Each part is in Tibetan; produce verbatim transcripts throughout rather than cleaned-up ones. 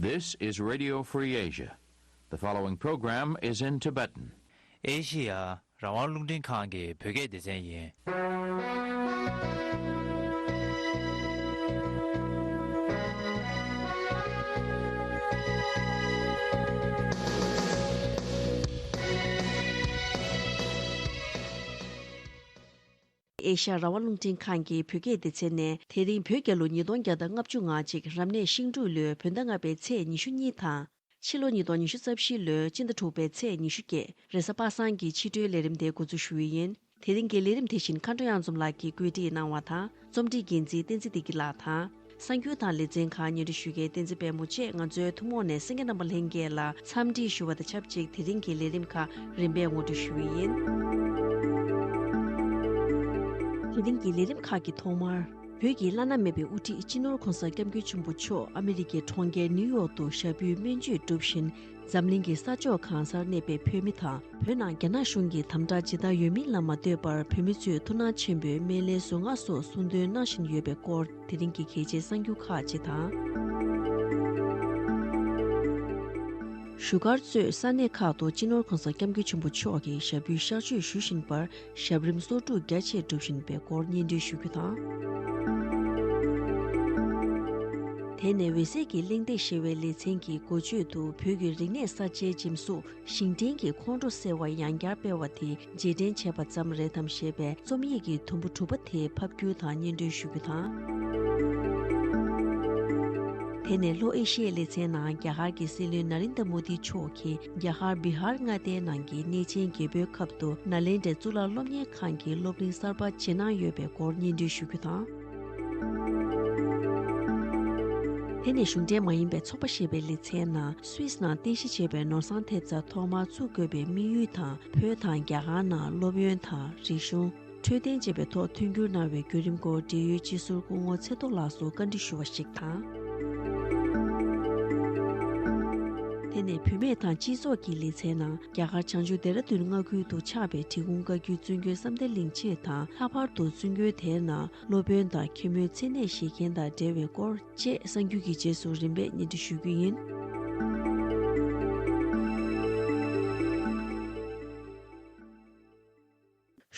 This is Radio Free Asia. The following program is in Tibetan. ཨེ་ཤི་ཡ་རང་དབང་རླུང་འཕྲིན་ཁང་གི་བོད་སྐད་སྡེ་ཚན་ཡིན། ཨེ་ཤ་ཡ་རང་དབང་རླུང་འཕྲིན་ཁང་གི་བོད་སྐད་སྡེ་ཚན་ནས། དེ་རིང་བོད་རྒྱལ་ལོ་ཉིས་སྟོང་བརྒྱ་དང་ལྔ་བཅུ་ང་གཅིག་རབ་གནས་ཤིང་འབྲུག་ལོའི་བོད་ཟླ་ལྔ་པའི་ཚེས་ཉི་ཤུ་གཉིས་དང་། ཕྱི་ལོ་ཉིས་སྟོང་ཉི་ཤུ་རྩ་བཞི་ལོའི་སྤྱི་ཟླ་དྲུག་པའི་ཚེས་ཉི་ཤུ་བརྒྱད། རེས་གཟའ་པ་སངས་ཀྱི་ཕྱི་དྲོའི་ལས་རིམ་དེ་འགོ་འཛུགས་ཞུ་ཡི་ཡིན། དེ་རིང་གི་ལས་རིམ་དེ་བཞིན་མཁའ་འགྲོ་གཡང་འཛོམས་ལགས་ཀྱིས་བཀོད་སྒྲིག་གནང་བ་དང་། རྩོམ་སྒྲིག་འགན་འཛིན་བསྟན་འཛིན་བདེ་སྐྱིད་ལགས་དང་། གསར་འགྱུར་དང་ལེ་ཚན་ཁག་སྙན་སྒྲོན་ཞུ་མཁན་བསྟན་འཛིན་དཔལ་མོ་བཅས། ང་ཚོའི་ཐུན་མོང་ནས་གསན་མཁན་རྣམ་པ་ལྷན་རྒྱས་ལ་འཚམས་འདྲི་ཞུ་བ་དང་ཆབས་ཅིག་དེ་རིང་གི་ལས་རིམ་ཁག་རིམ་པས་ངོ་སྤྲོད་ཞུ་གི་ཡིན། དེ་རིང་གི་ལས་རིམ་ཁག་གི་ཐོག་མར། བོད་ཀྱི་བླ་ན་མེད་པའི་དབུ་ཁྲིད་སྤྱི་ནོར་༧གོང་ས་༧སྐྱབས་མགོན་ཆེན་པོ་མཆོག་ཨ་མི་རི་ཀའི་གྲོང་ཁྱེར་ནིའུ་ཡོག་ཏུ་ཞབས་པུས་སྨན་བཅོས་སྒྲུབ་བཞིན། འཛམ་གླིང་གི་ས་ཕྱོགས་གང་སར་གནས་པའི་བོད་མི་དང་། བོད་ནང་རྒྱ་ནག་གཞུང་གི་དམ་དྲག་ཇི་ལྟར་ཡོད་མིན་ལ་མ་ལྟོས་པར། བོད་མི་ཚོས་ཐུགས་སྣང་ཆེན་པོས་སྨན་བླའི་གཟུངས་སྔགས་སོགས་གསུང་འདོན་གནང་བཞིན་ཡོད་པའི་སྐོར། དེ་རིང་གི་གལ་ཆེའི་གསར་འགྱུར་ཁག་ཅིག་དང་། བཞུགས་སྒར་གཙོས་ས་གནས་ཁག་ཏུ་སྤྱི་ནོར་༧གོང་ས་༧སྐྱབས་མགོན་ཆེན་པོ་མཆོག་གི་ཞབས་པུས་གཤག་བཅོས་ཞུ་བཞིན་པར། ཞབས་རིམ་སོ་དྲུག་རྒྱ་ཆེར་སྒྲུབ་བཞིན་པའི་སྐོར་སྙན་སྒྲོན་ཞུ་རྒྱུ་དང་། དེ་ནས་འོད་ཟེར་གྱི་གླེང་སྟེགས་ཞེས་པའི་ལེ་ཚན་གྱི་འགོ་བརྗོད་དུ། བོད་ཀྱི་རིག་གནས་གསར་བརྗེའི་འཇིམ་གཟུགས་ཞིང་བྲན་གྱི་ཁོང་ཁྲོ་སེལ་བར་ཡང་བསྐྱར་སྤེལ་བ་དེ་རྗེས་དྲན་བྱས་པ་ཙམ་རེད་དམ་ཞེས་པའི་རྩོམ་ཡིག་གི་དུམ་བུ་དྲུག་པ་དེ་ཕབ་སྒྱུར་དང་སྙན་སྒྲོན་ཞུ་རྒྱུ་དང་། དེ་ནས་ལྷོ་ཨེ་ཤི་ཡའི་ལེ་ཚན་ནང་རྒྱ་གར་གྱི་སྲིད་བློན་ན་རིན་དྲ་མོ་དི་མཆོག་གིས་རྒྱ་གར་བི་ཧར་མངའ་སྡེའི་ནང་གི་གནས་ཆེན་རྒྱལ་པོའི་ཁབ་ཏུ་ནཱ་ལེནྡྲའི་གཙུག་ལག་སློབ་གཉེར་ཁང་གི་སློབ་གླིང་གསར་པ་བྱེད་གནང་ཡོད་པའི་སྐོར་སྙན་སྒྲོན་ཞུ་རྒྱུ་དང་། དེ་ནས་གཞུང་འབྲེལ་མ་ཡིན་པའི་ཚོགས་པ་ཞེས་པའི་ལེ་ཚན་ནང་སུད་སི་ནང་རྟེན་གཞི་བྱས་པའི་ནོར་བཟང་ཐེབས་རྩ་ཐོག་མར་བཙུགས་དགོས་པའི་དམིགས་ཡུལ་དང་། བོད་དང་རྒྱ་གར་ནང་སློབ་ཡོན་དང་རིག་གཞུང་། འཕྲོད་བསྟེན་བཅས་པའི་ཐོག་མཐུན་འགྱུར་གནང་བའི་བརྒྱུད་རིམ་སྐོར། འབྲེལ་ཡོད་སྤྱི་ཟུར་སྐུ་ངོ་ཚེ་རྡོར་ལགས་སུ་བཀའ་འདྲི་ཞུ་བ་ཞིག་དང་། དེ་ནས་བུད་མེད་དང་སྤྱི་ཚོགས་ཀྱི་ལེ་ཚན་ནང་རྒྱ་གར་བྱང་ཕྱོགས་ལྡེ་ར་ལྡུན་མངའ་ཁུལ་དུ་ཆགས་པའི་འབྲི་གུང་བཀའ་བརྒྱུད་བཙུན་དགོན་བསམ་གཏན་གླིང་ཆེད་དང་། ལྷག་པར་དུ་བཙུན་དགོན་དེའི་ནང་སློབ་དཔོན་དང་མཁན་མོའི་མཚན་གནས་བཞེས་མཁན་དང་འབྲེལ་བའི་སྐོར་བཅས་གསར་འགྱུར་གྱི་རྗེས་སུ་རིམ་པས་སྙན་སྒྲོན་ཞུ་རྒྱུ་ཡིན།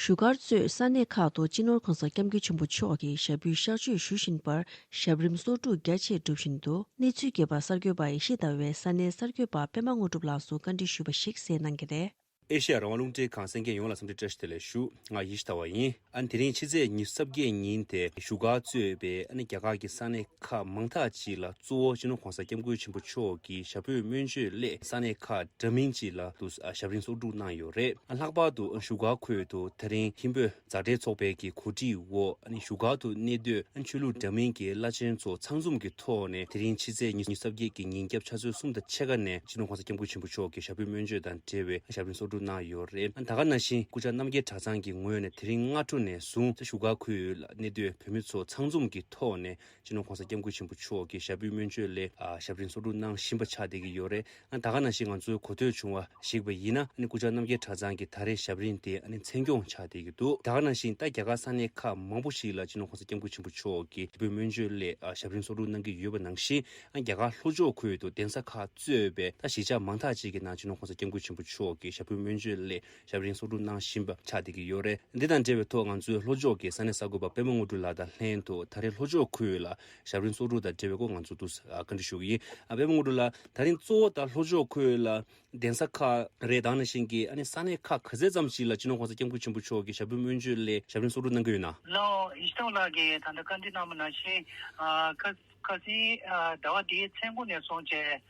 བཞུགས་སྒར་གཙོས་ས་གནས་ཁག་ཏུ་སྤྱི་ནོར་༧གོང་ས་༧སྐྱབས་མགོན་ཆེན་པོ་མཆོག་གི་ཞབས་པུས་གཤག་བཅོས་ཞུ་བཞིན་པར། ཞབས་རིམ་སོ་དྲུག་རྒྱ་ཆེར་སྒྲུབ་བཞིན་འདུག་གནས་ཚུལ་རྒྱས་པ་གསར་འགོད་པ་ཡེ་ཤེས་ཟླ་བས་ས་གནས་གསར་འགོད་པ་པད་མ་དངོས་གྲུབ་ལགས་སུ་བཀའ་འདྲི་ཞུས་པ་ཞིག་གསན་གནང་གི་རེད། ཨེ་ཤེ་ཡ་རང་དབང་རླུང་འཕྲིན་ཁང་གསན་མཁན་ཡོངས་ལ་འཚམས་འདྲི་བཀྲ་ཤིས་བདེ་ལེགས་ཞུ། ང་ཡེ་ཤེས་ཟླ་བ་ཡིན། ཨ་ནི་དེ་རིང་ཕྱི་ཚེས་ཉི་ཤུ་རྩ་བརྒྱད་ཉིན་དེ་བཞུགས་སྒར་གཙོས་པའི་ཨ་ནི་རྒྱ་གར་གྱི་ས་གནས་ཁག་མང་དག་ཅིག་ལ་གཙོ་བོ་སྤྱི་ནོར་༧གོང་ས་༧སྐྱབས་མགོན་ཆེན་པོ་མཆོག་གི་ཞབས་པུས་སྨན་བཅོས་སླད་ས་གནས་ཁག་འདྲ་མིན་ཅིག་ལ་དུ་ཞབས་རིམ་སོ་དྲུག་གནང་ཡོད་རེད། ལྷག་པར་དུ་བཞུགས་སྒར་ཁུལ་དུ་དེ་རིང་ཧིན་བོད་མཛའ་འབྲེལ་ཚོགས་པའི་གི་གོ་སྒྲིག་འོག་ཨ་ནི་བཞུགས་སྒར་དུ་གནས་སྡོད་ཆོས་ལུགས་འདྲ་མིན་གྱི་བླ་ཆེན་ཚོ་ཚང་འཛོམས་ཀྱི་ཐོག་ནས་དེ་རིང་ཕྱི་ཚེས་ཉི་ཤུ་རྩ་བརྒྱད་ཀྱི་ཉིན་རྒྱབ་ཆུ་ཚོད་གསུམ་དང་ཕྱེད་ཀ་ནས་སྤྱི་ནོར་༧གོང་ས་༧སྐྱབས་མགོན་ཆེན་པོ་མཆོག་གི་ཞབས་པུས་སྨན་བཅོས་དང་འབྲེལ་བའི་ཞབས་རིམ་སོ་དྲུག་གནང་ཡོད་རེད། ད་ག་ནང་བཞིན་སྐུ་བཅར་རྣམ་རྒྱལ་གྲྭ་ཚང་གི་ངོས་ནས་དེ་རིང་སྔ་དྲོ་ནས་བཟུང་བཞུགས་སྒར་ཁུལ་ལ་གནས་སྡོད་བོད་མི་ཚོ་ཚང་འཛོམས་ཀྱི་ཐོག་ནས་སྤྱི་ནོར་༧གོང་ས་༧སྐྱབས་མགོན་ཆེན་པོ་མཆོག་གི་ཞབས་པུས་སྨན་བཅོས་སླད་ཨ་ཞབས་རིམ་སོ་དྲུག་གནང་བཞིན་པ་ཆགས་བསྡད་ཀྱི་ཡོད་རེད། ད་ག་ནང་བཞིན་ང་ཚོས་གོ་ཐོས་བྱུང་བ་ཞིག་པ་ཡིན་ན། ཨ་ནི་སྐུ་བཅར་རྣམ་རྒྱལ་གྲྭ་ཚང་གི་ད་རེས་ཞབས་རིམ་དེ་ཨ་ནི་མཚན་སྐྱོང་ཆགས་བསྡད་ཀྱི་འདུག་ད་ག་ནང་བཞིན་ད་རྒྱ་གར་ས་གནས་ཁག་མང་པོ་ཞིག་ལ་སྤྱི་ནོར་༧གོང་ས་༧སྐྱབས་མགོན་ཆེན་པོ་མཆོག་གི་ཞབས་པུས་སྨན་བཅོས་སླད་ཨ་ཞབས་རིམ་སོ་དྲུག་གནང་གི་ཡོད་པ་ནང་བཞིན། ཨ་རྒྱ་གར་ལྷོ་ཕྱོགས་ཁུལ་དུ་གདན་ས་ཁག་གཙོས་པའི་ད་གཞིས་ཆགས་མང་དག་ཅིག་གི་ནང་སྤྱི་ནོར་༧གོང་ས་༧སྐྱབས་མགོན་ཆེན་པོ་མཆོག་གི་ཞབས་པུས་སྨན་བཅོས་སླད་ཞབས་རིམ་སོ་དྲུག་གནང་བཞིན་པ་ཆགས་བསྡད་ཀྱི་ཡོད་རེད། འདི་དང་འབྲེལ་བའི་ཐོག་ང་ཚོའི་ལྷོ་ཕྱོགས་ཀྱི་ས་གནས་གསར་འགོད་པ་པད་མ་དངོས་གྲུབ་ལགས་དང་ལྷན་དུ་ད་རེས་ལྷོ་ཕྱོགས་ཁུལ་ལ་ཞབས་རིམ་སོ་དྲུག་དང་འབྲེལ་བའི་སྐོར་ང་ཚོ་དུ་ཨ་བཀའ་འདྲི་ཞུ་གི་ཡིན། ཨ་པད་མ་དངོས་གྲུབ་ལགས། ད་རིང་གཙོ་བོ་ད་ལྷོ་ཕྱོགས་ཁུལ་ལ་གདན་ས་ཁག་རེད། ད་ག་ནང་བཞིན་གྱི་ཨ་ནི་ས་གནས་ཁག་ག་ཚད་ཙམ་ཞིག་ལ་སྤྱི་ནོར་༧གོང་ས་༧སྐྱབས་མགོན་ཆེན་པོ་མཆོག་གི་ཞབས་པུས་སྨན་བཅོས་སླད་ཞབས་རིམ་སོ་དྲུག་གནང་གི་ཡོད་ན། ལགས་ཡེ་ཤེས་ཟླ་བ་ལགས་ཀྱིས་ད་ལྟ་བཀའ་འདྲི་གནང་བ་ནང་བཞིན། ཨ་ཁ་ཁ་སང་ཨ་ཟླ་བ་འདིའི་མཚན་དགུ་ནས་བཟུང་བྱས།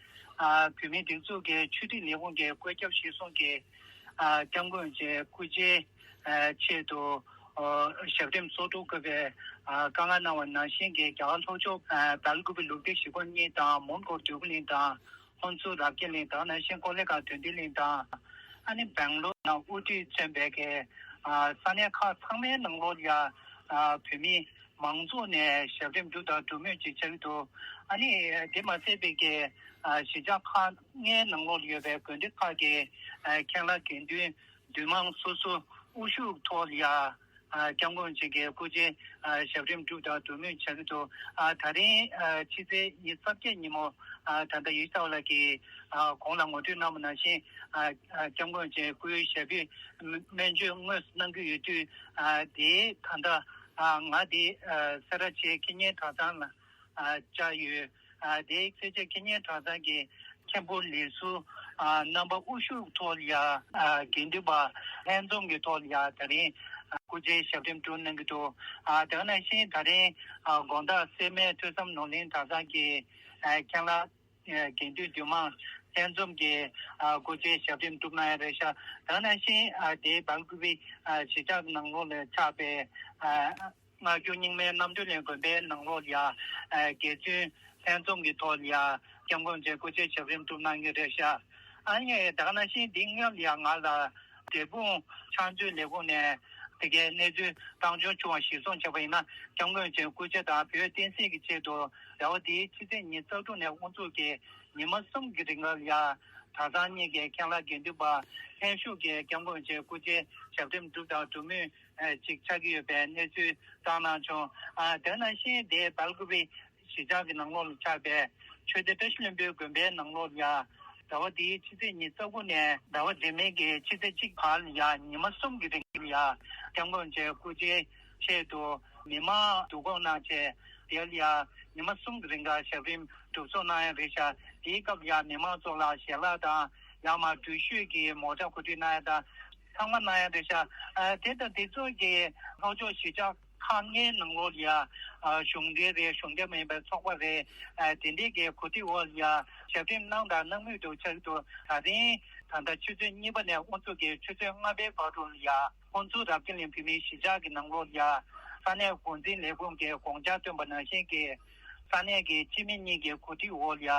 ཨ་བོད་མིའི་སྒྲིག་འཛུགས་ཀྱི་ཆོས་སྒྲིག་ལས་ཁུངས་ཀྱི་བཀོད་ཁྱབ་གཞིར་བཟུང་གིས། ཨ་སྐྱབས་མགོན་གྱི་སྐུ་ཕྱྭའི་ཨ་ཆེད་དུ་ཨ་ཞབས་རིམ་སོ་དྲུག་དགོས་པའི་ཨ་བཀའ་མངགས་གནང་བ་ནང་བཞིན་གྱི། རྒྱ་གར་ལྷོ་ཕྱོགས་ཨ་སྦེལ་ཀོབ་ལུགས་བདེ་གཞིས་ཁོངས་གཉིས་དང་། མོན་གྷོ་འདོད་རྒུ་གླིང་དང་། ཧོན་སུར་རབ་རྒྱས་གླིང་དང་། ནང་བཞིན་ཀོ་ལི་གྷལ་དོན་ལྡན་གླིང་དང་། ཨ་ནི་སྦེང་ལོར་ནང་དབུ་ཁྲིད་མཚོན་པའི་གི་ཨ་ས་གནས་ཁག་ཚང་མའི་ནང་ལོགས་ལ་ཡ་ཨ་བོད་མི་མང་ཚོགས་ནས་ཞབས་རིམ་བསྒྲུབས་དང་སྒྲུབ་མུས་ཅིག་ཆགས་ཀྱི་འདུག་ཨ་ནི་དེ་མ་ཟད་པའི་གི་ཨ་གཞིས་ཆགས་ཁག་ལྔའི་ནང་ལོགས་ལ་ཡོད་པའི་དགོན་སྡེ་ཁག་གི་ཨ་མཁན་བླ་དགེ་འདུན་འདུས་མང་སོ་སོ་དབུ་བཞུགས་ཐོག་ལ་ཡ་ ཨ་སྐྱབས་མགོན་རིན་པོ་ཆེ་གི་སྐུ་ཕྱྭའི་ཨ་ཞབས་རིམ་སྒྲུབ་དང་སྒྲུབ་མུས་བྱ་གི་འདུག་ཨ་ད་རིང་ཨ་ཕྱི་ཚེས་ཉི་ཤུ་རྩ་བརྒྱད་ཉིན་མོ་ཨ་ད་ལྟ་ཡིད་ཚ་བ་ལགས་ཀྱིས་ཨ་གོང་ལ་ངོ་སྤྲོད་གནང་བ་ནང་བཞིན་ཨ་ཨ་སྐྱབས་མགོན་རིན་པོ་ཆེ་སྐུའི་ཞབས་པུས་སྨན་བཅོས་དངོས་སུ་གནང་གི་ཡོད་དུས་ཨ་དེའི་ད་ལྟ་ཨ་ང་དེ་ཨ་སེ་ར་བྱེས་ཁེ་ཉེན་གྲྭ་ཚང་ལ་ཨ་བཅར་ཡོད། ཨ་དེའི་ཚེ་ཆེ་ཁེ་ཉེན་གྲྭ་ཚང་གི་མཁན་པོ་ལས་ཟུར་ཨ་རྣམ་པ་དབུ་བཞུགས་ཐོག་ལ་ཡ་ཨ་དགེ་འདུན་པ་ལྷན་འཛོམས་ཀྱི་ཐོག་ལ་ཡ་ད་རིང་ཨ་སྐུ་ཕྱྭའི་ཞབས་རིམ་སྒྲུབ་གནང་གི་འདུག་ཨ་དེ་ནང་བཞིན་ད་རིང་ཨ་དགོང་དག་སེར་སྨད་ཐོས་བསམ་ནོར་གླིང་གྲྭ་ཚང་གི་ཨ་མཁན་བླ་ཨ་དགེ་འདུན་འདུས་མང་ལྷན་འཛོམས་ཀྱི་ཨ་སྐུ་ཕྱྭའི་ཞབས་རིམ་སྒྲུབ་གནང་ཡ་རེད་ཤག་དེ་ནང་བཞིན་ཨ་དེའི་བལ་ཀུ་པེ་ཨ་གཞིས་ཆགས་ནང་ལོགས་ལ་ཆགས་པའི་ཨ། སྔ་འགྱུར་རྙིང་མའི་རྣམ་གྲོལ་གླིང་དགོན་པའི་ནང་ལོགས་ལ་ཡ་ཨ་དགེ་བཙུན་ལྷན་འཛོམས་ཀྱི་ཐོག་ལ་ཡ་སྐྱབས་མགོན་རིན་པོ་ཆེ་སྐུ་ཕྱྭའི་ཞབས་རིམ་སྒྲུབ་གནང་གི་རེད་ཤག་ཨ་ནི་ད་ག་ནང་བཞིན་འདི་སྔོན་ལ་ཡ་ང་ལ་འབྲས་སྤུངས་ཕྱག་མཛོད་ལས་ཁུངས་ནས་དེ་གའི་གནས་ཚུལ་བཏང་བྱུང་བྱུང་བ་གཞིར་བཟུང་བྱས་པ་ཡིན་ན་སྐྱབས་མགོན་རིན་པོ་ཆེའི་སྐུ་ཕྱྭ་དང་བོད་བསྟན་སྲིད་ཀྱི་ཆེད་དུ་ཟླ་བ་འདིའི་ཕྱི་ཚེས་ཉི་ཤུ་རྩ་དྲུག་ནས་དབུ་འཛུགས་ཀྱིས་ཉི་མ་གསུམ་གྱི་རིང་ལ་ཡ་གྲྭ་ཚང་གཉིས་ཀྱི་མཁན་བླ་དགེ་འདུན་པ་ལྷན་ཞུགས་ཀྱིས་སྐྱབས་མགོན་རིན་པོ་ཆེའི་སྐུ་ཕྱྭའི་ཞབས་རིམ་སྒྲུབ་དང་སྒྲུབ་མུས་ཨ་ཅིག་ཆགས་ཀྱི་ཡོད་པའི་གནས་ཚུལ་བཏང་གནང་བྱུང་། ཨ་དེ་ནང་བཞིན་དེ་བལ་ཀུ་པེ་གཞིས་ཆགས་ཀྱི་ནང་ལོགས་ལ་ཆགས་པའི་ཆོས་སྡེ་བཀྲ་ཤིས་ལྷུན་པོའི་དགོན་པའི་ནང་ལོགས་ལ་ཡ་ཟླ་བ་འདིའི་ཕྱི་ཚེས་ཉི་ཤུ་རྩ་དགུ་ནས་ཟླ་བ་རྗེས་མའི་གི་ཕྱི་ཚེས་གཅིག་བར་ལ་ཡ་ཉི་མ་གསུམ་གྱི་རིང་ལ་ཡ་སྐྱབས་མགོན་རིན་པོ་ཆེའི་ཆེད་དུ་མི་མང་བསྡུ་སྐོང་གནང་བྱས་དེ་ལ་ཡ་ཉི་མ་གསུམ་གྱི་རིང་ག་ཞབས་རིམ་སྒྲུབ་ཚོགས་གནང་ཡ་རེད་ཤག་དེའི་སྐབས་ལ་ཡ་མི་མང་ཚོ་ལ་ཞལ་ལག་དང་ཡང་མ་འགྲུལ་བཞུད་ཀྱི་མོ་ཊ་གོ་སྒྲིག་གནང་ཡ་དང་། ཚང་མ་གནང་ཡ་རེད་ཤག་ཨ་དེ་དང་དེ་ཚོ་གི་ལྷོ་ཕྱོགས་གཞིས་ཆགས་ཁག་ལྔའི་ནང་ལོགས་ལ་ཡ་ཨ་གཞུང་འབྲེལ་རེད་གཞུང་འབྲེལ་མ་ཡིན་པའི་ཚོགས་པ་རེད། ཨ་དེ་འདྲའི་གི་གོ་སྒྲིག་འོག་ལ་ཡ་ཞབས་རིམ་གནང་དང་གནང་མུས་འདུག་ཆགས་འདུག་ད་རིང་ད་ལྟ་ཆུ་ཚོད་གཉིས་པ་ནས་དབུ་འཛུགས་ཀྱི་ཆུ་ཚོད་ལྔ་པའི་བར་དུ་ལ་ཡ་ཧོན་སུར་རབ་རྒྱས་གླིང་བོད་མིའི་གཞིས་ཆགས་ཀྱི་ནང་ལོགས་ལ་ཡ་ས་གནས་འགོ་འཛིན་ལས་ཁུངས་ཀྱིས་དགོངས་འཆར་བཏོན་པ་ནང་བཞིན་གྱི་ས་གནས་ཀྱི་སྤྱི་མི་གཉིས་ཀྱི་གོ་སྒྲིག་འོག་ལ་ཡ་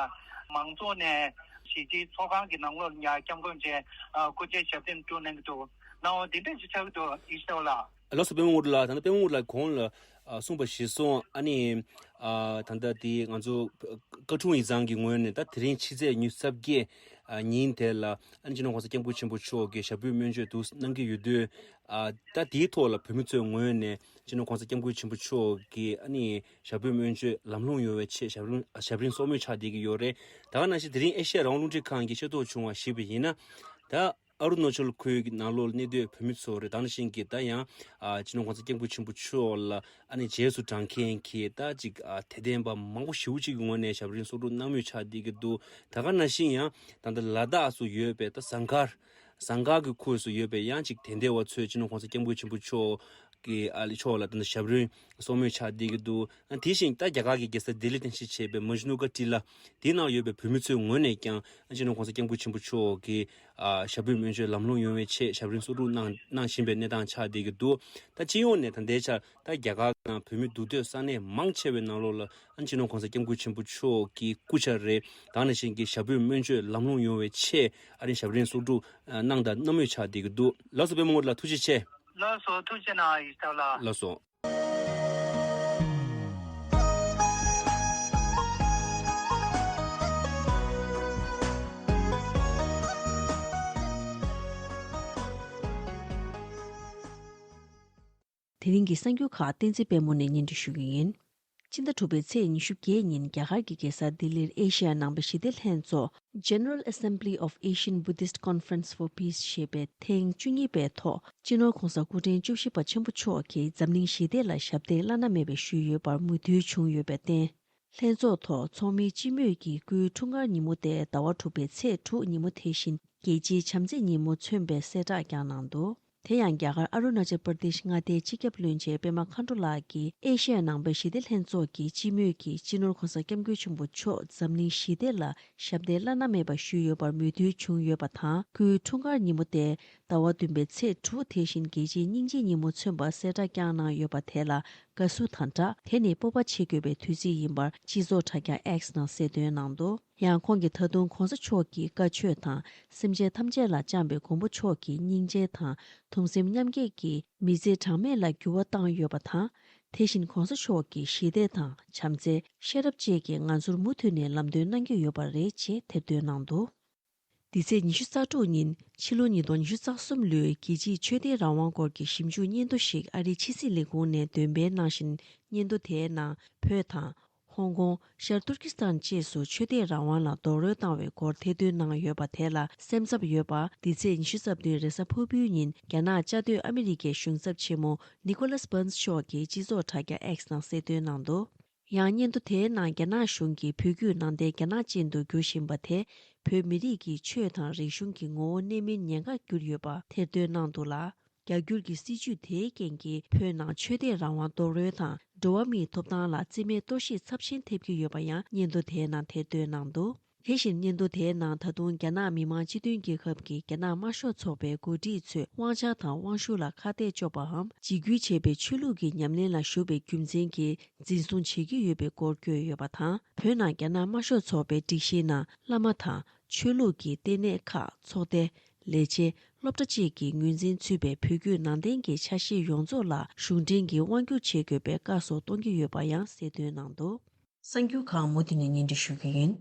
མང་ཚོགས་ནས་གཞིས་སྤྱིའི་ཚོགས་ཁང་གི་ནང་ལོགས་ལ་ཡ་སྐྱབས་མགོན་རིན་པོ་ཆེ་ཨ་སྐུ་ཕྱྭའི་ཞབས་རིམ་སྒྲུབ་གནང་གི་འདུག་ནའོ་འདི་འདྲ་ཞིག་ཆགས་ཀྱི་འདུག་ཡིད་ཤེས་ལགས། ལགས་སོ། པད་མ་དངོས་གྲུབ་ལགས། ད་ལྟ་པད་མ་དངོས་གྲུབ་ལགས་གོང་ལ་ཨ་གསུངས་པ་གཞིར་བཟུང་ཨ་ནི་ཨ་ད་ལྟ་དེ་ང་ཚོ་བཀའ་དྲུང་ཡིག་ཚང་གི་ངོས་ནས་ད་དེ་རིང་ཕྱི་ཚེས་ཉི་ཤུ་རྩ་བརྒྱད་ཨ་ཉིན་དེ་ལ་ཨ་ནི་སྤྱི་ནོར་༸གོང་ས་༸སྐྱབས་མགོན་ཆེན་པོ་མཆོག་གིས་ཞབས་པུས་སྨན་བཅོས་དུ་གནང་གི་ཡོད་དུས་ཨ་ད་དེའི་ཐོག་ལ་བོད་མི་ཚོའི་ངོས་ནས་སྤྱི་ནོར་༸གོང་ས་༸སྐྱབས་མགོན་ཆེན་པོ་མཆོག་གི་ཨ་ནི་ཞབས་པུས་སྨན་བཅོས་ལམ་ལྷོང་ཡོང་བའི་ཆེད་ཞབས་རིམ་ཞབས་རིམ་སྲོག་མོས་ཆགས་བསྡད་ཀྱི་ཡོད་རེད། ད་ག་ནང་བཞིན་དེ་རིང་ཨེ་ཤེ་ཡ་རང་དབང་རླུང་འཕྲིན་ཁང་གི་ཤེས་རྟོགས་བྱུང་བ་ཞིག་པ་ཡིན་ན། ད་ཨ་རུ་ན་ཅལ་ཁུལ་གྱི་ནང་ལོགས་ལ་གནས་སྡོད་བོད་མི་ཚོ་རེད། ད་ནང་བཞིན་གྱི་ད་ཡང་ཨ་སྤྱི་ནོར་༸གོང་ས་༸སྐྱབས་མགོན་ཆེན་པོ་མཆོག་ལ་ཨ་ནི་རྗེས་སུ་འབྲང་མཁན་གྱི་ད་ཅིག་ཨ་དད་ལྡན་པ་མང་པོ་ཞེ་པོ་ཅིག་གི་ངོས་ནས་ཞབས་རིམ་སྲོག་སྒྲུབ་གནང་མུས་ཆགས་བསྡད་ཀྱི་འདུག་ད་ག་ནང་བཞིན་ཡང་ད་ལྟ་ལ་དྭགས་སུ་ཡོད་པའི་ད་ཟངས་དཀར་ཟངས་དཀར་གྱི་ཁུལ་སུ་ཡོད་པའི་ཡང་ཅིག་དད་ལྡན་པ་ཚོས་སྤྱི་ནོར་༸གོང་ས་༸སྐྱབས་མགོན་ཆེན་པོ་མཆོག་གི་ཨ་ལི་མཆོག་ལ་ད་ལྟ་ཞབས་རིམ་སྲོག་མོས་ཆགས་བསྡད་ཀྱི་འདུག་ཨ་དེ་བཞིན་ད་རྒྱ་གར་གྱི་རྒྱལ་ས་ལྡི་ལི་རྟེན་གཞི་བྱས་པའི་མཇ་ནུ་ཀ་ཊི་ལ་དེའི་ནང་ཡོད་པའི་བོད་མི་ཚོའི་ངོས་ནས་ཀྱང་ཨ་སྤྱི་ནོར་༸གོང་ས་༸སྐྱབས་མགོན་ཆེན་པོ་མཆོག་གི་ཨ་ཞབས་པུས་སྨན་བཅོས་ལམ་ལྷོང་ཡོང་བའི་ཆེད་ཞབས་རིམ་སྲོག་སྒྲུབ་གནང་གནང་བཞིན་པའི་གནས་སྟངས་ཆགས་བསྡད་ཀྱི་འདུག་ད་སྤྱི་ཡོངས་ནས་ད་ལྟའི་ཆར་ད་རྒྱ་གར་ནང་བོད་མི་འདུག་སྡོད་ས་གནས་མང་ཆེ་བའི་ནང་ལོགས་ལ་ཨ་སྤྱི་ནོར་༸གོང་ས་༸སྐྱབས་མགོན་ཆེན་པོ་མཆོག་གི་སྐུ་ཕྱྭ་རེད། ད་ག་ནང་བཞིན་གྱི་ཞབས་པུས་སྨན་བཅོས་ལམ་ལྷོང་ཡོང་བའི་ཆེད་ཨ་རིང་ཞབས་རིམ་སྲོག་སྒྲུབ་གནང་དང་གནང་མུས་ཆགས་བསྡད་ཀྱི་འདུག་ལགས་སོ། པད་མ་དངོས་གྲུབ་ལགས་ཐུགས་རྗེ་ཆེ། ལགས་སོ། ཐུགས་རྗེ་གནང་། ཡིད་ཆེས་ལགས། ལགས་སོ། དེ་རིང་གི་གསར་འགྱུར་ཁག་བསྟན་འཛིན་དཔལ་མོ་ནས་སྙན་སྒྲོན་ཞུ་གི་ཡིན། སྤྱི་ཟླ་དྲུག་པའི་ཚེས་ཉི་ཤུ་བརྒྱད་ཉིན་རྒྱ་གར་གྱི་རྒྱལ་ས་ལྡི་ལིར་ཨེ་ཤེ་ཡ་ནང་པའི་ཞི་བདེ་ལྷན་ཚོགས་General Assembly of Asian Buddhist Conference for Peace ཞེས་པའི་ཐེངས་བཅུ་གཉིས་པའི་ཐོག་སྤྱི་ནོར་༸གོང་ས་སྐུ་ཕྲེང་བཅུ་བཞི་པ་ཆེན་པོ་མཆོག་གིས་འཛམ་གླིང་ཞི་བདེ་ལ་ཞབས་འདེགས་བླ་ན་མེད་པ་ཞུས་ཡོད་པར་མོས་མཐུན་བྱུང་ཡོད་པར་བརྟེན། ལྷན་ཚོགས་ཐོག་ཚོགས་མིའི་སྤྱི་མོས་ཀྱིས་སྐུའི་འཁྲུངས་སྐར་ཉིན་མོ་སྟེ་ཟླ་བ་དྲུག་པའི་ཚེས་དྲུག་ཉིན་མོ་དེ་བཞིན་རྒྱལ་སྤྱིའི་བྱམས་བརྩེ་ཉིན་མོ་མཚོན་པའི་གསལ་བསྒྲགས་བསྐྱངས་གནང་འདུག་དེ་ཡང་རྒྱ་གར་ཨ་རུ་ན་ཅལ་པར་དེཤ་མངའ་སྡེའི་སྤྱི་ཁྱབ་བློན་ཆེན་པད་མ་མཁའ་འགྲོ་ལགས་ཀྱིས་ཨེ་ཤེ་ཡ་ནང་པའི་ཞི་བདེ་ལྷན་ཚོགས་ཀྱི་སྤྱི་མོས་ཀྱིས་སྤྱི་ནོར་༸གོང་ས་༸སྐྱབས་མགོན་ཆེན་པོ་མཆོག་འཛམ་གླིང་ཞི་བདེ་ལ་ཞབས་འདེགས་བླ་ན་མེད་པ་ཞུས་ཡོད་པར་མོས་མཐུན་བྱུང་ཡོད་པ་དང་། སྐུའི་འཁྲུངས་སྐར་ཉིན་མོ་སྟེ་ཟླ་བ་བདུན་པའི་ཚེས་དྲུག་དེ་བཞིན་རྒྱལ་སྤྱིའི་སྙིང་རྗེའི་ཉིན་མོ་མཚོན་པར་གསལ་བསྒྲགས་བསྐྱངས་གནང་ཡོད་པ་དེ་ལ་དགའ་བསུ་དང་སྦྲགས། དེ་ནི་སྤོབས་པ་བྱེད་དགོས་པའི་དུས་ཚིགས་ཡིན་པར་སྤྱི་ཚོགས་དྲ་རྒྱ་X ནང་གསལ་སྟོན་གནང་འདུག་ཡང་ཁོང་གིས་ད་དུང་༸གོང་ས་མཆོག་གི་བཀའ་ཆོས་དང་སེམས་ཅན་ཐམས་ཅད་ལ་བཅངས་པའི་མགོན་པོ་མཆོག་གི་སྙིང་རྗེ་དང་དུང་སེམས་མཉམ་སྐྱེད་ཀྱིས་མི་ཚེ་གྲངས་མེད་ལ་འགྱུར་བ་བཏང་ཡོད་པ་དང་། དེ་བཞིན་༸གོང་ས་མཆོག་གི་ཞི་བདེ་དང་བྱམས་བརྩེ། ཤེས་རབ་བཅས་ཀྱིས་ང་ཚོར་མུ་མཐུད་ནས་ལམ་སྟོན་གནང་གི་ཡོད་པ་རེད་ཅེས་ཐེར་འདོན་གནང་འདུག་འདི་ཚེས་ཉི་ཤུ་རྩ་དྲུག་ཉིན་ཕྱི་ལོ་ཉིས་སྟོང་ཉི་ཤུ་རྩ་གསུམ་ལོའི་རྒྱལ་སྤྱིའི་ཆོས་དད་རང་དབང་སྐོར་གྱི་ཞིབ་འཇུག་སྙན་ཐོ་ཞིག་ཨ་རིའི་ཕྱི་སྲིད་ལས་ཁུངས་ནས་འདོན་སྤེལ་གནང་བཞིན། སྙན་ཐོ་དེའི་ནང་བོད་དང་། ཧོང་ཀོང་། ཤར་ཏུར་ཀི་སི་ཐན་བཅས་སུ་ཆོས་དད་རང་དབང་ལ་རྡོག་རོལ་བཏང་བའི་སྐོར་ཐེར་འདོན་གནང་ཡོད་པ་དེ་ལ་སེམས་འཚབ་ཡོད་པ། འདི་ཚེས་ཉི་ཤུ་རྩ་བདུན་རེས་གཟའ་ཕུར་བུའི་ཉིན་རྒྱ་ནག་བཅའ་སྡོད་ཨ་མི་རི་ཀའི་གཞུང་ཚབ་ཆེན་མོ་ནི་ཀོ་ལཱས་བྷན་སི་མཆོག་གིས་སྤྱི་ཚོགས་དྲ་རྒྱ་X་ནང་གསལ་སྟོན་གནང་འདུག། ཡང་སྙན་ཐོ་དེའི་ནང་རྒྱ་ནག་གཞུང་གིས་བོད་བརྒྱུད་ནང་བསྟན་རྒྱ་ནག་ཅན་དུ་བསྒྱུར་བཞིན་པ་དེ། བོད་མི་རིགས་ཀྱི་ཆོས་དང་རིག་གཞུང་གི་ངོ་བོ་གནས་མིན་ཉེན་ཁར་གྱུར་ཡོད་པ་ཐེར་འདོན་གནང་འདུག་ལ། རྒྱ་བསྒྱུར་གྱི་སྲིད་བྱུས་དེའི་རྐྱེན་གྱིས་བོད་ནང་ཆོས་དད་རང་དབང་རྡོག་རོལ་དང་། འགྲོ་བ་མིའི་ཐོབ་ཐང་ལ་བརྩི་མེད་གཏོར་བཤིག་ཚབས་ཆེན་ཐེབས་ཀྱི་ཡོད་པ་ཡང་སྙན་ཐོ་དེའི་ནང་ཐེར་འདོན་གནང་འདུག། དེ་བཞིན་སྙན་ཐོ་དེའི་ནང་ད་དུང་རྒྱ་ནག་མི་དམངས་སྤྱི་མཐུན་རྒྱལ་ཁབ་ཀྱི་རྒྱ་ནག་དམར་ཤོག་ཚོགས་པའི་འགོ་ཁྲིད་ཚོས་དབང་ཆ་དང་དབང་ཤུགས་ལ་ཁ་གཏད་གཅོག་པའམ་འཇིགས་སྐུལ་བྱེད་པའི་ཆོས་ལུགས་ཀྱི་ཉམས་ལེན་ལ་ཞུགས་པའི་རྒྱུ་མཚན་གྱིས་འཛིན་བཟུང་བྱེད་ཀྱི་ཡོད་པའི་སྐོར་བཀོད་ཡོད་པ་དང་། བོད་ནང་རྒྱ་ནག་དམར་ཤོག་ཚོགས་པའི་སྒྲིག་གཞིའི་ནང་བླ་མ་དང་། ཆོས་ལུགས་ཀྱི་ལྟེ་གནས་ཁག་ཚོགས་སྡེ། ལས་བྱེད། སློབ་གྲྭ་བཅས་ཀྱི་ངོས་འཛིན་ཚུད་པའི་བོད་བརྒྱུད་ནང་བསྟན་གྱི་ཆ་ཤས་ཡོངས་རྫོགས་ལ་གཞུང་འབྲེལ་གྱི་དབང་བསྒྱུར་བྱེད་དགོས་པའི་བཀའ་སོགས་གཏོང་གི་ཡོད་པ་ཡང་གསལ་སྟོན་གནང་འདུག། གསར་འགྱུར་ཁག་མུ་མཐུད་ནས་སྙན་སྒྲོན་ཞུ་རྒྱུ་ཡིན།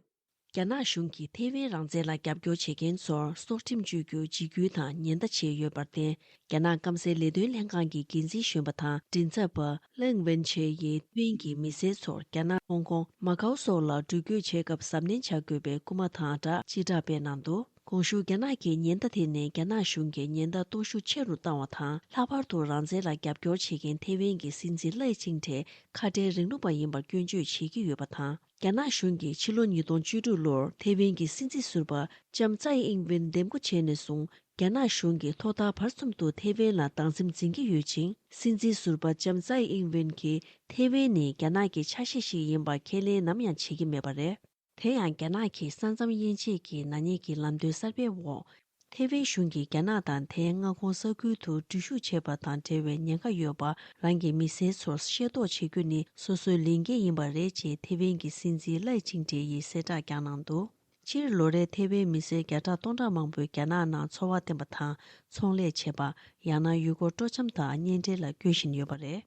རྒྱ་ནག་གཞུང་གིས་ཐེ་ཝན་རང་བཙན་ལ་རྒྱབ་སྐྱོར་བྱེད་མཁན་ཚོར་སྲོག་ཁྲིམས་གཅོད་རྒྱུ་འཇིགས་སྐུལ་དང་ཉེན་བརྡ་བྱས་ཡོད་པར་བརྟེན། རྒྱ་ནག་སྐམ་སའི་ལས་དོན་ལྷན་ཁང་གི་འགན་འཛིན་གཞོན་པ་དང་མགྲིན་ཚབ་པ་ལེང་ཝེན་ཆེ་ཡིས་ཐེ་ཝན་གྱི་མི་སེར་ཚོར་རྒྱ་ནག་ཧོང་ཀོང་། མ་ཀའོ་སོགས་ལ་འགྲུལ་སྐྱོད་བྱེད་སྐབས་གཟབ་ནན་བྱ་དགོས་པའི་སྐུལ་མ་དང་སྦྲགས་སྤྱི་བསྒྲགས་སྤེལ་གནང་འདུག། གོང་ཞུས་རྒྱ་ནག་གི་ཉེན་བརྡ་དེ་ནི་རྒྱ་ནག་གཞུང་གིས་ཉེན་བརྡ་གཏོང་ཤུགས་ཆེ་རུ་བཏང་བ་དང་། ལྷག་པར་དུ་རང་བཙན་ལ་རྒྱབ་སྐྱོར་བྱེད་མཁན་ཐེ་ཝན་གྱི་སྲིད་འཛིན་ལའེ་ཆིང་ཏེ་ཁ་བྲལ་རིང་ལུགས་པ་ཡིན་པར་སྐྱོན་བརྗོད་བྱེད་ཀྱི་ཡོད་པ་དང་། རྒྱ་ནག་གཞུང་གིས་ཕྱི་ལོ་ཉིས་སྟོང་བཅུ་དྲུག་ལོར་ཐེ་ཝན་གྱི་སྲིད་འཛིན་ཟུར་པ་ལྕམ་ཙའེ་ཨིང་ཝེན་འདེམས་བསྐོ་བྱས་ནས་བཟུང་། རྒྱ་ནག་གཞུང་གིས་ཐོག་མཐའ་བར་གསུམ་དུ་ཐེ་ཝན་ལ་སྡང་སེམས་འཛིན་གྱི་ཡོད་ཅིང་། སྲིད་འཛིན་ཟུར་པ་ལྕམ་ཙའེ་ཨིང་ཝེན་གྱིས་ཐེ་ཝན་ནི་རྒྱ་ནག་གི་ཆ་ཤས་ཤིག་ཡིན་པ་ཁས་ལེན་ནམ་ཡང་བྱེད་ཀྱི་མེད་པ་རེད། དེ་ཡང་རྒྱ་ནག་གིས་ས་མཚམས་དབྱེ་འབྱེད་ཀྱི་ནག་ཉེས་ཀྱི་ལམ་སྟོན་གསར་པའི་འོག་ཐེ་ཝན་གཞུང་གིས་རྒྱ་ནག་དང་དེའི་མངའ་ཁོངས་ས་ཁུལ་དུ་འགྲུལ་བཞུད་བྱེད་པ་དང་འབྲེལ་བའི་ཉེན་ཁ་ཡོད་པ་རང་གི་མི་སེར་ཚོར་ཤེས་རྟོགས་བྱེད་རྒྱུ་ནི་སོ་སོའི་ལས་འགན་ཡིན་པ་རེད་ཅེས་ཐེ་ཝན་གྱི་སྲིད་འཛིན་ལའེ་ཆིང་ཏེ་ཡིས་གསལ་བསྒྲགས་ཀྱང་གནང་འདུག། སྤྱིར་ལོ་རེར་ཐེ་ཝན་མི་སེར་བརྒྱ་ཕྲག་སྟོང་ཕྲག་མང་པོས་རྒྱ་ནག་ནང་འཚོ་བ་བརྟན་པ་དང་ཚོང་ལས་བྱེད་པ། ཡང་ན་ཡུལ་སྐོར་སྤྲོ་འཆམ་དང་གཉེན་འཕྲད་ལ་བསྐྱོད་བཞིན་ཡོད་པ་རེད།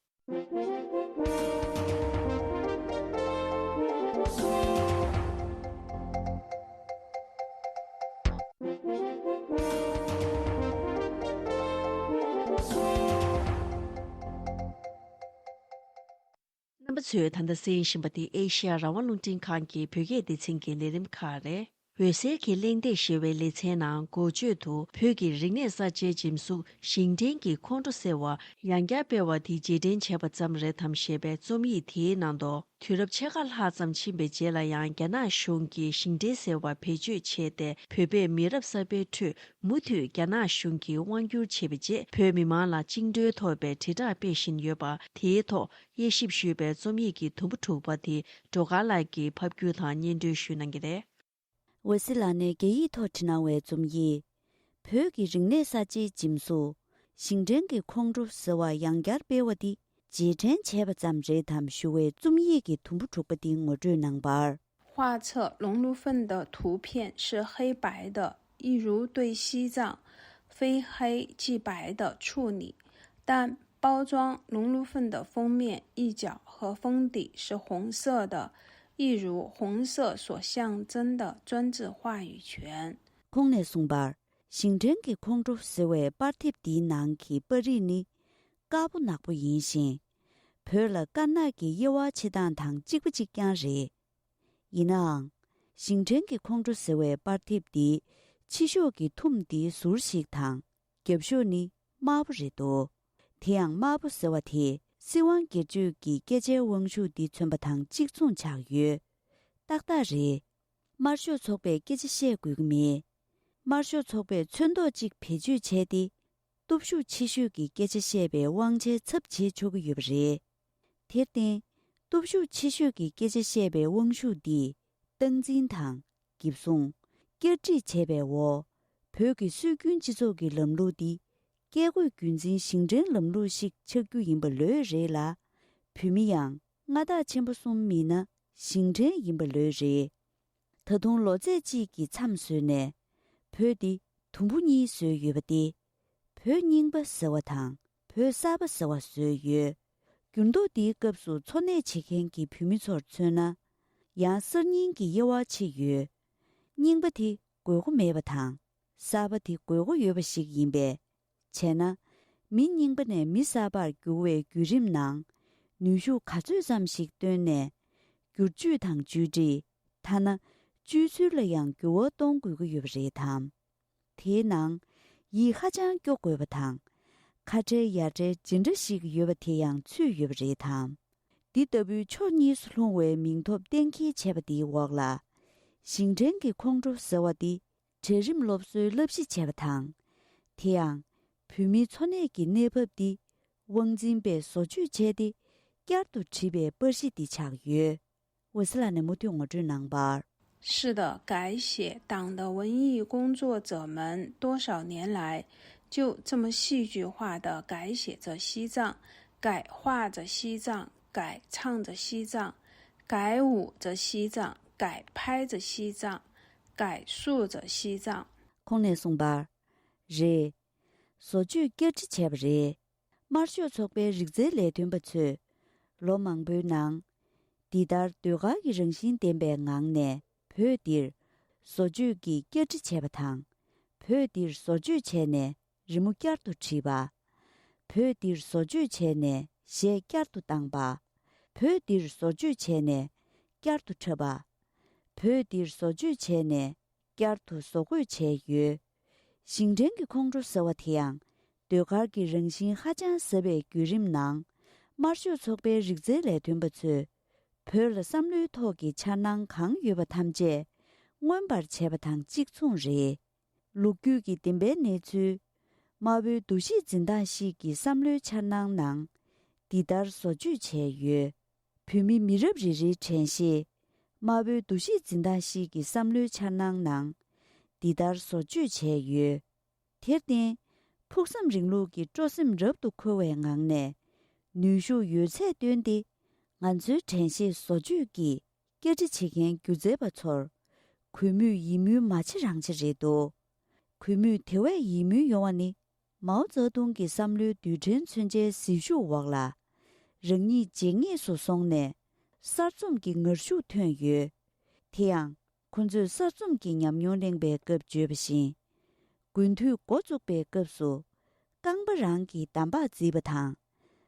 རྣམ་པ་ཚོས་ད་ལྟ་གསན་བཞིན་པ་དེ་ཨེ་ཤེ་ཡ་རང་དབང་རླུང་འཕྲིན་ཁང་གི་བོད་སྐད་སྡེ་ཚན་གྱི་ལས་རིམ་ཁག་རེད། འོད་གསལ་གྱི་གླེང་སྟེགས་ཞེས་པའི་ལེ་ཚན་ནང་འགོ་བརྗོད་དུ་བོད་ཀྱི་རིག་གནས་གསར་བརྗེའི་འཇིམ་གཟུགས་ཞིང་བྲན་གྱི་ཁོང་ཁྲོ་ཟེར་བ་ཡང་བསྐྱར་སྤེལ་བ་དེ་རྗེས་དྲན་བྱས་པ་ཙམ་རེད་དམ་ཞེས་པའི་རྩོམ་ཡིག་དེའི་ནང་དུ། དུས་རབས་ཕྱེད་ཀ་ལྷག་ཙམ་ཕྱིན་པའི་རྗེས་ལ་ཡང་རྒྱ་ནག་གཞུང་གིས་ཞིང་བྲན་ཟེར་བ་བེད་སྤྱོད་བྱས་ཏེ། བོད་པས་མི་རབས་གསར་པའི་ཁྲོད་མུ་མཐུད་རྒྱ་ནག་གཞུང་གིས་དབང་བསྒྱུར་བྱས་པའི་རྗེས། བོད་མི་མང་ལ་བཅིངས་འགྲོལ་ཐོབ་པའི་དྲིལ་བསྒྲགས་སྤེལ་བཞིན་ཡོད་པ། དེའི་ཐོག་དབྱེ་ཞིབ་ཞུས་པའི་རྩོམ་ཡིག་གི་དུམ་བུ་དྲུག་པ་དེ་སྒྲོལ་དཀར་ལགས་ཀྱིས་ཕབ་སྒྱུར་དང་སྙན་སྒྲོན་ཞུ་གནང་གི་རེད། འོད་ཟེར་ལགས་ནས་རྒྱ་ཡིག་ཐོག་བྲིས་གནང་བའི་རྩོམ་ཡིག་བོད་ཀྱི་རིག་གནས་གསར་བརྗེའི་འཇིམ་གཟུགས་ཞིང་བྲན་གྱི་ཁོང་ཁྲོ་ཟེར་བ་ཡང་བསྐྱར་སྤེལ་བ་འདི་རྗེས་དྲན་བྱས་པ་ཙམ་རེད་དམ་ཞུ་བའི་རྩོམ་ཡིག་གི་དུམ་བུ་དྲུག་པ་འདི་ངོ་སྤྲོད་གནང་བར། 画册龙捲风的图片是黑白的，一如对西藏非黑即白的处理，但包装龙捲风的封面一角和封底是红色的，一如红色所象征的专制话语权。 ཁོང་ནས་གསུངས་པར། ཞིང་བྲན་གྱི་ཁོང་ཁྲོ་ཟེར་བའི་པར་དེབ་འདིའི་ནང་གི་པར་རིས་ནི། དཀར་པོ་ནག་པོ་ཡིན་ཞིང་། བོད་ལ་དཀར་ནག་གི་དབྱེ་བ་ཕྱེ་སྟངས་དང་གཅིག་པ་གཅིག་རྐྱང་རེད། ཡིན་ནའང་། ཞིང་བྲན་གྱི་ཁོང་ཁྲོ་ཟེར་བའི་པར་དེབ་འདི་ཕྱི་ཤོག་གི་ཐུམ་འདིའི་ཟུར་ཞིག་དང་། རྒྱབ་ཤོག་ནི་དམར་པོ་རེད་འདུག། དེ་ཡང་དམར་པོ་ཟེར་བ་དེ་སྲིད་དབང་སྒེར་གཅོད་ཀྱི་སྐད་ཆའི་དབང་ཤུགས་འདི་མཚོན་པ་དང་གཅིག་མཚུངས་ཆགས་ཡོད། ཏག་ཏག་རེད། དམར་ཤོག་ཚོགས་པས་སྐད་ཆ་བཤད་དགོས་ཀྱི་མེད། དམར་ཤོག་ཚོགས་པས་ཚོན་མདོག་གཅིག་བེད་སྤྱོད་བྱས་ཏེ། སྟོབས་ཤུགས་ཆེ་ཤོས་ཀྱི་སྐད་ཆ་བཤད་པའི་དབང་ཆའི་ཚབ་བྱེད་ཆོག་གི་ཡོད་པ་རེད། དེར་བརྟེན། སྟོབས་ཤུགས་ཆེ་ཤོས་ཀྱི་སྐད་ཆ་བཤད་པའི་དབང་ཤུགས་འདིས་སྟངས་འཛིན་དང་། འགེབས་སྲུང་། བསྐྱར་སྒྲིག་བྱས་པའི་འོག་བོད་ཀྱི་སྲོལ་རྒྱུན་སྤྱི་ཚོགས་ཀྱི་ལམ་ལུགས་འདི། བཀས་བཀོད་རྒྱུད་འཛིན་ཞིང་བྲན་ལམ་ལུགས་ཤིག་ཆགས་རྒྱུ་ཡིན་པ་ལོས་རེད་ལ། བོད་མི་ཡང་མངའ་བདག་ཆེན་པོ་གསུམ་མིན་ན་ཞིང་བྲན་ཡིན་པ་ལོས་རེད། ད་དུང་ལོ་ཚད་གཅིག་གི་མཚམས་བཟོས་ནས། བོད་འདི་དུམ་བུ་གཉིས་བཟོས་ཡོད་པ་སྟེ། བོད་རྙིང་པ་ཟེར་བ་དང་བོད་གསར་པ་ཟེར་བ་བཟོས་ཡོད། འགྱུར་ལྡོག་འདིའི་སྐབས་སུ་འཚོ་གནས་བྱེད་མཁན་གྱི་བོད་མི་ཚོར་མཚོན་ན། ཡང་གསར་རྙིང་གི་དབྱེ་བ་ཕྱེ་ཡོད། རྙིང་པ་དེ་ དགོས་མཁོ་མེད་པ་དང་། གསར་པ་དེ་དགོས་མཁོ་ཡོད་པ་ཞིག་ཡིན་པས། བྱས་ན། མི་རྙིང་པ་ནས་མི་གསར་པར་འགྱུར་བའི་བརྒྱུད་རིམ་ནང་། ནུས་ཤུགས་ག་ཚོད་ཙམ་ཞིག་བཏོན་ནས། བསྒྱུར་བཅོས་དང་བཅོས་སྒྲིག་ཐ་ན། བཅོས་ཚུལ་ལ་ཡང་འགྱུར་བ་གཏོང་དགོས་ཀྱི་ཡོད་པ་རེད་དམ། དེའི་ནང་། ཡིད་ཧ་ཅང་སྐྱོ་དགོས་པ་དང་། ཁ་བྲལ་ཡ་བྲལ་ཇི་འདྲ་ཞིག་ཡོད་པ་དེ་ཡང་ཚུད་ཡོད་པ་རེད་དམ། འདི་ལྟ་བུའི་ཕྱོགས་གཉིས་སུ་ལྷུང་བའི་མིང་ཐོབ་གཏན་འཁེལ་བྱས་པ་དེའི་འོག་ལ། ཞིང་བྲན་གྱི་ཁོང་ཁྲོ་ཟེར་བ་འདི། གྲལ་རིམ་སློབ་གསོའི་བསླབ་གཞི་བྱས་པ་དང་། དེ་ཡང་། བོད་མིའི་འཚོ་གནས་ཀྱི་གནས་བབ་འདི། དབང་འཛིན་པས་བཟོ་བཅོས་བྱས་ཏེ། བསྐྱར་དུ་བྲིས་པའི་པར་གཞི་འདི་ཆགས་ཡོད། འོད་ཟེར་ལགས་ནས་མུ་མཐུད་ངོ་སྤྲོད་གནང་བར། 是的，改写党的文艺工作者们多少年来就这么戏剧化地改写着西藏，改画着西藏，改唱着西藏，改舞着西藏，改拍着西藏，改塑着西藏。 ཁོང་ནས་གསུངས་པར། རེད། བཟོ་བཅོས་བསྐྱར་སྒྲིག་བྱས་པ་རེད། དམར་ཤོག་ཚོགས་པའི་རིག་རྩལ་ལས་དོན་པ་ཚོས། ལོ་མང་པོའི་ནང་། འདི་ལྟར་ཟློས་གར་གྱི་རང་བཞིན་ལྡན་པའི་ངང་ནས་བོད་འདིར་བཟོ་བཅོས་ཀྱིས་བསྐྱར་སྒྲིག་བྱས་པ་དང་། བོད་འདིར་བཟོ་བཅོས་བྱས་ནས་རི་མོ་བསྐྱར་དུ་བྲིས་པ། བོད་འདིར་བཟོ་བཅོས་བྱས་ནས་གཞས་བསྐྱར་དུ་བཏང་པ། བོད་འདིར་བཟོ་བཅོས་བྱས་ནས་བསྐྱར་དུ་འཁྲབ་པ། བོད་འདིར་བཟོ་བཅོས་བྱས་ནས་བསྐྱར་དུ་བཟོ་བཀོད་བྱས་ཡོད། ཞིང་བྲན་གྱི་ཁོང་ཁྲོ་ཟེར་བ་དེ་ཡང་ཟློས་གར་གྱི་རང་བཞིན་ཧ་ཅང་ཟབ་པའི་བརྒྱུད་རིམ་ནང་། དམར་ཤོག་ཚོགས་པའི་རིག་རྩལ་ལས་དོན་པ་ཚོས་བོད་ལ་བསམ་བློའི་ཐོག་གི་འཆར་སྣང་གང་ཡོད་པ་ཐམས་ཅད་མངོན་པར་བྱས་པ་དང་གཅིག་མཚུངས་རེད། ལོ་རྒྱུས་ཀྱི་བདེན་པའི་གནས་ཚུལ། དམར་པོའི་འདུ་ཤེས་འཛིན་སྟངས་ཤིག་གི་བསམ་བློའི་འཆར་སྣང་ནང་འདི་ལྟར་བཟོ་བཅོས་བྱས་ཡོད། བོད་མི་མི་རབས་རེ་རེའི་དྲན་ཤེས། དམར་པོའི་འདུ་ཤེས་འཛིན་སྟངས་ཤིག་གི་བསམ་བློའི་འཆར་སྣང་ནང་འདི་ལྟར་བཟོ་བཅོས་བྱས་ཡོད། དེར་བརྟེན། ཕུགས་བསམ་རིང་ལུགས་ཀྱི་སྤྲོ་སེམས་རབ་ཏུ་འཁོལ་བའི་ངང་ནས། ནུས་ཤུགས་ཡོད་ཚད་བཏོན་ཏེ། ང་ཚོའི་དྲན་ཤེས་བཟོ་བཅོས་ཀྱིས་བསྐྱར་སྒྲིག་བྱེད་མཁན་སྒྱུ་རྩལ་པ་ཚོར། གུས་མོས་ཡིད་སྨོན་མ་བྱེད་རང་བྱེད་རེད་འདུག་གུས་མོས་དེ་བས་ཡིད་སྨོན་ཡོང་བ་ནི། མའོ་ཙེ་ཏུང་གི་བསམ་བློའི་རྡུལ་ཕྲན་མཚོན་ཆའི་ཟིལ་ཤུགས་འོག་ལ། རང་ཉིད་བརྗེད་ངེས་སུ་སོང་ནས། གསར་རྩོམ་གྱི་ངར་ཤུགས་ཐོན་ཡོད། དེ་ཡང་། ཁོ་ཚོས་གསར་རྩོམ་གྱི་ཉམས་མྱོང་གླེང་པའི་སྐབས་བརྗོད་པ་བཞིན། དགུན་དུས་འགོ་བཙུགས་པའི་སྐབས་སུ། རྐང་པ་རང་གི་འདམ་བག་བརྫིས་པ་དང་།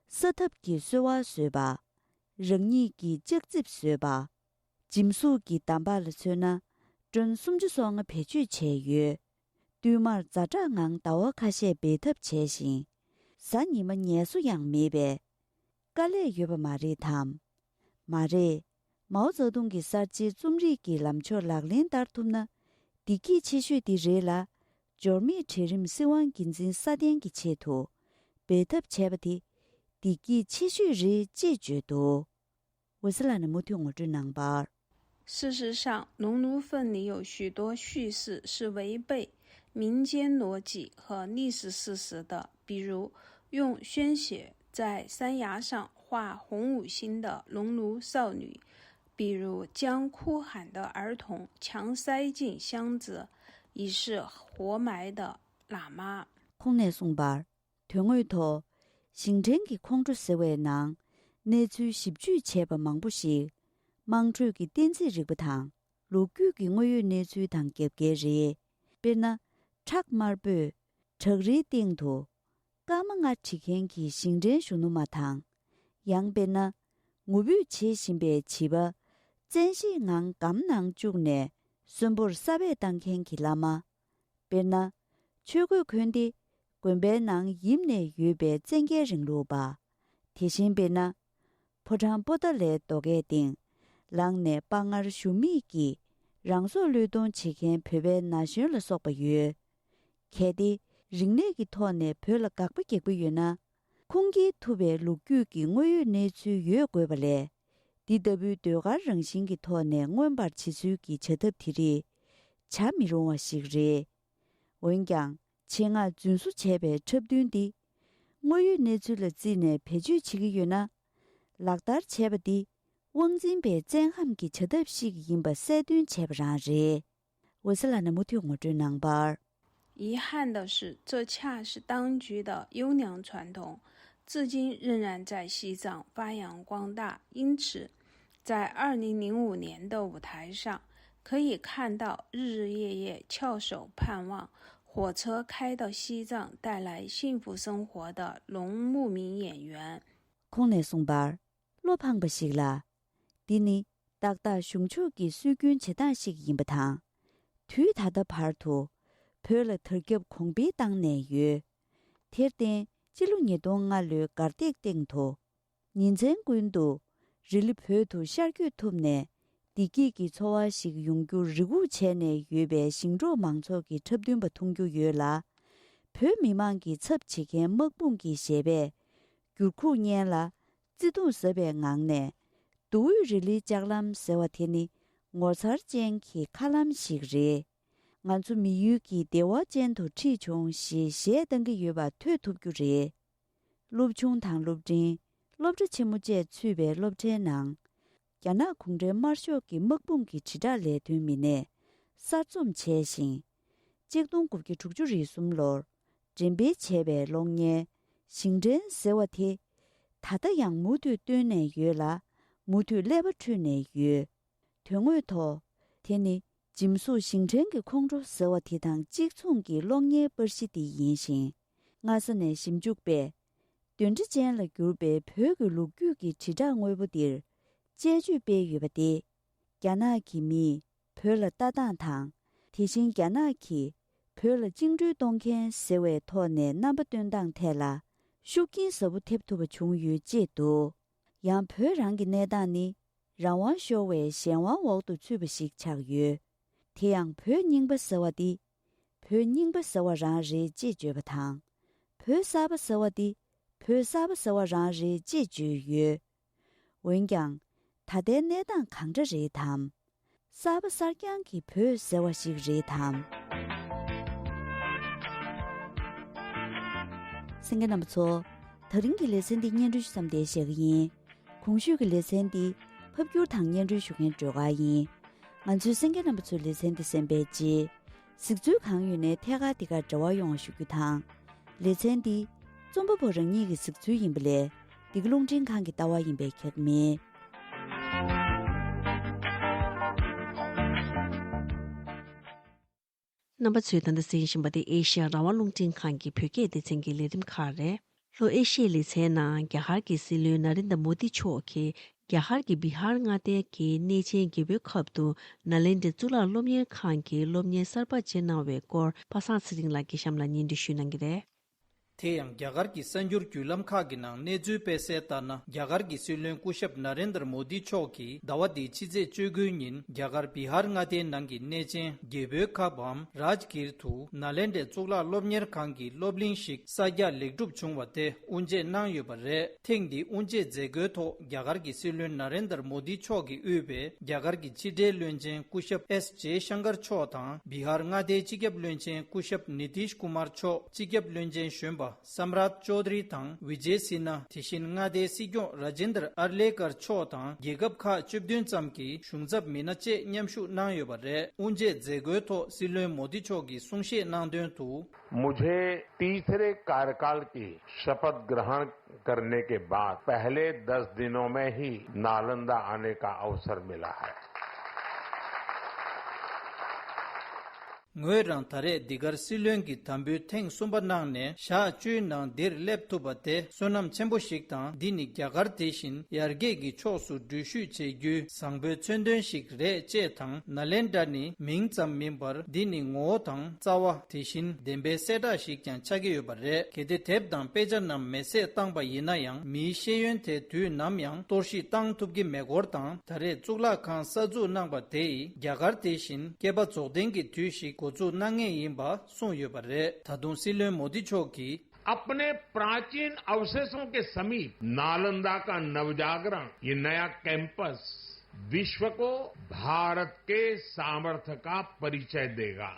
ས་ཐབ་ཀྱི་སོལ་བ་བཟོས་པ། རང་ཉིད་ཀྱི་ལྕགས་རྩིབ་བཟོས་པ། འཇིམ་གཟུགས་ཀྱི་འདམ་བག་ལ་མཚོན་ན། ཀྲོན་སུམ་ཅུ་སོ་ལྔ་བེད་སྤྱོད་བྱས་ཡོད། བསྟུད་མར་ཛ་དྲག་ངང་ཟླ་བ་ཁ་ཤས་འབད་ཐབས་བྱས་ཤིང་། གཟའ་ཉི་མ་ངལ་གསོ་ཡང་མེད་པས། དཀའ་ལས་ཡོད་པ་མ་རེད་དམ། མ་རེད། མའོ་ཙེ་ཏུང་གི་གསར་བརྗེའི་རྩོམ་རིག་གི་ལམ་ཕྱོགས་ལག་ལེན་བསྟར་ཐུབ་ན། བདེ་སྐྱིད་ཆེ་ཤོས་དེ་རེད་ལ། འབྱོར་མེད་གྲལ་རིམ་སྲིད་དབང་སྒེར་འཛིན་སྲ་བརྟན་གྱི་ཆེད་དུ། འབད་ཐབས་བྱས་པ་དེ། བདེ་སྐྱིད་ཆེ་ཤོས་རེད་ཅེས་བརྗོད་འདུག་འོད་ཟེར་ལགས་ནས་མུ་མཐུད་ངོ་སྤྲོད་གནང་བར། 事实上，《农奴愤》里有许多叙事是违背民间逻辑和历史事实的，比如用鲜血在山崖上画红五星的农奴少女，比如将哭喊的儿童强塞进箱子，以示活埋的喇嘛。 ཁོང་ནས་གསུངས་པར། དོན་དངོས་ཐོག་ཞིང་བྲན་གྱི་ཁོང་ཁྲོ་ཟེར་བའི་ནང་། གནས་ཚུལ་ཞིབ་འཇུག་བྱས་པ་མང་པོ་ཞིག་དམངས་ཁྲོད་ཀྱི་གཏན་ཚིགས་རིག་པ་དང་། ལོ་རྒྱུས་ཀྱི་དངོས་ཡོད་གནས་ཚུལ་དང་རྒྱབ་འགལ་རེད། དཔེར་ན། ཁྲག་དམར་པོས་བྲག་རིའི་སྟེང་དུ་སྐར་མ་ལྔ་བྲི་མཁན་གྱི་ཞིང་བྲན་གཞོན་ནུ་མ་དང་། ཡང་དཔེར་ན། ངུ་འབོད་བྱེད་བཞིན་པའི་བྱིས་པ་བཙན་ཤེད་ངང་སྒམ་ནང་བཅུག་ནས་གསོན་པོར་ས་སྦས་བཏང་མཁན་གྱི་བླ་མ། དཔེར་ན། ཆོས་གོས་གོན་ཏེ་དགོན་པའི་ནང་ཡིབ་ནས་ཡོད་པའི་བཙན་རྒྱལ་རིང་ལུགས་པ། དེ་བཞིན་དཔེར་ན། ཕོ་བྲང་པོ་ཏཱ་ལའི་རྡོ་སྐས་སྟེང་ལངས་ནས་དཔའ་ངར་ཞུམ་མེད་ཀྱིས་རང་སྲོག་བློས་གཏོང་བྱེད་མཁན་བོད་པའི་ན་གཞོན་ལ་སོགས་པ་ཡོད། གལ་ཏེ་རིག་གནས་ཀྱི་ཐོག་ནས་བོད་ལ་དགག་པ་རྒྱག་པ་ཡོད་ན། ཁུངས་སྐྱེལ་ཐུབ་པའི་ལོ་རྒྱུས་ཀྱི་དངོས་ཡོད་གནས་ཚུལ་ཡོད་དགོས་པ་ལས། འདི་ལྟ་བུའི་ཟློས་གར་རང་བཞིན་གྱི་ཐོག་ནས་མངོན་པར་བྱེད་ཚུལ་གྱི་བྱ་ཐབས་དེ་རིགས་བྱ་མི་རུང་བ་ཞིག་རེད། འོན་ཀྱང་། ཆེད་མངགས་རྫུན་བཟོ་བྱས་པའི་འཁྲབ་སྟོན་འདི། དངོས་ཡོད་གནས་ཚུལ་ལ་བརྩིས་ནས་བེད་སྤྱོད་བྱེད་ཀྱི་ཡོད་ན། ལག་བསྟར་བྱས་པ་འདི། དབང་འཛིན་པའི་བཙན་ཁམས་ཀྱི་བྱ་ཐབས་ཤིག་ཡིན་པ་གསལ་སྟོན་བྱས་པ་རང་རེད། འོད་ཟེར་ལགས་ནས་མུ་མཐུད་ངོ་སྤྲོད་གནང་བར། 遗憾的是，这恰是当局的优良传统，至今仍然在西藏发扬光大。因此，在二零零五年的舞台上，可以看到日日夜夜翘首盼望火车开到西藏带来幸福生活的龙牧民演员。 ཁོང་ནས་གསུངས་པར། བློ་ཕངས་པ་ཞིག་ལ། འདི་ནི་ཏག་ཏག་གཞུང་ཕྱོགས་ཀྱི་སྲོལ་རྒྱུན་བྱེད་སྟངས་ཤིག་ཡིན་པ་དང་། དུས་ད་ལྟ་བར་དུ་བོད་ལ་དར་ཁྱབ་གོང་འཕེལ་བཏང་ནས་ཡོད། དེར་བརྟེན་སྤྱི་ལོ་ཉིས་སྟོང་ལྔ་ལོའི་གར་སྟེགས་སྟེང་དུ། ཉིན་མཚན་ཀུན་ཏུ་རི་ལི་བོད་དུ་ཤར་བསྐྱོད་ཐུབ་ནས་བདེ་སྐྱིད་ཀྱི་འཚོ་བ་ཞིག་ཡོང་རྒྱུར་རེ་སྒུག་བྱས་ནས་ཡོད་པའི་ཞིང་འབྲོག་མང་ཚོགས་ཀྱི་འཁྲབ་སྟོན་པ་མཐོང་རྒྱུ་ཡོད་ལ། བོད་མི་མང་གི་ཚབ་བྱེད་མཁན་དམག་དཔུང་གི་ཞལ་པས་འགྱུར་ཁུག་སྙན་ལ་བརྩེ་དུང་ཟབ་པའི་ངང་ནས། མདོ་དབུས་རི་ལིའི་ལྕགས་ལམ་ཟེར་བ་དེ་ནི་ངོ་མཚར་ཅན་གྱི་མཁའ་ལམ་ཞིག་རེད། ང་ཚོ་མི་ཡུལ་གྱི་བདེ་བ་ཅན་དུ་ཁྲིད་བྱུང་ཞེས་གཞས་བཏང་གི་ཡོད་པ་ཐོས་ཐུབ་རྒྱུ་རེད། སློབ་ཆུང་དང་སློབ་འབྲིང་། སློབ་གྲྭ་ཆེན་མོ་བཅས་ཚུད་པའི་སློབ་གྲྭའི་ནང་། རྒྱ་ནག་གུང་ཁྲན་དམར་ཤོག་གི་དམག་དཔུང་གི་དྲིལ་བསྒྲགས་ལས་དོན་མི་སྣས་གསར་རྩོམ་བྱས་ཤིང་། གཅིག་སྟོང་དགུ་བརྒྱ་དྲུག་ཅུ་རེ་གསུམ་ལོར་འགྲེམས་སྤེལ་བྱས་པའི་གློག་བརྙན་ཞིང་བྲན་ཟེར་བ་དེ། ད་ལྟ་ཡང་མུ་མཐུད་བཏོན་ནས་ཡོད་ལ། མུ་མཐུད་ཀླད་པ་འཁྲུད་ནས་ཡོད། དོན་དངོས་ཐོག་དེ་ནི་འཇིམ་གཟུགས་ཞིང་བྲན་གྱི་ཁོང་ཁྲོ་ཟེར་བ་དེ་དང་གཅིག་མཚུངས་ཀྱི་གློག་བརྙན་པར་གཞི་དེ་ཡིན་ཞིང་། སྔ་ས་ནས་ཞིབ་འཇུག་པས། གདོན་འདྲེ་ཅན་ལ་གྱུར་པའི་བོད་ཀྱི་ལོ་རྒྱུས་ཀྱི་དྲིལ་བསྒྲགས་དངོས་པོ་འདིར་དཔྱད་བརྗོད་སྤེལ་ཡོད་པ་སྟེ། རྒྱ་ནག་གི་མིས་བོད་ལ་ལྟ་སྟངས་དང་། དེ་བཞིན་རྒྱ་ནག་གིས་བོད་ལ་བཅིངས་འགྲོལ་གཏོང་མཁན་ཟེར་བའི་ཐོག་ནས་རྣམ་པ་སྟོན་སྟངས་ཐད་ལ་ཤུགས་རྐྱེན་ཟབ་པོ་ཐེབས་ཐུབ་པ་བྱུང་ཡོད་ཅེས་འདུག་ཡང་བོད་རང་གི་གནས་སྟངས་ནི། རང་དབང་ཤོར་བའི་གཞན་དབང་འོག་ཏུ་ཚུད་པ་ཞིག་ཆགས་ཡོད། དེ་ཡང་བོད་རྙིང་པ་ཟེར་བ་འདི། བོད་རྙིང་པ་ཟེར་བ་རང་རེད་ཅེས་བརྗོད་པ་དང་། བོད་གསར་པ་ཟེར་བ་འདི། བོད་གསར་པ་ཟེར་བ་རང་རེད་ཅེས་བརྗོད་ཡོད། འོན་ཀྱང་། ད་ལྟའི་གནས་སྟངས་གང་འདྲ་རེད་དམ། གསར་པ་གསར་རྐྱང་གི་བོད་ཟེར་བ་ཞིག་རེད་དམ། གསན་མཁན་རྣམ་པ་ཚོ། ད་རིང་གི་ལེ་ཚན་འདི་སྙན་སྒྲོན་ཞུ་མཚམས་འདིར་བཞག་གི་ཡིན། གོང་ཞུས་ཀྱི་ལེ་ཚན་འདི་ཕབ་སྒྱུར་དང་སྙན་སྒྲོན་ཞུ་མཁན་སྒྲོལ་དཀར་ཡིན། ང་ཚོའི་གསན་མཁན་རྣམ་པ་ཚོས་ལེ་ཚན་འདི་གསན་པའི་རྗེས། གཟིགས་ཚུལ་གང་ཡོད་ནས་ཐད་ཀར་འདི་གར་འབྲེལ་བ་ཡོང་བ་ཞུ་རྒྱུ་དང་། ལེ་ཚན་འདི་རྩོམ་པ་པོ་རང་ཉིད་ཀྱི་གཟིགས་ཚུལ་ཡིན་པ་ལས་འདི་ག་རླུང་འཕྲིན་ཁང་གི་ལྟ་བ་ཡིན་པས་ཁྱབ་མེད། རྣམ་པ་ཚོས་ད་ལྟ་གསན་བཞིན་པ་དེ་ཨེ་ཤ་ཡ་རང་དབང་རླུང་འཕྲིན་ཁང་གི་བོད་སྐད་སྡེ་ཚན་གྱི་ལས་རིམ་ཁག་རེད། ལྷོ་ཨེ་ཤི་ཡའི་ལེ་ཚན་ནང་རྒྱ་གར་གྱི་སྲིད་བློན་ན་རེན་དྲ་མོ་དི་མཆོག་གིས་རྒྱ་གར་གྱི་བི་ཧར་མངའ་སྡེའི་གནས་ཆེན་རྒྱལ་པོའི་ཁབ་ཏུ་ནཱ་ལེནྡྲའི་གཙུག་ལག་སློབ་གཉེར་ཁང་གི་སློབ་གཉེར་གསར་པ་སྤྱན་གནང་བའི་སྐོར་པ་སངས་ཚེ་རིང་ལགས་ཀྱིས་གཤམ་ལ་སྙན་སྒྲོན་ཞུ་གནང་གི་རེད། དེ་ཡང་རྒྱ་གར་གྱི་གསར་འགྱུར་བརྒྱུད་ལམ་ཁག་གི་ནང་གནས་ཚུལ་སྤེལ་གསལ་ལྟར་ན། རྒྱ་གར་གྱི་སྲིད་བློན་སྐུ་ཞབས་ན་རེན་དར་མོ་དི་མཆོག་གིས་ཟླ་བ་འདིའི་ཕྱི་ཚེས་བཅུ་དགུའི་ཉིན་རྒྱ་གར་བི་ཧར་མངའ་སྡེའི་ནང་གི་གནས་ཆེན་རྒྱལ་པོའི་ཁབ་བམ་རཱཇ་གིར་དུ་ནཱ་ལེནྡྲའི་གཙུག་ལག་སློབ་གཉེར་ཁང་གི་སློབ་གླིང་ཞིག་གསར་རྒྱག་ལེགས་གྲུབ་བྱུང་བ་དེ་དབུ་འབྱེད་གནང་ཡོད་པ་རེད། ཐེངས་འདིའི་དབུ་འབྱེད་མཛད་སྒོའི་ཐོག་རྒྱ་གར་གྱི་སྲིད་བློན་ན་རེན་དར་མོ་དི་མཆོག་གིས་དབུས་པའི་རྒྱ་གར་གྱི་ཕྱི་འབྲེལ་བློན་ཆེན་སྐུ་ཞབས་ཨེས་ཇེ་ཤང་ཀར་མཆོག་དང་། བི་ཧར་མངའ་སྡེའི་སྤྱི་ཁྱབ་བློན་ཆེན་སྐུ་ཞབས་ནི་ཏིཤ་ཀུ་མར་མཆོག་སྤྱི་ཁྱབ་བློན་ཆེན་གཞོན་པ་སམ་རཱཐ་ཅོ་དྷ་རི་དང་། ཝི་ཇེ་སི་ན། དེ་བཞིན་མངའ་སྡེའི་སྲིད་སྐྱོང་རཱ་ཇེན་དར་ཨར་ལེ་ཀར་མཆོག་དང་། རྒྱལ་ཁབ་ཁག་བཅུ་བདུན་ཙམ་གྱི་གཞུང་ཚབ་མི་སྣ་བཅས་མཉམ་ཞུགས་གནང་ཡོད་པ་རེད། དབུ་འབྱེད་མཛད་སྒོའི་ཐོག་སྲིད་བློན་མོ་དི་མཆོག་གིས་གསུང་བཤད་གནང་དོན་དུ། मुझे तीसरे कार्यकाल की शपथ ग्रहण करने के बाद पहले दस दिनों में ही नालंदा आने का अवसर मिला है। ངོས་རང་ད་རེས་འདི་གར་སྲིད་བློན་གྱི་དམ་འབུལ་ཐེངས་གསུམ་པ་གནང་ནས་ཞག་བཅུའི་ནང་འདིར་སླེབས་ཐུབ་པ་དེ་བསོད་ནམས་ཆེན་པོ་ཞིག་དང་། འདི་ནི་རྒྱ་གར་དེ་བཞིན་ཡར་རྒྱས་ཀྱི་ཕྱོགས་སུ་འགྲུལ་བཞུད་བྱེད་རྒྱུའི་བཟང་པོའི་མཚོན་དོན་ཞིག་རེད་ཅེས་དང་། ནཱ་ལེནྡྲ་ནི་མིང་ཙམ་མིན་པར་འདི་ནི་ངོ་བོ་དང་རྩ་བ། དེ་བཞིན་བདེན་པའི་གསལ་བསྒྲགས་ཤིག་ཀྱང་ཆགས་ཀྱི་ཡོད་པ་རེད། གལ་ཏེ་དེབ་དང་དཔེ་ཆ་རྣམས་མེ་བསྲེགས་བཏང་པ་ཡིན་ན་ཡང་། མིའི་ཤེས་ཡོན་དེ་དུས་ནམ་ཡང་གཏོར་བཤིག་བཏང་ཐུབ་ཀྱི་མེད་སྐོར་དང་། ད་རེས་གཙུག་ལག་ཁང་གསར་འཛུགས་གནང་པ་དེ་ཡིས་རྒྱ་གར་དེ་བཞིན་བསྐལ་པ་རྫོགས་ལྡན་གྱི་དུས་ཤིག་འགོ་འཛུགས་གནང་ངེས་ཡིན་པ་གསུངས་ཡོད་པ་རེད། ད་དུང་སྲིད་བློན་མོ་དི་མཆོག་གིས། अपने प्राचीन अवशेषों के समीप नालंदा का नवजागरण, ये नया कैंपस विश्व को भारत के सामर्थ्य का परिचय देगा।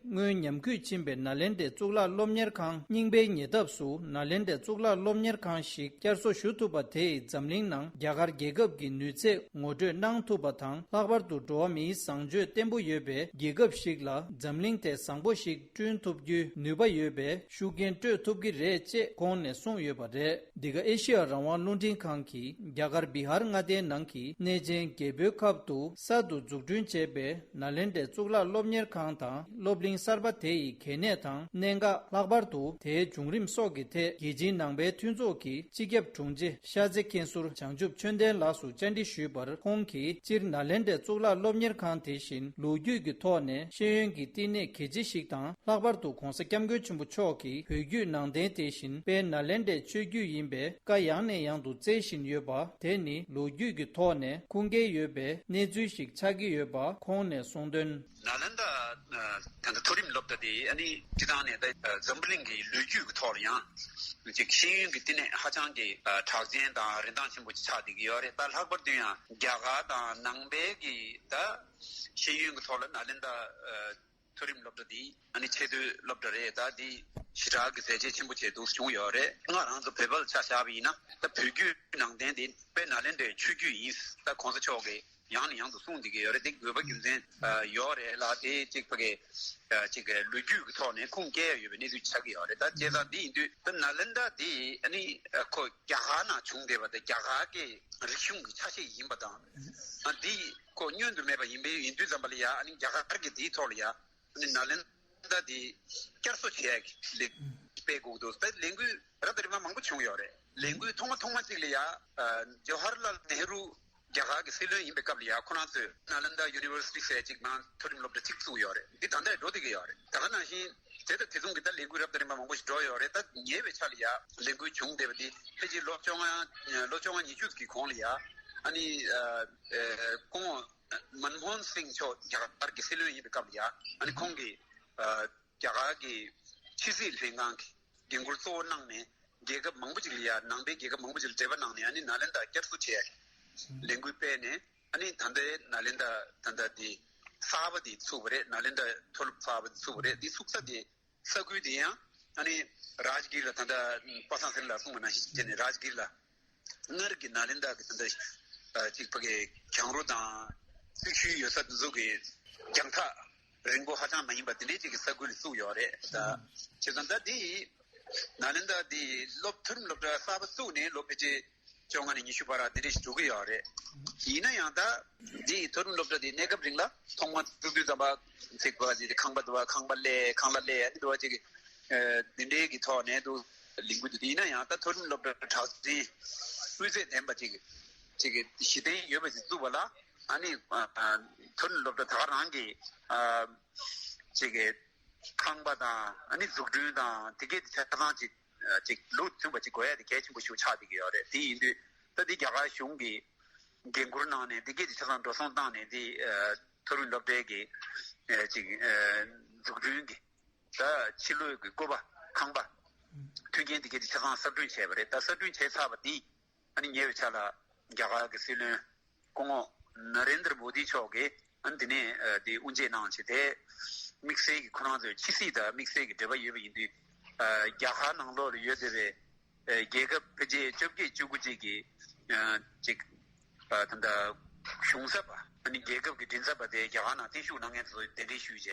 སྔོན་ཉམས་རྒུད་ཕྱིན་པའི་ནཱ་ལེནྡྲའི་གཙུག་ལག་སློབ་གཉེར་ཁང་རྙིང་པའི་ཉེ་འདབས་སུ་ནཱ་ལེནྡྲའི་གཙུག་ལག་སློབ་གཉེར་ཁང་ཞིག་བསྐྱར་གསོ་ཞུ་ཐུབ་པ་དེས་འཛམ་གླིང་ནང་རྒྱ་གར་རྒྱལ་ཁབ་ཀྱི་ནུས་ཚད་ངོ་སྤྲོད་གནང་ཐུབ་པ་དང་། ལྷག་པར་དུ་འགྲོ་བ་མིའི་བཟང་སྤྱོད་བརྟན་པོ་ཡོད་པའི་རྒྱལ་ཁབ་ཞིག་ལ་འཛམ་གླིང་ཐད་བཟང་པོ་ཞིག་བསྐྲུན་ཐུབ་རྒྱུའི་ནུས་པ་ཡོད་པའི་ཤུགས་རྐྱེན་སྤྲོད་ཐུབ་ཀྱི་རེད་ཅེས་ཁོང་ནས་གསུངས་ཡོད་པ་རེད། འདི་ག་ཨེ་ཤི་ཡ་རང་དབང་རླུང་འཕྲིན་ཁང་གིས་རྒྱ་གར་བི་ཧར་མངའ་སྡེའི་ནང་གི་གནས་ཆེན་རྒྱལ་པོའི་ཁབ་ཏུ་གསར་དུ་འཛུགས་སྐྲུན་བྱས་པའི་ནཱ་ལེནྡྲའི་གཙུག་ལག་སློབ་གཉེར་ཁང་དང་སློབ་གླིང་གསར་པ་དེ་ཡི་གལ་གནད་དང་གནད་འགག་ལྷག་པར་དུ་དེའི་བྱུང་རིམ་སོགས་ཀྱི་ཐད་རྒྱལ་སྤྱིའི་ནང་པའི་མཐུན་ཚོགས་ཀྱི་སྤྱི་ཁྱབ་དྲུང་ཆེ་ཤར་རྩེ་མཁན་ཟུར་བྱང་ཆུབ་ཆོས་ལྡན་ལགས་སུ་བཅར་འདྲི་ཞུས་པར་ཁོང་གིས་སྤྱིར་ནཱ་ལེནྡྲའི་གཙུག་ལག་སློབ་གཉེར་ཁང་དེ་བཞིན་ལོ་རྒྱུས་ཀྱི་ཐོག་ནས་ཤེས་ཡོན་གྱི་བསྟི་གནས་གལ་ཆེ་ཞིག་དང་། ལྷག་པར་དུ་༧གོང་ས་༧སྐྱབས་མགོན་ཆེན་པོ་མཆོག་གིས་བོད་བརྒྱུད་ནང་བསྟན་དེ་བཞིན་དཔལ་ནཱ་ལེནྡྲའི་ཆོས་བརྒྱུད་ཡིན་པའི་བཀའ་ཡང་ནས་ཡང་དུ་སྩལ་བཞིན་ཡོད་པ་དེ་ནི་ལོ་རྒྱུས་ཀྱི་ཐོག་ནས་ཁུངས་སྐྱེལ་ཡོད་པའི་གནས་ཚུལ་ཞིག་ཆགས་ཀྱི་ཡོད་པ་ཁོང་ནས་གསུངས་དོན། ནཱ་ལེནྡྲ་ད་ལྟ་མཐོ་རིམ་སློབ་གྲྭ་དེ་ཨ་ནི་སྤྱི་བཏང་ནས་ད་འཛམ་བུ་གླིང་གི་ལོ་རྒྱུས་ཀྱི་ཐོག་ལ་ཡང་ཅིག་ཤེས་ཡོན་གྱི་བསྟི་གནས་ཧ་ཅང་གི་གྲགས་ཅན་དང་རིན་ཐང་ཆེན་པོ་ཅིག་ཆགས་བསྡད་ཀྱི་ཡོད་རེད། ད་ལྷག་པར་དུ་ཡང་རྒྱ་གར་དང་ནང་པའི་གི་ད་ཤེས་ཡོན་གྱི་ཐོག་ལ་ནཱ་ལེནྡྲ་མཐོ་རིམ་སློབ་གྲྭ་འདི་ཨ་ནི་ཆེས་མཐོའི་སློབ་གྲྭ་རེད། ད་འདི་ཞེ་དྲག་གི་མཛད་རྗེས་ཆེན་པོ་བྱས་འདུག་བྱུང་ཡོད་རེད། ང་རང་ཚོ་བོད་པ་ལ་ཆ་བཞག་པ་ཡིན་ན་ད་བོད་བརྒྱུད་ནང་བསྟན་འདི་དཔལ་ནཱ་ལེནྡྲའི་ཆོས་བརྒྱུད་ཡིན། ད་གོང་ས་མཆོག་གིས་ཡང་ནས་ཡང་དུ་གསུངས་བསྡད་ཀྱི་ཡོད་རེད། འདི་དགོས་པ་རྒྱུ་མཚན་ཡོད་རེད་ལ། དེ་གཅིག་ཕ་གི་གཅིག་གི་ལོ་རྒྱུས་ཀྱི་ཐོག་ནས་ཁུངས་སྐྱེལ་ཡ་ཡོད་པའི་གནས་ཚུལ་ཆགས་ཀྱི་ཡོད་རེད། ད་བྱས་ཙང་འདི་ཡིན་དུས་ད་ནཱ་ལེནྡྲ་འདི་ཨ་ནི་ཁོ་རྒྱ་གར་ནང་བྱུང་བསྡད་པ་དང་རྒྱ་གར་གྱི་རིག་གཞུང་གི་ཆ་ཤས་ཡིན་པ་དང་འདི་ཁོ་བསྙོན་དུ་མེད་པ་ཡིན་པའི་ཡིན་དུས་ཙམ་པ་ལ་ཡ་ཨ་ནི་རྒྱ་གར་གྱི་དེའི་ཐོག་ལ་ཡ་ཨ་ནི་ནཱ་ལེནྡྲ་དེ་བསྐྱར་གསོ་བྱེད་ཡག་གི་ལས་སྤེལ་དགོས་འདུག་ད་ལས་འགུལ་རབ་དང་རིམ་པ་མང་པོ་བྱུང་ཡོད་རེད། ལས་འགུལ་ཐོག་མ་ཐོག་མ་གཅིག་ལ་ཡ་ཇོ་ཧར་ལཱལ་ནེ་རུ་རྒྱ་གར་གྱི་སྲིད་བློན་ཡིན་པའི་སྐབས་ལ་ཡ་ཁོ་རང་ཚོས་ནཱ་ལེནྡྲ་ཡུ་ནི་ཝར་སི་ཊི་ཟེར་ཅིག་ནང་མཐོ་རིམ་སློབ་གྲྭ་གཅིག་བཙུགས་ཡོད་རེད། འདི་ད་ལྟ་འགྲོ་བསྡད་ཀྱི་ཡོད་རེད། ད་ག་ནང་བཞིན་དེ་དང་དེ་མཚུངས་ཀྱི་ད་ལས་འགུལ་རབ་དང་རིམ་པ་མང་པོ་ཞིག་འགྲོ་ཡོད་རེད། ད་ཉེ་བའི་ཆར་ལ་ཡ་ལས་འགུལ་བྱུང་བསྡད་པ་འདི་ཕལ་ཆེར་ལོ་བཅོ་ལྔ་ལོ་བཅོ་ལྔ་ཉི་ཤུ་གི་གོང་ལ་ཡ་ཨ་ནི་སྐུ་ངོ་མན་མོ་ཧན་སིང་མཆོག་རྒྱ་གར་གྱི་སྲིད་བློན་ཡིན་པའི་སྐབས་ལ་ཡ་ཨ་ནི་ཁོང་གིས་རྒྱ་གར་གྱི་ཕྱི་སྲིད་ལྷན་ཁང་གི་འགན་འཁུར་གཙོ་བོ་གནང་ནས་རྒྱལ་ཁབ་མང་པོ་ཅིག་ལ་ཡ་ནང་པའི་རྒྱལ་ཁབ་མང་པོ་ཅིག་ལ་འབྲེལ་བ་གནང་ནས་ཨ་ནི་ནཱ་ལེནྡྲ་བསྐྱར་གསོ་བྱས་ལས་འགུལ་སྤེལ་ནས་ཨ་ནི་ད་ལྟའི་ནཱ་ལེནྡྲ་ད་ལྟ་དེ་གསར་པ་དེ་ཚུགས་པ་རེད། ནཱ་ལེནྡྲ་མཐོ་སློབ་གསར་པ་དེ་ཚུགས་པ་རེད། དེ་ཚུགས་ས་དེ་ས་ཁུལ་དེ་ཡང་ཨ་ནི་རཱཇ་གིར་ལ་ད་ལྟ་པ་སངས་སེང་ལགས་གསུངས་པ་ནང་བཞིན་བྱས་ནས་རཱཇ་གིར་ལ་སྔར་གྱི་ནཱ་ལེནྡྲ་གི་ད་ལྟ་ཅིག་ཕ་གི་གྱང་རོ་དང་རྩིག་ཤུལ་ཡོད་ས་དེ་ཚོ་གི་རྒྱང་ཐག་རིང་པོ་ཧ་ཅང་མ་ཡིན་པ་དེ་འདྲའི་ཅིག་གི་ས་ཁུལ་ལ་བཙུགས་ཡོད་རེད། ད་བྱས་ཙང་ད་འདི་ནཱ་ལེནྡྲ་འདི་སློབ་མཐོ་རིམ་སློབ་གྲྭ་གསར་པ་བཙུགས་ནས་ལོ་ཕལ་ཆེར་བཅོ་ལྔ་ནས་ཉི་ཤུ་བར་དེ་འདྲ་ཞིག་འགྲོ་གི་ཡོད་རེད། ཡིན་ན་ཡང་ད་འདི་མཐོ་རིམ་སློབ་གྲྭ་འདི་གནས་སྐབས་རིང་ལ་ཐོག་མར་བཙུགས་དུས་ཙམ་པ་ཅིག་པ་ཅིག་ཁང་པ་འདུག་པ། ཁང་པ་སླེབས། ཁང་གླ་སླེབས། ཨ་ནི་འདུག་པ་ཅིག་འདི་འདྲའི་གི་ཐོག་ནས་འདུག་ལས་འགུལ་འདུག་ཡིན་ན་ཡང་ད་མཐོ་རིམ་སློབ་གྲྭ་གྲགས་ཅན་སྤུས་ཚད་ལྡན་པ་ཅིག་ཅིག་གཞི་རྟེན་ཡོད་པ་ཅིག་བཙུགས་པ་ལ་ཨ་ནི་མཐོ་རིམ་སློབ་གྲྭ་ད་ག་རང་གི་ཅིག་གི་ཁང་པ་དང་ཨ་ནི་འཛུགས་སྐྲུན་དང་དེ་གའི་ཆ་ཚང་ཅིག་ཅིག་ལུགས་མཐུན་པ་ཅིག་དགོས་ཡ་དེ་གལ་ཆེན་པོ་ཞིག་ཆགས་བསྡད་ཀྱི་ཡོད་རེད། དེ་ཡིན་དུས་ད་འདི་རྒྱ་གར་གཞུང་གིས་འགན་འཁུར་གནང་ནས་དེ་གའི་ཆ་ཚང་འགྲོ་སོང་བཏང་ནས་དེ་མཐོ་རིམ་སློབ་གྲྭའི་གི་ཅིག་འཛུགས་སྐྲུན་གྱི་ད་ཕྱི་ལོགས་ཀྱི་སྐུད་པ་ཁང་པ་མཐུན་རྐྱེན་དེ་གའི་ཆ་ཚང་གསར་སྐྲུན་བྱས་པ་རེད། ད་གསར་སྐྲུན་བྱས་ཚར་བ་དེ་ཨ་ནི་ཉེ་བའི་ཆར་ལ་རྒྱ་གར་གྱི་སྲིད་བློན་སྐུ་ངོ་ན་རེན་དྲ་མོ་དི་མཆོག་གིས་ཨ་ནི་དེ་ནས་ཨ་དེ་དབུ་འབྱེད་གནང་བྱས་ཏེ། དམིགས་བསལ་གྱི་ཁོ་རང་ཚོའི་ཕྱི་སྲིད་དང་དམིགས་བསལ་གྱི་འབྲེལ་བ་ཡོད་པ་ཡིན་དུས། ཨ་རྒྱ་གར་ནང་ལོགས་ལ་ཡོད་བསྡད་པའི་ཨ་རྒྱལ་ཁབ་ཕལ་ཆེར་བཅོ་བརྒྱད་བཅུ་དགུ་ཅིག་གི་ཨ་ཅིག་ཨ་ད་ལྟ་གཞུང་ཚབ་པ་ཨ་ནི་རྒྱལ་ཁབ་ཀྱི་མགྲིན་ཚབ་པ་དེ་རྒྱ་གར་ནང་བརྟན་བཞུགས་གནང་མཁན་ཚོ་གདན་འདྲེན་ཞུས་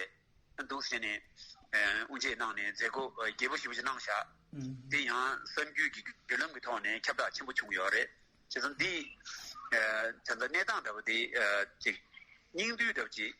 བྱས། འདུག་ཟེར་ནས་ཨ་དབུ་འབྱེད་གནང་ནས་མཛད་སྒོ་ཨ་རྒྱས་པོ་ཞེ་པོ་ཅིག་གནང་བཞག་ཨུམ། དེ་ཡང་གསར་འགྱུར་གྱི་བརྒྱུད་ལམ་གྱི་ཐོག་ནས་ཁྱབ་བསྒྲགས་ཆེན་པོ་བྱུང་ཡོད་རེད། བྱས་ཙང་འདི་ཨ་ད་ལྟ་གནས་སྟངས་འདྲ་བོ་དེ་ཨ་ཅིག་སྙིང་བསྡུས་འདྲ་བོ་ཅིག་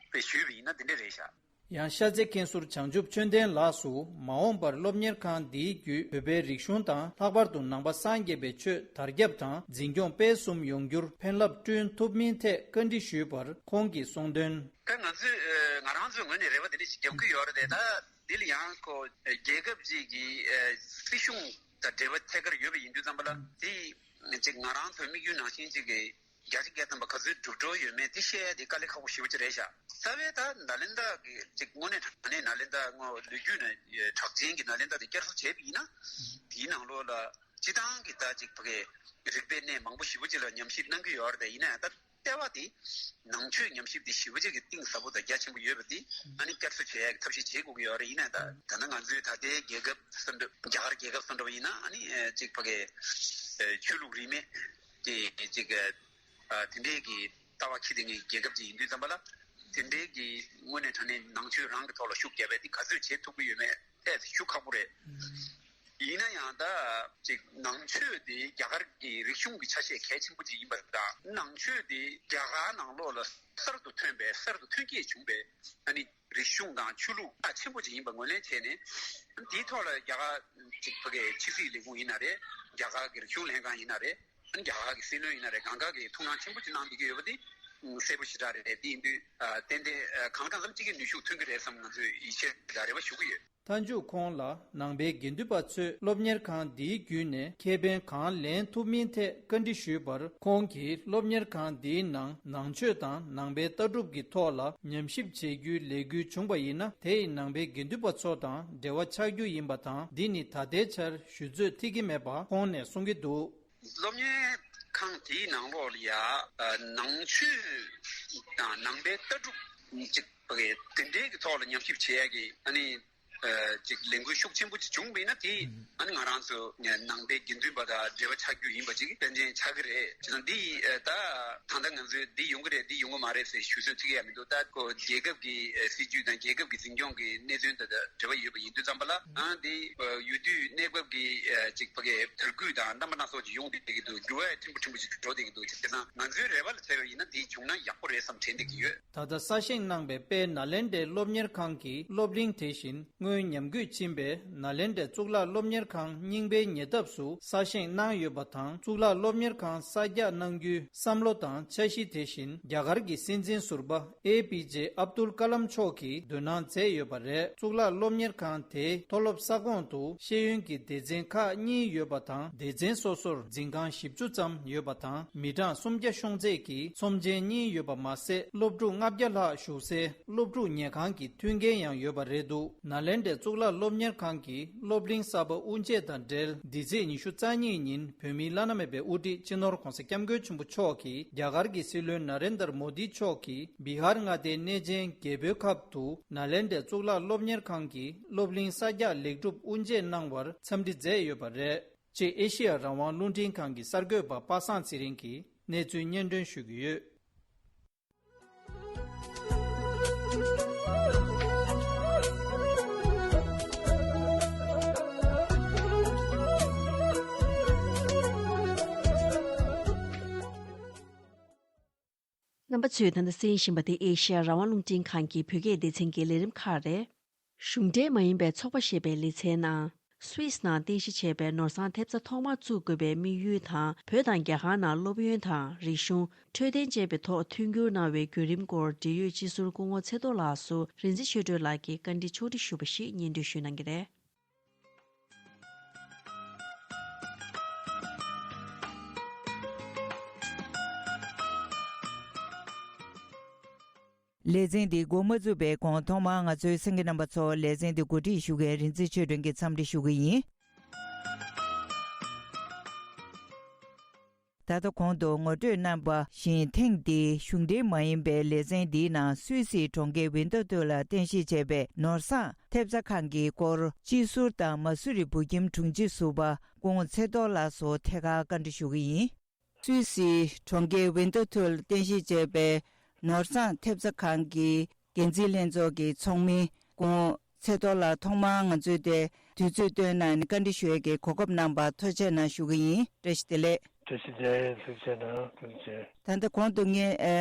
དཔེ་ཞུས་པ་ཡིན་ན་དེ་འདྲ་རེད་ཤག་ཡང་ཤར་རྩེ་མཁན་ཟུར་བྱང་ཆུབ་ཆོས་ལྡན་ལགས་སུ་མ་འོངས་པར་སློབ་གཉེར་ཁང་འདིའི་བརྒྱུད་བོད་པའི་རིག་གཞུང་དང་ལྷག་པར་དུ་ནང་པ་སངས་རྒྱས་པའི་ཆོས་དར་ཁྱབ་དང་འཛིན་སྐྱོང་སྤེལ་གསུམ་ཡོང་རྒྱུར་ཕན་རླབས་བསྐྲུན་ཐུབ་མིན་ཐད་བཀའ་འདྲི་ཞུས་པར་ཁོང་གིས་གསུངས་དོན། ད་ང་ཚོས་ཨ་ང་རང་ཚོའི་ངོས་ནས་རེ་བ་དེ་འདྲ་ཞིག་རྒྱབ་ཀྱི་ཡོད་རེད་དེ། ད་འདི་ལ་ཡང་ཁོ་རྒྱལ་ཁབ་ཅིག་གི་ཨ་སྲིད་གཞུང་དང་འབྲེལ་བ་ཐད་ཀར་ཡོད་པ་ཡིན་དུས་ཙམ་པ་ལ་དེ་ཅིག་ང་རང་ཚོའི་དམིགས་ཡུལ་ནང་བཞིན་ཅིག་གི་བརྒྱ་ཆ་བརྒྱ་ཐམ་པ་ག་ཚོད་འགྲུབ་འགྲོ་ཡོད་མེད་དེ་བཤད་ཡ་དེ་དཀའ་ལས་ཁག་པོ་ཞེ་པོ་ཅིག་རེད་ཤག་རྩ་བའི་ད་ནཱ་ལེནྡྲ་གི་ཅིག་དངོས་གནས་དྲང་གནས་ནཱ་ལེནྡྲ་སྔོན་ལོ་རྒྱུས་ནས་གྲགས་ཅན་གྱི་ནཱ་ལེནྡྲ་དེ་བསྐྱར་གསོ་བྱས་པ་ཡིན་ན་དེའི་ནང་ལོགས་ལ་སྤྱི་བཏང་གི་ད་ཅིག་ཕ་གི་རིག་པའི་གནས་མང་པོ་ཞེ་པོ་ཅིག་ལ་ཉམས་ཞིབ་གནང་གི་ཡོད་རེད་དེ། ཡིན་ན་ཡང་ད། ལྟེ་བ་དེ་ནང་ཆོས་ཉམས་ཞིབ་དེ་ཞེ་པོ་ཅིག་གི་གཏིང་ཟབ་པོ་དང་རྒྱ་ཆེན་པོ་ཡོད་པ་དེ་ཨ་ནི་བསྐྱར་གསོ་བྱེད་ཡག་གི་ཐབས་ཤེས་བྱེད་དགོས་ཀྱི་ཡོད་རེད། ཡིན་ན་ད་ད་ལྟ་ང་ཚོའི་ད་ལྟའི་རྒྱལ་ཁབ་སུ་འདྲ་རྒྱ་གར་རྒྱལ་ཁབ་སུ་འདྲ་བ་ཡིན་ན་ཨ་ནི་ཅིག་ཕ་གི་ཆོས་ལུགས་རིས་མེད་ཀྱི་ཅིག་དེ་འདྲའི་གི་ལྟ་བ་འཁྱེར་བསྡད་མཁན་རྒྱལ་ཁབ་ཅིག་ཡིན་དུས་ཙམ་པ་ལ་དེ་འདྲའི་གི་དངོས་གནས་དྲང་གནས་ནང་ཆོས་རང་གི་ཐོག་ལ་ཤུགས་རྒྱབ་པ་དེ་ག་ཚོད་བྱེད་ཐུབ་ཀྱི་ཡོད་མེད་ཨེ་ཞུ་ཁག་པོ་རེད། ཡིན་ན་ཡང་ད་ཅིག་ནང་ཆོས་དེ་རྒྱ་གར་གྱི་རིག་གཞུང་གི་ཆ་ཤས་གལ་ཆེན་པོ་ཅིག་ཡིན་པ་དང་ནང་ཆོས་དེ་རྒྱ་གར་ནང་ལོགས་ལ་གསར་དུ་ཐོན་པའི་གསར་དུ་ཐོན་སྐྱེད་བྱུང་པའི་ཨ་ནི་རིག་གཞུང་དང་ཆོས་ལུགས་རླབས་ཆེན་པོ་ཅིག་ཡིན་པ་ངོས་ལེན་བྱས་ནས་དེའི་ཐོག་ལ་རྒྱ་གར་ཅིག་ཕ་གིའི་ཕྱི་སྲིད་ལས་ཁུངས་ཡིན་ན་རེད། རྒྱ་གར་གྱི་རིག་གཞུང་ལྷན་ཁང་ཡིན་ན་རེད། ཨ་ནི་རྒྱ་གར་གྱི་སྲིད་བློན་ཡིན་ན་རེད། གང་ག་གིས་ཐུགས་སྣང་ཆེན་པོ་ཅིག་གནང་བསྡད་ཀྱི་ཡོད་པ་དེ་གསལ་པོ་ཞེ་དྲག་རེད། དེ་ཡིན་དུས་ཏན་ཏན་གང་ལ་གང་འཚམ་ཅིག་གི་ནུས་ཤུགས་ཐོན་གྱི་རེད་བསམ་ང་ཚོས་ཡིད་ཆེས་དང་རེ་བ་ཞུ་གི་ཡོད། མཐའ་མཇུག་ཁོང་ལ་ནང་པའི་དགེ་འདུན་པ་ཚོས་སློབ་གཉེར་ཁང་འདིའི་བརྒྱུད་ནས་ཁེ་ཕན་གང་ལེན་ཐུབ་མིན་ཐད་བཀའ་འདྲི་ཞུས་པར། ཁོང་གིས་སློབ་གཉེར་ཁང་འདིའི་ནང་ནང་ཆོས་དང་ནང་པའི་ལྟ་གྲུབ་ཀྱི་ཐོག་ལ་ཉམས་ཞིབ་བྱེད་རྒྱུའི་ལས་འགུལ་བྱུང་བ་ཡིན་ན། དེ་ཡིས་ནང་པའི་དགེ་འདུན་པ་ཚོ་དང་འབྲེལ་བ་ཆགས་རྒྱུ་ཡིན་པ་དང་། འདི་ནི་ད་ལྟའི་ཆར་ཞུ་ཚོད་ཐིག་གི་མེད་པ་ཁོང་ནས་གསུང་གི་འདུག། སློབ་གཉེར་ཁང་དེའི་ནང་ལོགས་ལ་ཡ་ནང་ཆོས་དང་ནང་པའི་ལྟ་གྲུབ་ཅིག་དེ་འདྲའི་གི་ཐོག་ལ་ཉམས་ཞིབ་བྱེད་ཡ་གི་ཨ་ནི་ཅིག་ལས་འགུལ་ཤུགས་ཆེན་པོ་ཅིག་བྱུང་བ་ཡིན་ན་དེ་ཨ་ནི་ང་རང་ཚོ་ནང་པའི་དགེ་འདུན་པ་དང་འབྲེལ་བ་ཆགས་རྒྱུ་ཡིན་པ་ཅིག་ཏན་ཏན་ཆགས་ཀྱི་རེད། བྱས་ཙང་འདི་ད་ད་ལྟ་ང་ཚོས་འདི་ཡོང་གི་རེད་འདི་ཡོང་གི་མ་རེད་ཟེར་ཞུ་ཚོད་ཐིག་ཡ་མི་འདུག། ད་ཁོ་རྒྱལ་ཁབ་ཀྱི་སྲིད་ཇུས་དང་རྒྱལ་ཁབ་ཀྱི་འཛིན་སྐྱོང་གི་གནད་དོན་དང་འབྲེལ་བ་ཡོད་པ་ཡིན་དུས་ཙམ་པ་ལ་ཨ་འདི་ཡུལ་དུས་གནས་བབ་ཀྱི་ཅིག་ཕ་གི་དར་རྒུད་དང་རྣམ་པ་སྣ་ཚོགས་ཅིག་ཡོང་བསྡད་ཀྱི་འདུག། འགྱུར་བ་ཕྲན་བུ་ཕྲན་བུ་ཅིག་འགྲོ་བསྡད་ཀྱི་འདུག། བྱས་ཙང་ང་ཚོའི་རེ་བ་ལ་བལྟས་པ་ཡིན་ན་འདི་བྱུང་ན་ཡག་པོ་རེད་བསམ་དྲན་བསྡད་ཀྱི་ཡོད། ད་ལྟ་གསར་བཞེངས་གནང་པའི་དཔལ་ནཱ་ལེནྡྲའི་སློབ་གཉེར་ཁང་གི་སློབ་གླིང་དེ་བཞིན་སྔོན་ཉམས་རྒུད་ཕྱིན་པའི་ནཱ་ལེནྡྲའི་གཙུག་ལག་སློབ་གཉེར་ཁང་རྙིང་པའི་ཉེ་འདབས་སུ་གསར་བཞེངས་གནང་ཡོད་པ་དང་། གཙུག་ལག་སློབ་གཉེར་ཁང་གསར་རྒྱག་གནང་རྒྱུའི་བསམ་བློ་དང་འཆར་གཞི་དེ་བཞིན་རྒྱ་གར་གྱི་སྲིད་འཛིན་ཟུར་པ་ཨེ་པི་ཇེ་ཨབ་དུལ་ཀ་ལམ་མཆོག་གིས་དོ་སྣང་མཛད་ཡོད་པ་རེད། གཙུག་ལག་སློབ་གཉེར་ཁང་དེའི་མཐོ་སློབ་ས་ཁོངས་དུ་ཤེས་ཡོན་གྱི་སྡེ་ཚན་ཁག་གཉིས་ཡོད་པ་དང་། སྡེ་ཚན་སོ་སོར་འཛིན་ཁང་བཞི་བཅུ་ཙམ་ཡོད་པ་དང་། མི་གྲངས་སུམ་བརྒྱ་ཤོང་ཚད་ཀྱི་ཚོམས་ཆེན་གཉིས་ཡོད་པ་མ་ཟད། སློབ་ཕྲུག་ལྔ་བརྒྱ་ལྷག་བཞུགས་སའི་སློབ་ཕྲུག་ཉལ་ཁང་གི་མཐུན་རྐྱེན་ཡང་ཡོད་པ་རེད་འདུག། ནཱ་ལེནྡྲའི་གཙུག་ལག་སློབ་གཉེར་ཁང་གི་སློབ་གླིང་གསར་པ་དབུ་འབྱེད་དང་འབྲེལ། འདི་ཚེས་ཉི་ཤུ་རྩ་གཉིས་ཉིན་བོད་མིའི་བླ་ན་མེད་པའི་དབུ་ཁྲིད་སྤྱི་ནོར་༧གོང་ས་༧སྐྱབས་མགོན་ཆེན་པོ་མཆོག་གིས་རྒྱ་གར་གྱི་སྲིད་བློན་ན་རེན་དར་མོ་དི་མཆོག་གིས་བི་ཧར་མངའ་སྡེའི་གནས་ཆེན་རྒྱལ་པོའི་ཁབ་ཏུ་ནཱ་ལེནྡྲའི་གཙུག་ལག་སློབ་གཉེར་ཁང་གི་སློབ་གླིང་གསར་རྒྱག་ལེགས་གྲུབ་དབུ་འབྱེད་གནང་བར་འཚམས་འདྲི་མཛད་ཡོད་པ་རེད། ཅེས་ཨེ་ཤེ་ཡ་རང་དབང་རླུང་འཕྲིན་ཁང་གི་གསར་འགོད་པ་པ་སངས་ཚེ་རིང་གིས་གནས་ཚུལ་སྙན་སྒྲོན་ཞུ་གི་ཡོད། རྣམ་པ་ཚོས་ད་ལྟ་གསན་བཞིན་པ་དེ་ཨེ་ཤེ་ཡ་རང་དབང་རླུང་འཕྲིན་ཁང་གི་བོད་སྐད་སྡེ་ཚན་གྱི་ལས་རིམ་ཁག་རེད། གཞུང་འབྲེལ་མ་ཡིན་པའི་ཚོགས་པ་ཞེས་པའི་ལེ་ཚན་ནང་སུད་སི་ནང་རྟེན་གཞི་བྱས་པའི་ནོར་བཟང་ཐེབས་རྩ་ཐོག་མར་བཙུགས་དགོས་པའི་དམིགས་ཡུལ་དང་། བོད་དང་རྒྱ་གར་ནང་སློབ་ཡོན་དང་རིག་གཞུང་། འཕྲོད་བསྟེན་བཅས་པའི་ཐོག་མཐུན་འགྱུར་གནང་བའི་བརྒྱུད་རིམ་སྐོར་འབྲེལ་ཡོད་སྤྱི་ཟུར་སྐུ་ངོ་ཚེ་རྡོར་ལགས་སུ་རིག་འཛིན་ཆོས་སྒྲོན་ལགས་ཀྱིས་བཀའ་འདྲི་ཕྱོགས་སྒྲིག་ཞུས་པ་ཞིག་སྙན་སྒྲོན་ཞུ་གནང་གི་རེད། ལེ་ཚན་འདི་འགོ་མ་བཙུགས་པའི་གོང་ཐོག་མར་ང་ཚོའི་གསན་མཁན་རྣམ་པ་ཚོར་ལེ་ཚན་འདི་གོ་སྒྲིག་ཞུ་མཁན་རིག་འཛིན་ཆོས་སྒྲོན་གྱིས་འཚམས་འདྲི་ཞུ་གི་ཡིན། ད་ལྟ་གོང་དུ་ངོ་སྤྲོད་གནང་བ་བཞིན་ཐེངས་འདིའི་གཞུང་འབྲེལ་མ་ཡིན་པའི་ལེ་ཚན་འདིའི་ནང་སུད་སིའི་གྲོང་ཁྱེར་ཝིན་ཏེར་ཐུར་ལ་རྟེན་གཞི་བྱས་པའི་ནོར་བཟང་ཐེབས་རྩ་ཁང་གི་སྐོར་སྤྱི་ཟུར་དང་མ་སུ་རི་བོད་ཁྱིམ་དྲུང་ཆེ་ཟུར་པ་སྐུ་ངོ་ཚེ་རྡོར་ལགས་སུ་ཐད་ཀར་བཀའ་འདྲི་ཞུ་གི་ཡིན། སུད་སིའི་གྲོང་ཁྱེར་ཝིན་ཏེར་ཐུར་རྟེན་གཞི་བྱས་པའི་ནོར་བཟང་ཐེབས་རྩ་ཁང་གི་འགན་འཛིན་ལྷན་ཚོགས་ཀྱི་ཚོགས་མི་སྐུ་ངོ་ཚེ་རྡོར་ལགས་ཐོག་མར་ང་ཚོའི་དེ་དུས་ཚོད་བཏོན་གནང་ནས་བཀའ་འདྲི་ཞུ་ཡས་ཀྱི་གོ་སྐབས་གནང་བར་ཐུགས་རྗེ་གནང་ཞུ་གི་ཡིན། བཀྲ་ཤིས་བདེ་ལེགས། བཀྲ་ཤིས་བདེ་ལེགས། ཐུགས་རྗེ་གནང་། ཐུགས་རྗེ་ཆེ། ད་ལྟ་གོང་དུ་ངས་ཨ་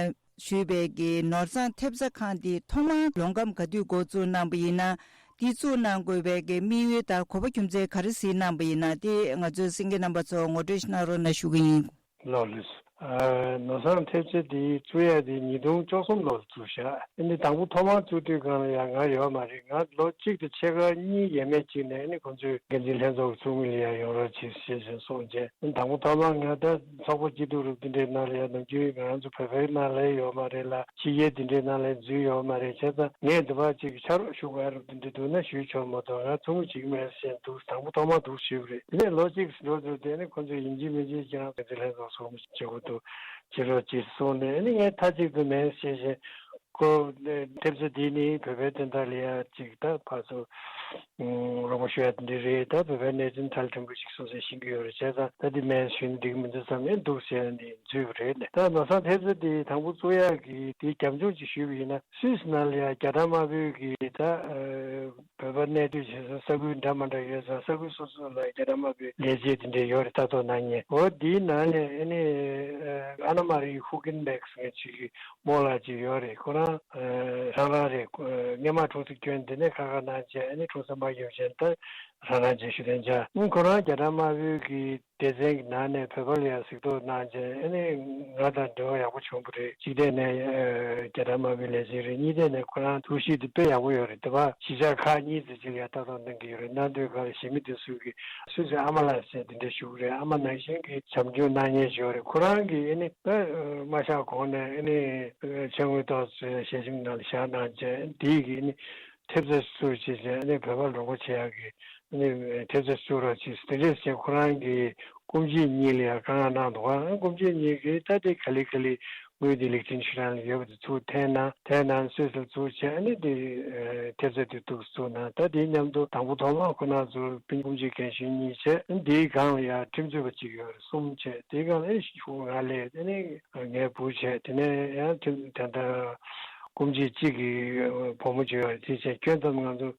ཞུས་པའི་གི་ནོར་བཟང་ཐེབས་རྩ་ཁང་འདི་ཐོག་མར་ལོ་ཁམས་ག་དུས་འགོ་བཙུགས་གནང་པ་ཡིན་ན། འདི་བཙུགས་གནང་དགོས་པའི་གི་དམིགས་ཡུལ་དང་གོ་བ་རྒྱུ་མཚན་ག་རེ་གཟིགས་གནང་པ་ཡིན་ན། དེ་ང་ཚོའི་གསན་མཁན་རྣམ་པ་ཚོར་ངོ་སྤྲོད་ཞིག་གནང་རོགས་གནང་ཞུ་གི་ཡིན། ལགས་ལགས། ཨ་ནོར་བཟང་ཐེབས་རྩ་འདི་བཙུགས་ཡ་དེ་ཉིས་སྟོང་བཅུ་གསུམ་ལོར་བཙུགས་ཤག། ཨ་ནི་དང་པོ་ཐོག་མར་བཙུགས་དུས་སྒང་ལ་ཡང་ང་ཡོད་མ་རེད། ང་ལོ་གཅིག་དང་ཕྱེད་ཀ་གཉིས་ཡས་མས་གཅིག་ནས་ཨ་ནི་ཁོང་ཚོའི་འགན་འཛིན་ལྷན་ཚོགས་ཀྱི་ཚོགས་མི་ལ་ཡང་ཡོང་རོགས་བྱེད་ཞེས་བྱས་གསུངས་རྗེས། ཨ་ནི་དང་པོ་ཐོག་མར་ང་ད་ཚོགས་པ་སྐྱིད་སྡུག་རུ་འདི་འདྲའི་ནང་ལ་ཡང་ནམ་རྒྱུན་ང་རང་ཚོ་བོད་པའི་ནང་ལ་ཡོད་མ་རེད་ལ། ཕྱི་རྒྱལ་འདི་འདྲའི་ནང་ལ་འཛུལ་ཡོད་མ་རེད། བྱས་ཙང་ངས་འདི་བར་ཅིག་ཕྱག་རོགས་ཞུ་དགོས་རུ་འདི་འདྲ་འདུག་ན་ཞུས་ཆོག་མ་གཏོགས་ང་ཚོགས་མི་བྱེད་ཀྱི་མེད་ཟེར་འདུག། དང་པོ་ཐོག་མར་འདུག་ཞུས་པ་རེད། དེ་ནས་ལོ་གཅིག་འགྲོ་འགྲོ་དེ་ནས་ཁོང་ཚོས་ཡིན་གཅིག་མིན་གཅིག་ཁྱེད་རང་དེ་ཚོ་ལྷན་ཚོགས་ཚོགས་མི་བྱེད་དགོས་ ཚོ་བྱེད་རོགས་བྱེད་གསུངས་ནས། ཨ་ནི་ངས་མཐའ་གཅིག་ཏུ་མེད་ཟེར་བཞིན་ཁོ་ཐེབས་རྩ་འདི་ནི་བོད་པའི་དོན་དག་ལ་ཡ་ཅིག་ད་ཕར་ཚུར་རོགས་པ་ཞུ་ཡ་དེ་འདྲ་རེད། ད་བོད་པའི་གནད་དོན་ཐག་ལ་ཕྲན་བུ་ཞིག་སོང་ཟེར་ཤེས་ཀྱི་ཡོད་རེད། བྱས་ཙང་ད་འདི་མེད་ཟེར་ཞུས་ན་འགྲིག་གི་མི་འདུག་བསམ་ནས་འདུག་ཟེར་ནས་འཛུལ་བ་རེད། ད་མ་སང་ཐེབས་རྩ་འདི་དང་པོ་བཙུགས་ཡག་གི་དེའི་རྒྱབ་ལྗོངས་ཅིག་ཞུས་པ་ཡིན་ན། སུད་སི་ནང་ལ་ཡ་རྒྱ་གྲམ་དམར་པོའི་གི་ད་བོད་པ་གནས་སྡོད་བྱེད་ས་ས་ཁུལ་འདྲ་མ་འདྲ་ཡོད་ཙང་། ས་ཁུལ་སོ་སོ་ལ་རྒྱ་གྲམ་དམར་པོའི་ལས་བྱེད་དེ་འདྲ་ཡོད་རེད། ལྟ་རྟོག་གནང་མཁན། འོ་དེའི་ནང་ནས་ཨ་ནི་ཨ་ན་མ་རི་ཧུ་ཀིན་བྷེག་ཟེར་མཁན་ཅིག་གི་རྨོ་ལགས་ཅིག་ཡོད་རེད། ཁོ་རང་རང་རང་རེད། སྔོན་མ་འཁྲུངས་ས་ཁྱོན་འདི་ནས་ཁ་ཁ་གནང་བྱས། ཨ་ནི་འཁྲུངས་ས་མ་ཡོང་བྱས། ད་རང་རང་བྱས་ཞུ་དོན་བྱ། ཁོ་རང་རྒྱ་གྲམ་དམར་པོའི་གི་སྡེ་ཚན་གྱི་ནང་ནས་བོད་པ་ལ་ཡང་གཟིགས་རྟོག་གནང་བྱས། ཨ་ནི་ང་དང་འབྲེལ་བ་ཡག་པོ་བྱུང་བ་རེད། གཅིག་ཐད་ནས་ཨ་རྒྱ་གྲམ་དམར་པོའི་ལས་བྱེད་རེད། གཉིས་ཐད་ནས་ཁོ་རང་ཐུགས་གཤིས་དེ་དཔེ་ཡག་པོ་ཡོད་རེད། དེ་བ་གཞིས་ཆགས་ཁག་གཉིས་ཙམ་ཅིག་ལ་ཡང་ལྟ་རྟོག་གནང་གི་ཡོད་རེད། གནང་དུས་སྒང་ལ་གཞིས་མི་དེ་ཚོ་གིས་སུད་སི་ཨ་མ་ལགས་ཟེར་དེ་འདྲ་ཞུ་གི་རེད། ཨ་མ་ནང་བཞིན་གྱི་བྱམས་སྐྱོང་གནང་མཁན་ཞིག་ཡོད་རེད། ཁོ་རང་གིས་ཨ་ནི་ད་མ་གཤགས་གོང་ནས་ཨ་ནི་ཕྱག་དངུལ་ཏོག་ཙམ་ཞལ་ཆེམས་ནང་ལ་བཞག་གནང་བྱས། དེའི་གི་ཨ་ནི་ཐེབས་རྩ་བཙུགས་བྱས་བྱས། ཨ་ནི་བོད་པ་རོགས་པ་བྱེད་ཡག་གི་ཨ་ནི་ཐེབས་རྩ་བཙུགས་རོགས་བྱེད་ཟེར། དེ་འདྲས་བྱས་ཁོ་རང་གི་སྐུ་མཆེད་གཉིས་ལ་ཡང་བཀའ་མངགས་གནང་འདུག་ག་སྐུ་མཆེད་གཉིས་ཀྱིས་ད་དེ་ག་ལེ་ག་ལེ་དངུལ་དེ་ལིག་ཏིན་ཤི་ཊན་ལ་ཡོད་པ་དེ་ཚུར་འཐེན་གནང་། འཐེན་གནང་སུད་སིར་བཙུགས་བྱས། ཨ་ནི་དེ་ཐེབས་རྩ་དེ་འདུག་བཙུགས་གནང་། ད་དེའི་མཉམ་དུ་དང་པོ་ཐོག་མར་ཁོ་རང་ཚོ་སྤུན་སྐུ་མཆེད་རྒན་གཞོན་གཉིས་བྱས། ཨ་ནི་དེའི་སྒང་ལ་ཡང་ཁྲིམས་རྩོད་པ་གཅིག་ཡོད་རེད། གསུམ་བྱས། དེའི་སྒང་ལ་ཨེ་ཤི་ཁུ་ང་ལས་དེ་ནས་ངའི་བུ་བྱས། དེ་ནས་ཡང་ཁྲིམས་དེ་འདྲ་སྐུ་མཆེད་གཅིག་གི་བུ་མོ་བྱས་ཡོད་རེད། དེ་བྱས་ཁྱོན་བསྡོམས་ང་ཚོ་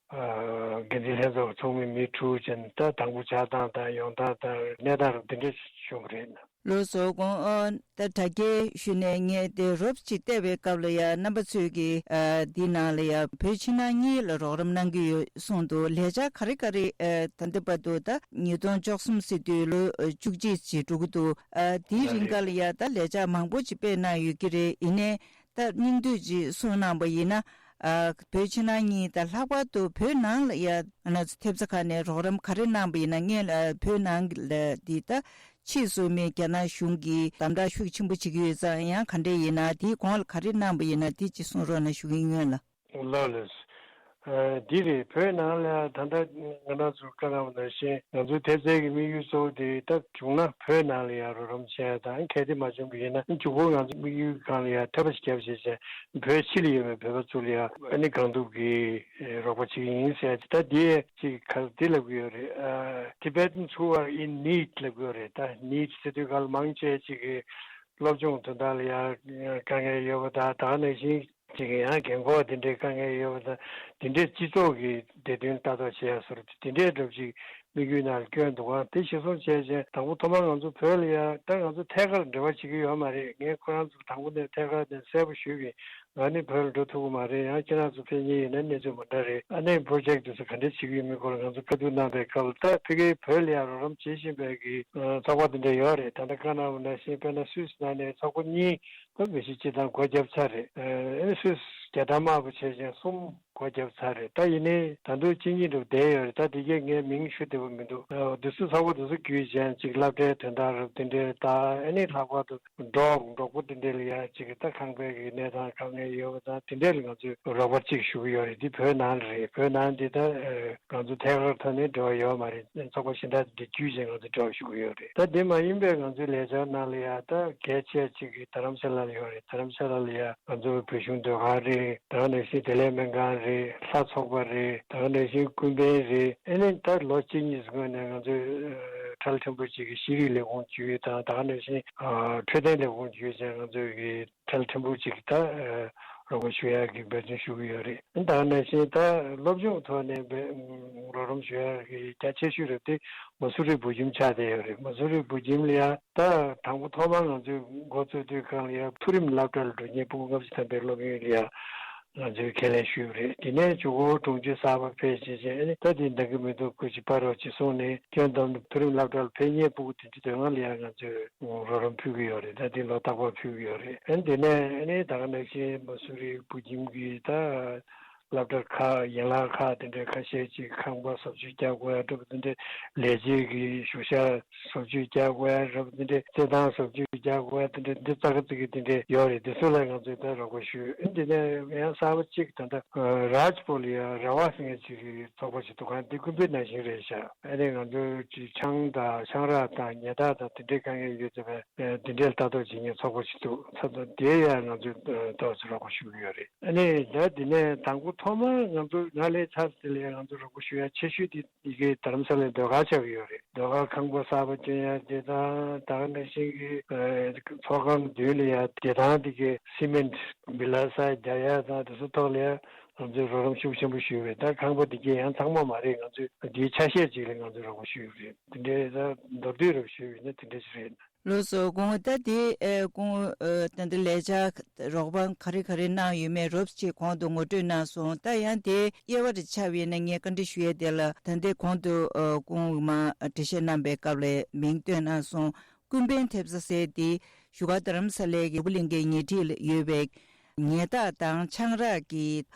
འགན་འཛིན་ལྷན་ཚོགས་ཚོགས་མི་མི་དྲུག་བྱས། ད་དང་པོ་ཆགས་སྟངས་དང་ཡོང་སྟངས་དང་གནས་སྟངས་རབ་དེ་འདྲ་བྱུང་བ་རེད། ལགས་སོ། དགོངས། ཨ་ད་དྲ་རྒྱའི་ཞུས་ནས་ངས་དེ་རོབ་ཅིག་བལྟས་པའི་སྐབས་ལ་ཡ། རྣམ་པ་ཚོས་ཀྱི་ཨ་འདི་ནང་ལ་ཡ་བོད་ཕྱི་ནང་གཉིས་ལ་རོགས་རམ་གནང་གི་ཡོད་གསུངས་འདུག་ལས་འཆར་ག་རེ་ག་རེ་ཨ་ད་ལྟ་བར་དུ་ད་ཉིས་སྟོང་བཅུ་གསུམ་ཟེར་དུས་ལོ་བཅུ་གཅིག་ཅིག་འགྲོ་གི་འདུག་ཨ་དེའི་རིང་ག་ལ་ཡ་ད་ལས་འཆར་མང་པོ་ཅིག་སྤེལ་གནང་ཡོད་ཀྱི་རེད། ཡིན་ནའི་ད་སྙིང་བསྡུས་ཅིག་གསུངས་གནང་པ་ཡིན་ན། ཨ་བོད་ཕྱི་ནང་གཉིས་དང་། ལྷག་པར་དུ་བོད་ནང་ལ་ཡ་ང་ཚོ་ཐེབས་རྩ་ཁག་ནས་རོགས་རམ་ག་རེ་གནང་པ་ཡིན་ན། སྔོན་ལ་བོད་ནང་ལ་འདི་ད་ཕྱིས་སུ་མི་རྒྱ་ནག་གཞུང་གིས་དམ་དྲག་ཤུགས་ཆེན་པོ་བྱེད་ཀྱི་ཡོད་ཙང་། ཡང་ག་འདྲས་ཡིན་ན། དེའི་གོང་ལ་ག་རེ་གནང་པ་ཡིན་ན། དེ་ཅིག་གསུང་རོགས་གནང་ཞུ་གི་སྔོན་ལ། ལགས་ལགས། ཨ་འདི་རེད། བོད་ནང་ལ་ད་ལྟ་ང་རང་ཚོ་བཀའ་གནང་བ་ནང་བཞིན། ང་ཚོའི་ཐེབས་རྩའི་གི་དམིགས་ཡུལ་གཙོ་བོ་དེ་ད་བྱུང་ན་བོད་ནང་ལ་ཡང་རོགས་རམ་བྱས་དང་། གལ་ཏེ་མ་བྱུང་བ་ཡིན་ན། མཇུག་པོ་ང་ཚོ་དམིགས་ཡུལ་སྒང་ལ་ཡང་ཐོལ་པ་ཞིག་བརྒྱབ་བྱས་བྱས། བོད་ཕྱི་ལ་ཡོད་པའི་བོད་པ་ཚོ་ལ་ཡང་ཨ་ནི་གང་ཐུབ་ཀྱིས་རོགས་པ་བྱེད་ཀྱི་ཡིན་ཟེར། ད་འདི་ཅིག་ག་འདི་ལབ་ཀྱི་ཡོད་རེད། ཨ་Tibetans who are in need ལབ་ཀྱི་ཡོད་རེད། ད་need ཟེར་དུས་ག་ལ་མང་ཆེ་ཅིག་གི་སློབ་སྦྱོང་དོན་དག་ལ་ཡང་དཀའ་ངལ་ཡོད་པ་དང་། ད་ག་ནང་བཞིན་ཅིག་ཡང་རྒན་གོག་དེ་འདྲའི་དཀའ་ངལ་ཡོད་པ་དང་། དེ་འདྲའི་སྤྱི་ཚོགས་ཀྱི་བདེ་དོན་ལྟ་རྟོག་བྱེད་ཡ་བཟོ་འདྲ་དེ་འདྲའི་འདྲ་པོ་ཅིག་དམིགས་ཡུལ་ནང་ལ་བསྐྱོན་འདུག་ག་དེ་གཞིར་བཟུང་བྱས་བྱས། དང་པོ་ཐོག་མར་ང་ཚོ་བོད་ལ་ཡ། ད་ང་ཚོ་ཐད་ཀར་འབྲེལ་བ་བྱེད་ཀྱི་ཡོད་མ་རེད། ངས་ཁོ་རང་ཚོ་དང་པོ་ནས་ཐད་ཀར་ནས་གསལ་པོ་ཞུས་པ་ཡིན། ང་ནི་བོད་ལ་འགྲོ་ཐུབ་ཀྱི་མ་རེད། ཡང་ཁྱེད་རང་ཚོ་ཕེབས་མཁན་ཡིན་ན་གནས་ཚུལ་མ་འདྲ་རེད། ཨ་ནི་པོ་རོ་ཇེག་དེ་ཚོ་ག་འདྲས་བྱེད་ཀྱི་ཡོད་མེད་སྐོར་ལ་ང་ཚོ་བཀའ་བསྡུར་གནང་པའི་སྐབས་ལ། ད་ཕ་གིའི་བོད་ལ་ཡང་རོགས་རམ་བྱེད་བཞིན་པའི་གི་ཚོགས་པ་དེ་འདྲ་ཡོད་རེད། ད་ལྟ་བཀའ་གནང་བ་ནང་བཞིན། དཔེར་ན་སུད་སི་ནང་ནས་ཚོགས་པ་གཉིས། ད་མི་ཤི་སྤྱི་བཏང་སྒོ་བརྒྱབ་ཚར་རེད། ཨ་ནི་སུད་སི་རྒྱ་གྲམ་དམར་པོ་བྱས་ཅན་གསུམ་སྒོ་བརྒྱབ་ཚར་རེད། ད་ཡིན་ནའི་ད་དུང་གཅིག་གཉིས་འདྲ་བསྡད་ཡོད་རེད། ད་དེ་གས་ངས་མིང་ཞུ་བདེ་པོ་མི་འདུག་ཨ་དེ་ཚོ་ཚོགས་པ་དེ་ཚོ་བརྒྱུད་ཅན་ཅིག་སློབ་གྲྭའི་དོན་དག་རབ་དེ་འདྲའི། ད་ཨ་ནི་ལྷག་པར་དུ་འབྲོག་འབྲོག་པ་དེ་འདྲའི་ལ་ཡ་ཅིག་ད་ཁང་པའི་གི་གནས་སྟངས་དཀའ་ངལ་ཡོད་པ་དང་། དེ་འདྲའི་ལ་ང་ཚོས་རོགས་པ་ཅིག་ཞུ་གི་ཡོད་རེད། འདི་བོད་ནང་ལ་རེད། བོད་ནང་འདི་ད་ཨ་ང་ཚོ་ཐད་ཀར་ཐོག་ནས་འབྲེལ་བ་ཡོད་མ་རེད། ཚོགས་པ་གཞན་དག་དེ་འདྲ་བརྒྱུད་བྱས་ང་ཚོ་འབྲེལ་བ་ཞུ་གི་ཡོད་རེད། ད་དེ་མ་ཡིན་པའི་ང་ཚོའི་ལས་འཆར་ནང་ལ་ཡ་ད་གལ་ཆེ་ཅིག་གི་དྷ་རམ་ས་ལ་ལ་ཡོད་རེད། དྷ་རམ་ས་ལ་ལ་ཡ་ང་ཚོའི་བོད་གཞུང་ཟློས་གར་རེད། ད་ག་ནང་བཞིན་བདེ་ལེགས་སྨན་ཁང་རེད། ལྷ་ཚོགས་པ་རེད། ད་ག་ནང་བཞིན་ཀུན་ཕན་རེད། ཨ་ནི་ད་ལོ་གཅིག་གཉིས་སྔོན་ནས་ང་ཚོའི་ཁྲལ་ཕྲན་བུ་ཅིག་གི་ཤེས་རིག་ལས་ཁུངས་བརྒྱུད་དང་། ད་ག་ནང་བཞིན་འཕྲོད་བསྟེན་ལས་ཁུངས་བརྒྱུད་བྱས་ང་ཚོའི་གི་ཁྲལ་ཕྲན་བུ་ཅིག་ད་རོགས་པ་ཞུ་ཡག་གི་འབད་བརྩོན་ཞུ་གི་ཡོད་རེད། ད་ག་ནང་བཞིན་ད་སློབ་སྦྱོང་ཐོག་ནས་འབད་རོགས་རམ་ཞུ་ཡག་གི་རྒྱ་ཆེ་ཤོས་རེད་དེ་མ་སུ་རི་བོད་ཁྱིམ་ཆགས་བསྡད་ཡོད་རེད། མ་སུ་རི་བོད་ཁྱིམ་ལ་ཡ་ད་དང་པོ་ཐོག་མར་ང་ཚོས་འགོ་བཙུགས་དུས་སྒང་ལ་ཡ་མཐོ་རིམ་སློབ་གྲྭ་ལ་འགྲོ་མཁན་ཕྲུ་གུ་ལྔ་བཅུ་ཐམ་པའི་སློབ་ཡོན་ལ་ཡ་ང་ཚོས་ཁས་ལེན་ཞུས་པ་རེད། དེ་ནས་མཇུག་གུ་གྲོང་ཁྱེར་གསར་པ་ཕེབས་བྱས་བྱས། ཨ་ནི་ད་དེ་འདང་གི་མི་འདུག་ཁོ་ཅིག་ཕར་རོགས་ཅིག་གསུངས་ནས། ཁྱོན་བསྡོམས་མཐོ་རིམ་སློབ་གྲྭ་ལ་ཕེབས་མཁན་ཕྲུ་གུ་དེ་འདྲ་དོན་ལྔ་ལ་ཡང་ང་ཚོས་རོགས་རམ་ཕུལ་གྱི་ཡོད་རེད། ད་དེ་ལོ་རྟག་པར་ཕུལ་གྱི་ཡོད་རེད། ཨ་ནི་དེ་ནས་ཨ་ནི་ད་ག་ནང་བཞིན་མ་སུ་རི་བོད་ཁྱིམ་གྱི་ད་ སློབ་གྲྭ་ཁག་ཡན་ལག་ཁག་དེ་འདྲའི་ཁ་ཤས་ཅིག་ཁང་པ་བཟོ་བཅོས་རྒྱག་དགོས་ཡ་འདྲ་པོ་དེ་འདྲའི་ལས་བྱེད་ཀྱི་བཞུགས་ཤག་བཟོ་བཅོས་རྒྱག་དགོས་ཡ་འདྲ་པོ་དེ་འདྲའི་རྩེད་ཐང་བཟོ་བཅོས་རྒྱག་དགོས་ཡ་དེ་འདྲའི་འདི་ཙག་གི་ཙིག་གི་དེ་འདྲའི་ཡོད་རེད། དེ་ཚོ་ལ་ང་ཚོས་ད་རོགས་པ་ཞུས། ཨ་ནི་དེ་ནས་ཡང་གསར་པ་གཅིག་ད་ལྟ་རཱཇ་པུར་ལ་ཡ་རེ་བ་ཟེར་མཁན་ཅིག་གི་ཚོགས་པ་ཞིག་འདུག་ག་འདི་ཀུན་སྤོས་ནང་བཞིན་རེད་ཤག་ཨ་ནི་ང་ཚོའི་ཅིག་ཆང་དང་ཆང་རག་དང་ཉལ་ཐག་དང་དེ་འདྲའི་དཀའ་ངལ་ཡོད་ཚེ་བས་ཨ་དེ་འདྲའི་ལྟ་རྟོག་བྱེད་མཁན་ཚོགས་པ་ཞིག་འདུག་ཚ་ཚ་དེ་ཡང་ང་ཚོས་ཏོག་ཙམ་རོགས་པ་ཞུ་གི་ཡོད་རེད། ཨ་ནི་ད་དེ་ནས་དང་པོ་ཐོག་མར་ང་ཚོ་ང་སླེབས་ཚར་དེ་ལ་ཡང་ང་ཚོ་རོགས་པ་ཞུ་ཡ་ཆེ་ཤོས་དེ་ཡི་གེ་རྡ་རམ་ས་ལའི་ཟློས་གར་ཆགས་ཀྱི་ཡོད་རེད། ཟློས་གར་ཁང་པ་གསར་པ་བསྐྲུན་ཡ་དེ་དང་ད་ག་ནང་བཞིན་གྱི་ཨ་ཚོགས་ཁང་མདུན་ལ་ཡ་བདེ་ཐང་དེ་གའི་སི་མེན་ཊི་བི་ལ་ས་རྒྱག་ཡ་དང་དེ་ཚོ་ཐོག་ལ་ཡ་ང་ཚོས་རོགས་རམ་ཤུགས་ཆེན་པོ་ཞུས་པས། ད་ཁང་པ་འདི་གས་ཡང་ཚང་མ་མ་རེད། ང་ཚོས་འདིའི་ཆ་ཤས་ཅིག་ལ་ང་ཚོས་རོགས་པ་ཞུས་ཡོད་རེད། དེ་འདྲའི་ད་མདོར་བསྡུས་རོགས་ཞུས་ཡོད་ན་དེ་འདྲ་ཞིག་རེད། ལགས་སོ། སྐུ་ངོ་ད་དེ་ཨེ་སྐུ་ངོ་ཨེ་ད་ལྟ་ལས་འཆར་རོགས་པ་ག་རེ་ག་རེ་གནང་ཡོད་མེད་རོབ་ཅིག་གོང་དུ་ངོ་སྤྲོད་གནང་སོང་། ད་ཡང་དེ་དབྱེ་བ་རེ་ཆགས་པ་ཡིན་ན་ངས་བཀའ་འདྲི་ཞུ་ཡས་དེ་ལ་ད་ལྟའི་གོང་དུ་ཨེ་སྐུ་ངོ་མ་འགྲེལ་བཤད་གནང་པའི་སྐབས་ལ་མིང་བཏོན་གནང་སོང་། ཀུན་ཕན་ཐེབས་རྩ་ཟེར་དེ་བཞུགས་སྒར་རྡ་རམ་ས་ལའི་ནོར་བུ་གླིང་གའི་ཉེ་འཁྲིས་ལ་ཡོད་པའི་ཉལ་ཐག་དང་ཆང་རག་གི་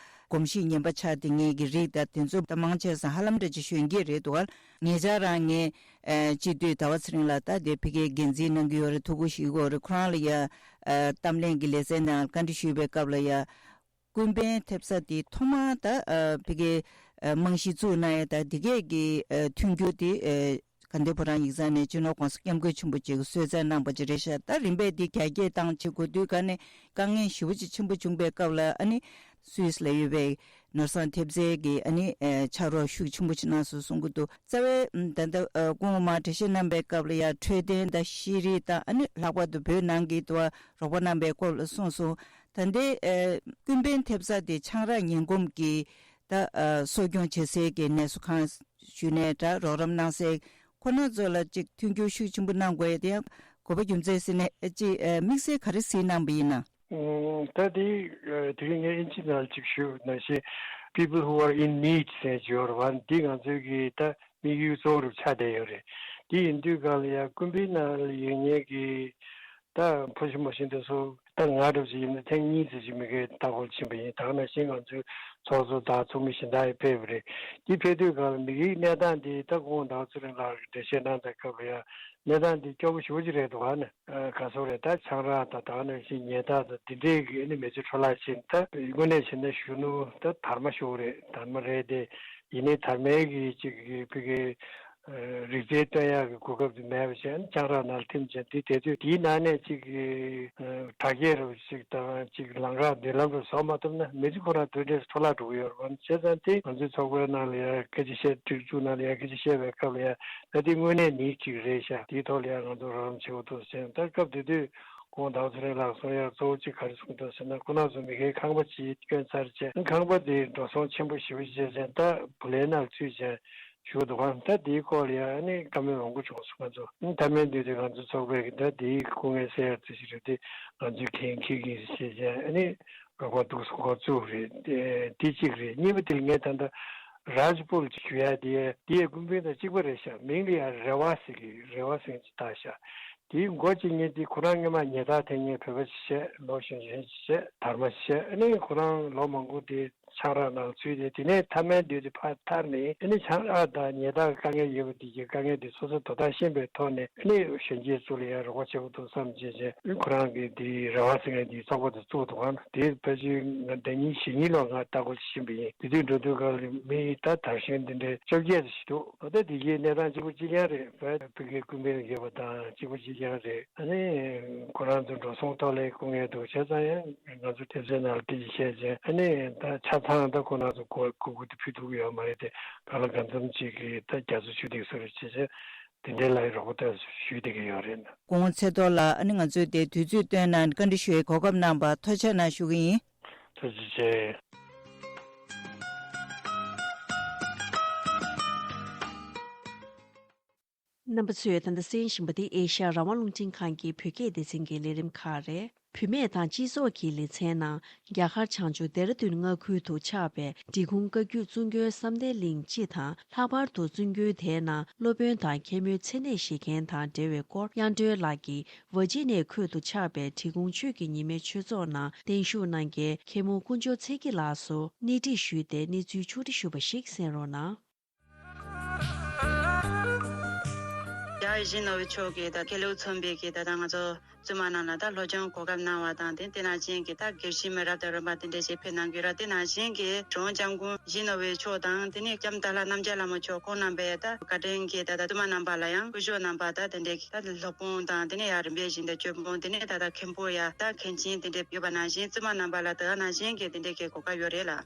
གོམས་གཤིས་ངན་པ་ཆགས་བསྡད་མཁན་གྱི་རིགས་དང་དེ་ཚོ་ད་མང་ཆེ་ས་ཧ་ལམ་འདྲ་ཅིག་གཞོན་སྐྱེས་རེད་འདུག་ག་ཉེ་ཆར་རང་ངས་ཨ་སྤྱི་འཐུས་ཟླ་བ་ཚེ་རིང་ལགས་ད་དེ་ཕ་གིའི་འགན་འཛིན་གནང་གི་ཡོད་རེད། ཐུགས་ཁུར་བཞེས་ཀྱི་ཡོད་རེད། ཁོ་རང་ལ་ཡ་ཨ་གཏམ་གླེང་གི་ལེ་ཚན་ནང་བཀའ་འདྲི་ཞུས་པའི་སྐབས་ལ་ཡ། ཀུན་ཕན་ཐེབས་རྩ་དེ་ཐོག་མར་ད་ཨ་ཕ་གིའི་ཨ་རྨང་གཞི་བཙུགས་གནང་ཡ་ད་འདི་གས་ཀྱི་ཨ་མཐུན་འགྱུར་དེ་ཨ་དགའ་ལྡན་ཕོ་བྲང་ཡིག་ཚང་ནས་སྤྱི་ནོར་༸གོང་ས་༸སྐྱབས་མགོན་ཆེན་པོ་མཆོག་གིས་གསོལ་སྩལ་གནང་པ་ཅིག་རེད་ཤག་ད་རིམ་པས་འདི་རྒྱ་སྐྱེད་བཏང་བྱེད་དགོས་དུས་ག་ནས་དཀའ་ངལ་ཞེ་པོ་ཅིག་ཆེན་པོ་བྱུང་པའི་སྐབས་ལ་ཨ་ནི་སུད་སི་ལ་ཡོད་པའི་ནོར་བཟང་ཐེབས་རྩའི་གི་ཨ་ནི་ཨ་ཕྱག་རོགས་ཤུགས་ཆེན་པོ་ཅིག་གནང་སོང་གསུང་གི་འདུག་རྩ་བའི་ཨ་ད་ལྟ་ཨ་སྐུ་ངོ་མ་འགྲེལ་བཤད་གནང་པའི་སྐབས་ལ་ཡ་འཕྲོད་བསྟེན་དང་ཤེས་རིག་དང་ཨ་ནི་ལྷག་པར་དུ་བོད་ནང་གི་དུ་བ་རོགས་པ་གནང་པའི་སྐོར་ལ་གསུངས་སོང་། ད་ལྟའི་ཨ་ཀུན་ཕན་ཐེབས་རྩ་དེ་ཆང་རག་ངན་གོམས་ཀྱི་ད་ཨ་གསོ་སྐྱོང་བྱེད་སའི་གི་ནད་གསོ་ཁང་ཞུས་ནས་ད་རོགས་རམ་གནང་སའི་ཁོ་ན་ཚོ་ལ་ཅིག་མཐུན་འགྱུར་ཤུགས་ཆེན་པོ་གནང་དགོས་ཡ་དེ་ཡང་དགོས་པ་རྒྱུ་མཚན་ཟེར་ནས་ཨ་ཅིག་ཨ་དམིགས་བསལ་ག་རེ་གཟིགས་གནང་པ་ཡིན་ན། ཨུམ། ད་དེ་ཨ་དེ་རིང་ངས་ཨིན་ཇི་ནང་ལ་ཅིག་ཞུས་ནང་བཞིན་People who are in need ཟེར་ཡོད་རེད་བ། འདི་ང་ཚོའི་གི་ད་དམིགས་ཡུལ་གཙོ་བོ་རུ་ཆགས་བསྡད་ཡོད་རེད། དེ་ཡིན་དུས་གང་ལ་ཡ་ཀུན་ཕན་ནང་ལ་ཡོད་མཁན་གི་ད་ཕོ་གཞོན་མོ་གཞོན་དེ་ཚོ་ད་ང་འདྲ་བོ་ཞིག་ཡིན་ན་ཐེངས་གཉིས་ཙམ་ཞིག་མི་སྒེར་ལྟ་སྐོར་ཕྱིན་པ་ཡིན། ད་ག་ནང་བཞིན་ང་ཚོའི་ཚོགས་གཙོ་དང་ཚོགས་མི་གཞན་དག་ཡང་ཕེབས་པ་རེད། དེ་ཕེབས་དུས་གང་ལ་མི་སྒེར་གྱི་གནས་སྟངས་དེ་ད་སྐུ་ངོ་ཟླ་བ་ཚེ་རིང་ལགས་ཀྱིས་འགྲེལ་བཤད་གནང་དུས་སྐབས་ལ་ཡ་གནས་སྟངས་དེ་སྐྱོ་པོ་ཞེ་པོ་ཅིག་རེད་འདུག་ག་ནས། ཨ་ག་སོགས་རེད། ད་ཆང་རག་དང་ད་ག་ནང་བཞིན་ཉལ་ཐག་དང་དེ་འདྲའི་གི་ཨ་ནི་མི་ཚེ་འཕྲོ་བརླག་ཕྱིན། ད་དངོས་གནས་བྱས་ན་གཞོན་ནུ་ད་དར་མ་ཤོར་རེད། དར་མ་རེད་དེ། ཡིན་ནའི་དར་མའི་གི་ཅིག་གི་ཕ་གི་ཨ་རིག་རྩལ་སྟོན་ཡག་གི་གོ་སྐབས་དེ་མེད་པ་བྱས་ཨ་ནི་ཆང་རག་ནང་ལ་ཐིམ་བྱས་དེ་དེ་དུས་དེའི་ནང་ནས་ཅིག་གི་ཨ་དྲག་སྐྱེད་རུ་ཅིག་དང་ཅིག་ལམ་ཁ་མདུན་ལམ་རུ་བཟོ་མ་ཐུབ་ན་མི་ཚེ་ཁོ་རང་དེ་འདྲས་འཕྲོ་བརླག་འགྲོ་གི་ཡོད་རེད། བྱས་ཙང་དེ་ང་ཚོའི་ཚོགས་པའི་ནང་ལ་ཡ་སྐད་ཆ་བཤད། སྒྲིག་འཛུགས་ནང་ལ་ཡ་སྐད་ཆ་བཤད་པའི་སྐབས་ལ་ཡ་ད་དེ་དངོས་གནས་ནི་ཅིག་རེད་ཤག་དེའི་ཐོག་ལ་ཡ་ང་ཚོ་རོགས་རམ་བྱེད་དགོས་འདུག་ཟེར། ད་སྐབས་དེ་དུས་ཁོང་ཟླ་བ་ཚེ་རིང་ལགས་གསུང་ཡག་གཙོ་བོ་གཅིག་ག་རེ་གསུངས་འདུག་ཟེར་ན། ཁོ་རང་ཚོ་མི་སྒེར་ཁང་པ་ཅིག་བསྐྱོན་ཚར་རྗེས་ཁང་པ་དེ་འགྲོ་སོང་ཆེན་པོ་ཞེ་པོ་ཅིག་བྱས་རྗེས་ད་བུ་ལོན་ནང་ཚུད་རྗེས་བཞུགས་འདུག་ག་ད་དེའི་སྐོར་ལ་ཡ་ཨ་ནི་བཀའ་མོལ་མང་པོ་བྱུང་སོང་། ང་ཚོ་ཨ་ནི་མཐའ་མའི་མདུན་དུ་ང་ཚོ་ཚོགས་པས་ད་དེའི་སྐུ་ངལ་སེལ་ཡག་ཅིག་རེད་དེ་ང་ཚོས་འགན་འཁྱེར་གྱི་ཡིན་ཞེས་བྱས་ཨ་ནི་རོགས་པ་འདུག་སེ་འགོ་བཙུགས་རེད། དེ་དེ་གཅིག་རེད། གཉིས་པ་དེ་ལ་ངས་ད་ལྟ་རཱཇ་པུར་ཞུ་ཡ་དེ་དེ་ཡ་ཀུན་ཕན་དང་གཅིག་པ་རེད་ཤག་མིང་ལ་ཡ་རེ་བ་ཟེར་གི་རེ་བ་ཟེར་གི་བཏགས་ཤག་དེའི་མགོ་གཅིག་ཉིད་དེ་ཁོ་རང་སྔོན་མ་ཉལ་ཐག་འཐེན་མཁན་བོད་པ་ཞིག་བྱས། ལོ་གཞོན་གཞོན་ཞིག་བྱས། དར་མ་ཞིག་བྱས། ཨ་ནི་ཁོ་རང་ལོ་མང་པོ་དེ་ཆང་རག་ནང་ཚུད་དེ་དེ་ནས་མཐའ་མའི་མདུན་དེ་ཕར་ཐར་ནས་ཨ་ནི་ཆང་རག་དང་ཉལ་ཐག་དཀའ་ངལ་ཡོད་པ་དེ་གི་དཀའ་ངལ་དེ་སོ་སོ་དོ་དག་ཤེས་པའི་ཐོག་ནས་ཨ་ནི་གཞོན་སྐྱེས་ཚོ་ལ་ཡང་རོགས་པ་བྱེད་དགོས་འདུག་བསམ་བྱས་བྱས་ཨ་ནི་ཁོ་རང་གི་དེ་རེ་བ་ཟེར་མཁན་དེ་ཚོགས་པ་དེ་བཙུགས་འདུག་ཨ་ནི་དེ་ཕལ་ཆེར་ང་ཟླ་ཉིན་ཞེ་གཉིས་ལོ་ང་ལྟ་སྐོར་ཕྱིན་པ་ཡིན། དེ་དུས་འགྲོ་དུས་སྒང་ལ་མི་ད་དར་ཞོན་དེ་འདྲའི་བཅོ་བརྒྱད་ཙམ་ཞིག་འདུག་འོ་ད་དེ་གའི་གནས་སྟངས་གཅིག་པ་གཅིག་རྐྱང་རེད། བོད་ཕ་གིའི་ཀུན་ཕན་ཡོད་པ་དང་གཅིག་པ་གཅིག་རྐྱང་རེད། ཨ་ནི་ཁོ་རང་ཚོ་འགྲོ་སོང་ཐོག་ལ་སྐུ་ངལ་འདུག་བྱས་ཙང་ཡང་ང་ཚོ་ཐེབས་རྩའི་ནང་ལ་སྐད་ཆ་བཤད་བྱས་ཨ་ནི་ད་ཆ་ཚང་ད་ཁོ་རང་ཚོ་གོ་གོ་སྐབས་དེ་ཕུལ་ཐུབ་ཀྱི་ཡོད་མ་རེད་དེ། གང་ལ་གང་འཚམ་ཅིག་གིས་ད་རྒྱ་མཚོ་ཆུ་ཐིགས་སུ་རེད་བྱས་བྱས་དེ་འདྲའི་ལ་རོགས་པ་ད་ཞུས་བསྡད་ཀྱི་ཡོད་རེད། སྐུ་ངོ་ཚེ་རྡོར་ལགས། ཨ་ནི་ང་ཚོས་དེ་དུས་ཚོད་བཏོན་གནང་བཀའ་འདྲི་ཞུ་བའི་གོ་སྐབས་གནང་བར་ཐུགས་རྗེ་གནང་ཞུ་གི་ཡིན། ཐུགས་རྗེ་ཆེ། རྣམ་པ་ཚོས་ད་ལྟ་གསན་བཞིན་པ་འདི་ཨེ་ཤ་ཡ་རང་དབང་རླུང་འཕྲིན་ཁང་གི་བོད་སྐད་སྡེ་ཚན་གྱི་ལས་རིམ་ཁག་རེད། བུད་མེད་དང་སྤྱི་ཚོགས་ཀྱི་ལེ་ཚན་ནང་། རྒྱ་གར་བྱང་ཕྱོགས་ལྡེ་ར་ལྡུན་མངའ་ཁུལ་དུ་ཆགས་པའི་འབྲི་གུང་བཀའ་བརྒྱུད་བཙུན་དགོན་བསམ་གཏན་གླིང་སྤྱི་དང་། ལྷག་པར་དུ་བཙུན་དགོན་དེའི་ནང་སློབ་དཔོན་དང་མཁན་མོའི་མཚན་གནས་བཞེས་མཁན་དང་འབྲེལ་བའི་སྐོར། དབྱངས་སྒྲོན་ལགས་ཀྱིས་ཝར་ཇི་ནི་ཡ་ཁུལ་དུ་ཆགས་པའི་འབྲི་གུང་ཆོས་ཀྱི་ཉི་མའི་ཆོས་ཚོགས་ནང་བརྟན་བཞུགས་གནང་མཁན་མཁན་མོ་དཀོན་མཆོག་ཚེ་སྐྱིད་ལགས་སུ་སྣེ་ཁྲིད་ཞུས་ཏེ་གནས་ཚུལ་ཕྱོགས་བསྒྲིགས་ཞུས་པ་ཞིག་གསན་རོགས་གནང་། རྒྱ་ཡིད་བཞིན་ནོར་བུའི་མཆོག་གིས་ད་དགེ་ལུགས་མཚོན་པའི་གི་ད་ད་ང་ཚོ་བཙུན་མ་རྣམས་ལ་ད་སློབ་སྦྱོང་གོ་སྐབས་གནང་བ་དང་། དེ་དེ་ནང་བཞིན་གྱི་ད་དགེ་བཤེས་མི་རབས་དང་རིམ་པ་དེ་འདྲ་ཞིག་ཕེབས་གནང་གི་ཡོད་ར། དེ་ནང་བཞིན་གྱི་གྲུབ་དབང་སྐྱབས་མགོན་ཡིད་བཞིན་ནོར་བུའི་མཆོག་དང་། དེ་ནས་ལྕམ་ཏཱ་ལ་རྣམ་རྒྱལ་ལྷ་མོ་མཆོག་ཁོང་རྣམ་པས་ད་བཀའ་དྲིན་གྱིས་ད་ད་བཙུན་མ་རྣམ་པ་ལ་ཡང་སྐུ་ཞབས་རྣམ་པ་ད་དེ་འདྲའི་ད་སློབ་དཔོན་དང་། དེ་ནས་ཡང་རིམ་པས་བཞིན་དུ་སྐྱོར་དཔོན། དེ་ནས་ད་ད་མཁན་པོ་ཡ་ད་མཁན་ཆེན་དེ་འདྲ་ཡོད་པ་ནང་བཞིན། བཙུན་མ་རྣམ་པ་ལ་ད་ནང་བཞིན་གྱི་དེ་འདྲའི་གི་གོ་སྐབས་ཡོད་རེད་ལ།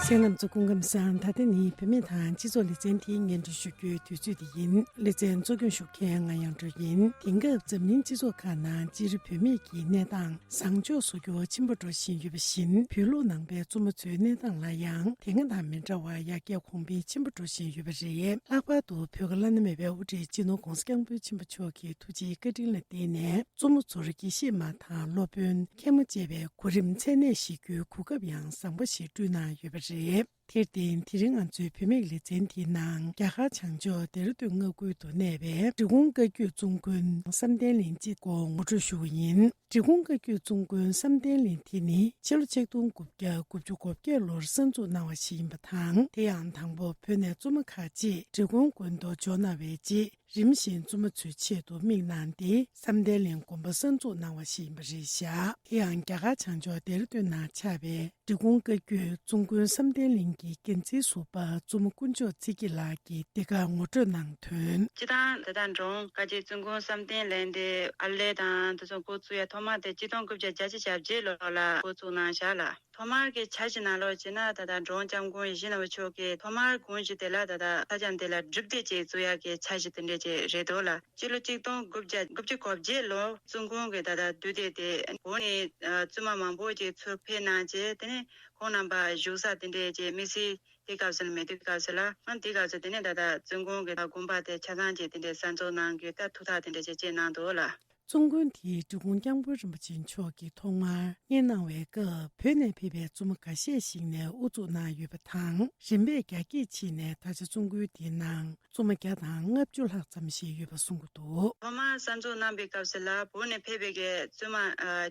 གསན་མཁན་རྣམ་ཚོ་སྐུ་ཁམས་བཟང་། ད་ལྟ་ནི་བུད་མེད་དང་སྤྱི་ཚོགས་ལེ་ཚན་དེའི་སྙན་སྒྲོན་ཞུ་རྒྱུའི་དུས་ཚོད་དེ་ཡིན། ལེ་ཚན་གཙོ་སྐྱོང་ཞུ་མཁན་ང་གཡང་སྒྲོན་ཡིན། དེང་སྐབས་འཛམ་གླིང་སྤྱི་ཚོགས་ཁག་ནང་སྤྱིར་བུད་མེད་ཀྱི་གནས་སྟངས་བཟང་ཕྱོགས་སུ་འགྱུར་བ་ཆེན་པོ་འགྲོ་བཞིན་ཡོད་པ་བཞིན། བོད་ལུགས་ནང་པའི་བཙུན་མོ་ཚོའི་གནས་སྟངས་ལ་ཡང་དེ་སྔ་དང་མི་འདྲ་བར་ཡར་རྒྱས་གོང་འཕེལ་ཆེན་པོ་འགྲོ་བཞིན་ཡོད་པ་རེད། ལྷག་པར་དུ་བོད་ཀྱི་བླ་ན་མེད་པའི་དབུ་ཁྲིད་སྤྱི་ནོར་༧གོང་ས་༧སྐྱབས་མགོན་ཆེན་པོ་མཆོག་གི་ཐུགས་རྗེའི་བཀའ་དྲིན་ལ་བརྟེན་ནས། བཙུན་མོ་ཚོར་དགེ་བཤེས་མ་དང་སློབ་དཔོན། མཁན་མོ་བཅས་པའི་གོ་རིམ་མཚན་གནས་བཞེས་རྒྱུའི་གོ་སྐབས་ཡང་བཟང་པོ་ཞིག་བསྐྲུན་གནང་ཡོད་པ་རེད། དེར་བརྟེན། དེ་རིང་ང་ཚོའི་བུད་མེད་ཀྱི་ལེ་ཚན་དེའི་ནང་། རྒྱ་གར་བྱང་ཕྱོགས་ལྡེ་ར་ལྡུན་མངའ་ཁུལ་དུ་གནས་པའི་འབྲི་གུང་བཀའ་བརྒྱུད་བཙུན་དགོན་བསམ་གཏན་གླིང་སྤྱི་སྐོར་ངོ་སྤྲོད་ཞུ་བ་ཡིན། འབྲི་གུང་བཀའ་བརྒྱུད་བཙུན་དགོན་བསམ་གཏན་གླིང་དེ་ནི། ཕྱི་ལོ་ཆིག་སྟོང་དགུ་བརྒྱ་དགུ་བཅུ་གོ་བརྒྱད་ལོར་གསར་འཛུགས་གནང་བ་ཞིག་ཡིན་པ་དང་། དེ་ཡང་དང་པོ་བོད་ནས་བཙུན་མ་ཁག་ཅིག་འབྲི་གུང་དགོན་དུ་འབྱོར་གནང་བའི་རྗེས། རིམ་བཞིན་བཙུན་མ་ཚོའི་ཆེད་དུ་དམིགས་གནང་སྟེ། བསམ་གཏན་གླིང་དགོན་པ་གསར་འཛུགས་གནང་བ་ཞིག་ཡིན་པ་རེད་བཞག་དེ་ཡང་རྒྱ་གར་བྱང་ཕྱོགས་ལྡེ་ར་ལྡུན་ནང་ཆགས་པའི་འབྲི་གུང་བཀའ་བརྒྱུད་བཙུན་དགོན་བསམ་གཏན་གླིང་གི་འགན་འཛིན་ཟུར་པ་བཙུན་མ་དཀོན་མཆོག་ཚེ་སྐྱིད་ལགས་ཀྱིས་འདི་གར་ངོ་སྤྲོད་གནང་དོན། སྤྱིར་བཏང་ད་ལྟ་འབྲི་གུང་བཀའ་བརྒྱུད་བཙུན་དགོན་བསམ་གཏན་གླིང་དེ་ཨར་ལས་དང་དེ་ཚོ་འགོ་བཙུགས་ཡ་ཐོག་མ་དེ་ཆིག་སྟོང་དགུ་བརྒྱ་བརྒྱད་ཅུ་གྱ་བརྒྱད་ལོ་ལ་འགོ་བཙུགས་གནང་བཞག་ལ། ཐོག་མར་གྱི་འཆར་གཞི་ནང་ལོགས་བྱས་ན། ད་ལྟ་འབྲི་གུང་སྐྱབས་མགོན་ཡིད་བཞིན་ནོར་བུ་མཆོག་གིས་ཐོག་མར་དགོན་གཞི་དེ་ལ་ད་ལྟ་ས་ཆ་འདི་ལ་སྒྲུབ་སྡེ་ཅིག་བཙུགས་ཡག་གི་འཆར་གཞི་དེ་འདྲ་ཅིག་རེད་འདུག་ལ། སྤྱི་ལོ་ཆིག་སྟོང་དགུ་བརྒྱ་དགུ་བཅུ་གོ་བརྒྱད་ལོ་བཙུན་དགོན་གྱི་ད་ལྟ་འདུས་སྡེ་དེ་བོད་ནས་བཙུན་མ་མང་པོ་ཅིག་ཚུར་ཕེབས་གནང་བྱས། དེ་ནས་ཁོང་རྣམ་པ་བཞུགས་ས་དེ་འདྲ་ཅིག་དམིགས་བསལ་དེ་སྐབས་སུ་མེད་དུས་སྐབས་སུ་ལ། ཨ་དེ་སྐབས་སུ་དེ་ནས་ད་ལྟ་བཙུན་དགོན་གྱི་ད་དགོན་པ་དེ་ཆ་ཚང་ཅིག་དེ་འདྲ་གསར་འཛུགས་གནང་རྒྱུའི་ད་ཐུགས་ཐག་དེ་འདྲ་ཅིག་བཅད་གནང་འདུག་ལ། བཙུན་དགོན་དེའི་འབྲི་གུང་སྐྱབས་མགོན་རིན་པོ་ཆེ་མཆོག་གིས་ཐོག་མར་གཉེར་གནང་བའི་སྐབས། བོད་ནས་ཕེབས་པའི་བཙུན་མ་འགའ་ཤས་ཤིག་ནས་དབུ་བཙུགས་གནང་ཡོད་པ་དང་། རིམ་པས་རྒྱ་སྐྱེད་ཕྱིན་ནས་ད་ཆ་བཙུན་དགོན་དེའི་ནང་བཙུན་མ་བརྒྱ་དང་ལྔ་བཅུ་ལྷག་ཙམ་ཞིག་ཡོད་པ་གསུང་གི་འདུག་ཐོག་མར་གསར་འཛུགས་གནང་པའི་སྐབས་སུ་ལ་བོད་ནས་ཕེབས་པའི་གི་བཙུན་མ་ཨ་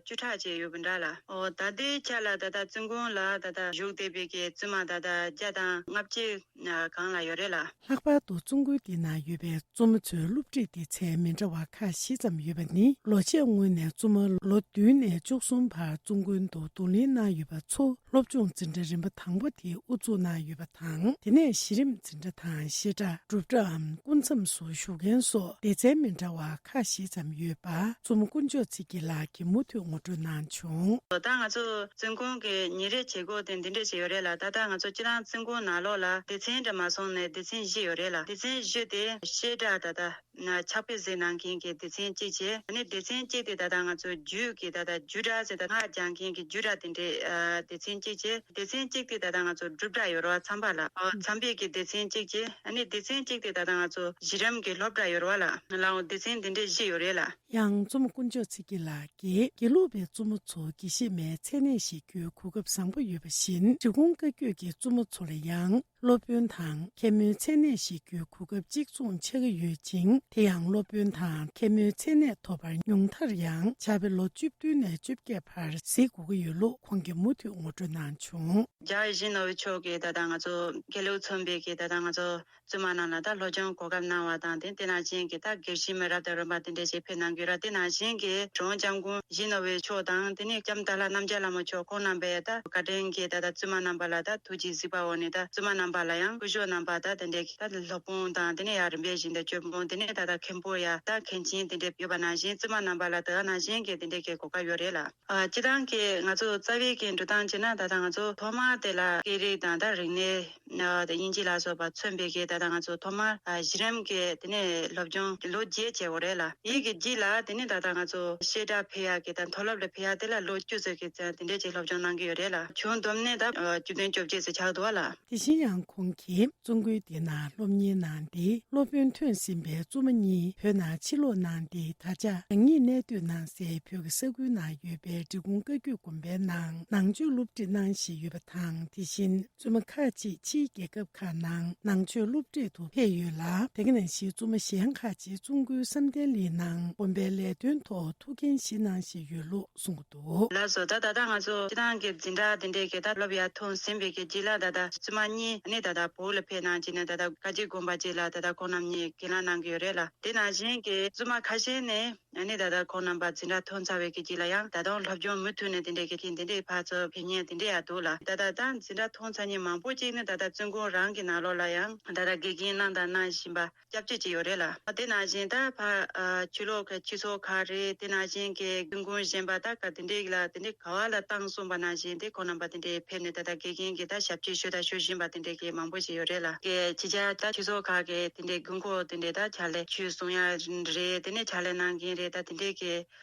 བཅུ་ཕྲག་ཅིག་ཡོད་པ་འདྲ་ལ། ཨོ་ད་ལྟའི་ཆ་ལ་ད་ལྟ་བཙུན་དགོན་ལ་ད་ལྟ་བཞུགས་བསྡད་པའི་གི་བཙུན་མ་ད་ལྟ་བརྒྱ་དང་ལྔ་བཅུ་ཨ་གང་ལ་ཡོད་རེད་ལ། ལྷག་པར་དུ་བཙུན་དགོན་དེ་ན་ཡོད་པའི་བཙུན་མ་ཚོའི་སློབ་ཁྲིད་སྡེ་ཚན་མི་འདྲ་བ་ཁག་བཞི་ཙམ་ཡོད་པ་ནི། ལོ་ཕྱེད་སྔོན་ནས་བཙུན་མ་ལོ་བདུན་ནས་བཅུ་གསུམ་བར་བཙུན་དགོན་དུ་བསྡུ་ལེན་གནང་ཡོད་པ་ཚོ་སློབ་སྦྱོང་འཛིན་གྲྭ་རིམ་པ་དང་པོ་དེ་དབུ་འཛུགས་གནང་ཡོད་པ་དང་། དེ་ནས་གཞི་རིམ་འཛིན་གྲྭ་དང་བཤད་གྲྭ་སྒྲུབ་གྲྭའམ་སྐུ་མཚམས་སུ་བཞུགས་མཁན་སོགས་སྡེ་ཚན་མི་འདྲ་བ་ཁག་བཞི་ཙམ་ཡོད་པ་བཙུན་མ་དཀོན་མཆོག་ཚེ་སྐྱིད་ལགས་ཀྱིས་མུ་མཐུད་ངོ་སྤྲོད་གནང་བྱུང་། ད་ང་ཚོ་བཙུན་དགོན་གྱི་ཉིན་རེའི་བྱེད་སྒོ་དེ་འདི་འདྲ་ཞིག་ཡོད་རེད་ལ། ད་ལྟ་ང་ཚོ་སྤྱིར་བཏང་བཙུན་དགོན་ནང་ལོགས་ལ་སྡེ་ཚན་འདྲ་མ་སོང་ནས་སྡེ་ཚན་བཞི་ཡོད་རེད་ལ། སྡེ་ཚན་བཞི་དེ་བཤད་གྲྭ་ད་ལྟ་ཕྱག་དཔེ་གཟིགས་གནང་མཁན་གྱི་སྡེ་ཚན་གཅིག་བྱས། ཨ་ནི་སྡེ་ཚན་གཅིག་དེ་ད་ལྟ་ང་ཚོ་རྒྱུད་ཀྱི་ད་ལྟ་རྒྱུད་གྲྭ་ཟེར། ད་སྔགས་སྦྱང་མཁན་གྱི་རྒྱུད་གྲྭ་དེ་འདྲའི་ཨ་སྡེ་ཚན་གཅིག་བྱས། སྡེ་ཚན་གཅིག་དེ་ད་ལྟ་ང་ཚོ་སྒྲུབ་གྲྭ་ཡོད་རེད་བ། མཚམས་པ་ལ་ཨ་མཚམས་པའི་གི་སྡེ་ཚན་གཅིག་བྱས། ཨ་ནི་སྡེ་ཚན་གཅིག་དེ་ད་ལྟ་ང་ཚོ་གཞི་རིམ་གྱི་སློབ་གྲྭ་ཡོད་རེད་བ་ལ། ལའང་སྡེ་ཚན་དེ་འདྲའི་བཞི་ཡོད་རེད་ལ། ཡང་བཙུན་མ་དཀོན་མཆོག་ཚེ་སྐྱིད་ལགས་ཀྱིས། དགེ་ལུགས་པའི་བཙུན་མ་ཚོ་དགེ་བཤེས་མའི་མཚན་གནས་བཞེས་རྒྱུའི་གོ་སྐབས་བཟང་པོ་ཡོད་པ་བཞིན། འབྲི་གུང་བཀའ་བརྒྱུད་ཀྱི་བཙུན་མ་ཚོ་ལ་ཡང་སློབ་དཔོན་དང་མཁན་མོའི་མཚན་གནས་བཞེས་རྒྱུའི་གོ་སྐབས་གཅིག་མཚུངས་ཆགས་ཀྱི་ཡོད་ཅིང་། དེ་ཡང་སློབ་དཔོན་དང་མཁན་མོའི་མཚན་གནས་ཐོབ་པར་ཉུང་མཐར་ཡང་ཕྱག་དཔེ་ལོ་བཅུ་བདུན་ནས་བཅོ་བརྒྱད་བར་གཟིགས་དགོས་ཀྱི་ཡོད་ལུགས་ཁོང་གིས་མུ་མཐུད་ངོ་སྤྲོད་གནང་བྱུང་། རྒྱ་ཡིད་བཞིན་ནོར་བུ་མཆོག་གིས་ད་ལྟ་ང་ཚོ་དགེ་ལུགས་མཚོན་པའི་གི་ད་ལྟ་ང་ཚོ་བཙུན་མ་རྣམས་ལ་ད་སློབ་སྦྱོང་གོ་སྐབས་གནང་བ་དང་། དེ་དེ་ནང་བཞིན་གྱི་ད་དགེ་བཤེས་མི་རབས་དང་རིམ་པ་དེ་འདྲ་ཞིག་ཕེབས་གནང་གི་ཡོད་ར། དེ་ནང་བཞིན་གྱི་གྲུབ་དབང་སྐྱབས་མགོན་ཡིད་བཞིན་ནོར་བུ་མཆོག་དང་། དེ་ནས་ལྕམ་ཏཱ་ལ་རྣམ་རྒྱལ་ལྷ་མོ་མཆོག་ཁོང་རྣམ་པས་ད་བཀའ་དྲིན་གྱིས་ད་ད་བཙུན་མ་རྣམ་པ་ལ་ད་ཐུགས་རྗེས་གཟིགས་པ་འོག་ནས། ད་བཙུན་མ་རྣམ་པ་ལ་ཡང་སྐུ་ཞབས་རྣམ་པ་ད་དེ་འདྲའི་ད་སློབ་དཔོན་དང་། དེ་ནས་ཡང་རིམ་པས་བཞིན་དུ་སྐྱོར་དཔོན། དེ་ནས་ད་ད་མཁན་པོ་ཡ་ད་མཁན་ཆེན་དེ་འདྲ་ཡོད་པ་ནང་བཞིན། བཙུན་མ་རྣམ་པ་ལ་ད་ནང་བཞིན་གྱི་དེ་འདྲའི་གི་གོ་སྐབས་ཡོད་རེད་ལ། ཨ་སྤྱིར་བཏང་གི་ང་ཚོ་རྩ་བའི་གི་འགྲོ་སྟངས་བྱས་ན། ད་ལྟ་ང་ཚོ་ཐོག་མར་དེ་ལ་སྐད་རིགས་དང་ད་རིག་གནས་ཨ་དེ་དབྱིན་ཇི་ལ་སོགས་པ་མཚོན་པའི་གི་ད་ལྟ་ང་ཚོ་ཐོག་མར་ཨ་གཞི་རིམ་གི་དེ་ནས་སློབ་སྦྱོང་ལོ་བརྒྱད་བྱས་ཡོད་རེད་ལ། དེའི་གི་རྗེས་ལ་དེ་ནས་ད་ལྟ་ང་ཚོ་བཤད་གྲྭ་ཕེབས་ཡག་གི་དང་མཐོ་སློབ་ལ་ཕེབས་ཡག་དེ་ལ་ལོ་བཅུ་ཙམ་གི་ཙམ་དེ་འདྲས་ཅིག་སློབ་སྦྱོང་གནང་གི་ཡོད་རེད་ལ། ཁྱོན་བསྡོམས་ནས་ད་ཨ་བཅུ་བདུན་བཅོ་བརྒྱད་ཙམ་ཆགས་འདུག་བ་ལ། དེ་བཞིན་ཡང་ ཁོང་གིས་བཙུན་དགོན་དེ་ནང་སློབ་གཉེར་གནང་སྟེ། སློབ་དཔོན་ཐོན་ཟིན་པའི་བཙུན་མ་གཉིས་བོད་ནང་ཕྱིར་ལོག་གནང་སྟེ། ད་ཆ་རང་ཉིད་གནས་སྡོད་གནང་སའི་བོད་ཀྱི་ས་ཁུལ་ནང་ཡོད་པའི་འབྲི་གུང་བཀའ་བརྒྱུད་དགོན་པའི་ནང་ནང་ཆོས་སློབ་ཁྲིད་གནང་བཞིན་ཡོད་པ་དང་། དེ་བཞིན་བཙུན་མ་ཁག་ཅིག་ཕྱིའི་རྒྱལ་ཁབ་ཁག་ནང་ནང་ཆོས་སློབ་ཁྲིད་དུ་ཕེབས་ཡོད་ལ། དེ་ག་ནང་བཞིན་བཙུན་མ་གཞན་ཁག་ཅིག་བཙུན་དགོན་བསམ་གཏན་གླིང་ནང་དགོན་པའི་ལས་དོན་ཐོག་ཐུགས་འགན་བཞེས་གནང་བཞིན་ཡོད་ལུགས་གསུངས་འདུག། ལགས་སོ། ད་ད་ལྟ་ང་ཚོ་སྤྱི་བཏང་གི་འཛིན་གྲྭ་དེ་འདྲས་ཀྱི་ད་སློབ་ཡར་ཐོན་ཟིན་པའི་གི་རྗེས་ལ། ད་ལྟ་བཙུན་མ་གཉིས་ནི་ད་ལྟ་བོད་ལ་ཕེབས་གནང་བྱས་ནས། ད་ལྟ་བཀའ་བརྒྱུད་དགོན་པ་ཅིག་ལ་ད་ལྟ་ཁོང་རྣམ་གཉིས་སྒེར་ལངས་གནང་གི་ཡོད་རེད་ལ། དེ་ནང་བཞིན་གྱི་བཙུན་མ་ཁ་ཤས་ནི་ཨ་ནི་ད་ལྟ་ཁོང་རྣམ་པ་འཛིན་གྲྭ་ཐོན་ཚར་བའི་གི་རྗེས་ལ་ཡང་ད་དུང་སློབ་སྦྱོང་མུ་མཐུད་ནས་དེ་འདྲས་ཀྱི་དེ་འདྲས་ཕར་ཚུར་ཕེབས་མཁན་དེ་འདྲས་ཡང་འདུག་ལ། ད་ལྟ་ད་འཛིན་གྲྭ་ཐོན་ཚར་མཁན་མང་པོ་ཅིག་ནི་ད་ལྟ་བཙུན་དགོན་རང་གི་ནང་ལོགས་ལ་ཡང་ད་ལྟ་དགེ་རྒན་གནང་དང་གནང་བཞིན་པ་སྐྱབས་བཅོལ་བྱས་ཡོད་རེད་ལ། དེ་ནང་བཞིན་ད་ཕ་ཨ་ཕྱི་ལོགས་ཀྱི་སྤྱི་ཚོགས་ཁག་རེད། དེ་ནང་བཞིན་གྱི་དགོན་དགོན་གཞན་པ་ད་ག་དེ་འདྲས་ལ་དེ་འདྲས་ག་བ་ལ་བཏང་སོང་པ་ནང་བཞིན་དེ་ཁོང་རྣམ་པ་དེ་འདྲས་ཕེབས་ནས་ད་ལྟ་དགེ་རྒན་གྱི་ད་ཞབས་ཕྱི་ཞུ་དང་ཞུ་བཞིན་པ་དེ་འདྲས་ཀྱི་མང་པོ་ཞིག་ཡོད་རེད་ལ། གི་ཕྱི་རྒྱལ་ད་སྤྱི་ཚོགས་ཁག་གི་དེ་འདྲས་དགོས་མཁོ་དེ་འདྲས་ད་ཕྱག་ལས་ཆོས་གསུང་ཡ་རེད། དེ་ནས་ཕྱག་ལས་གནང་མཁན་རེད། ད་དེ་འདྲས་ཀྱི་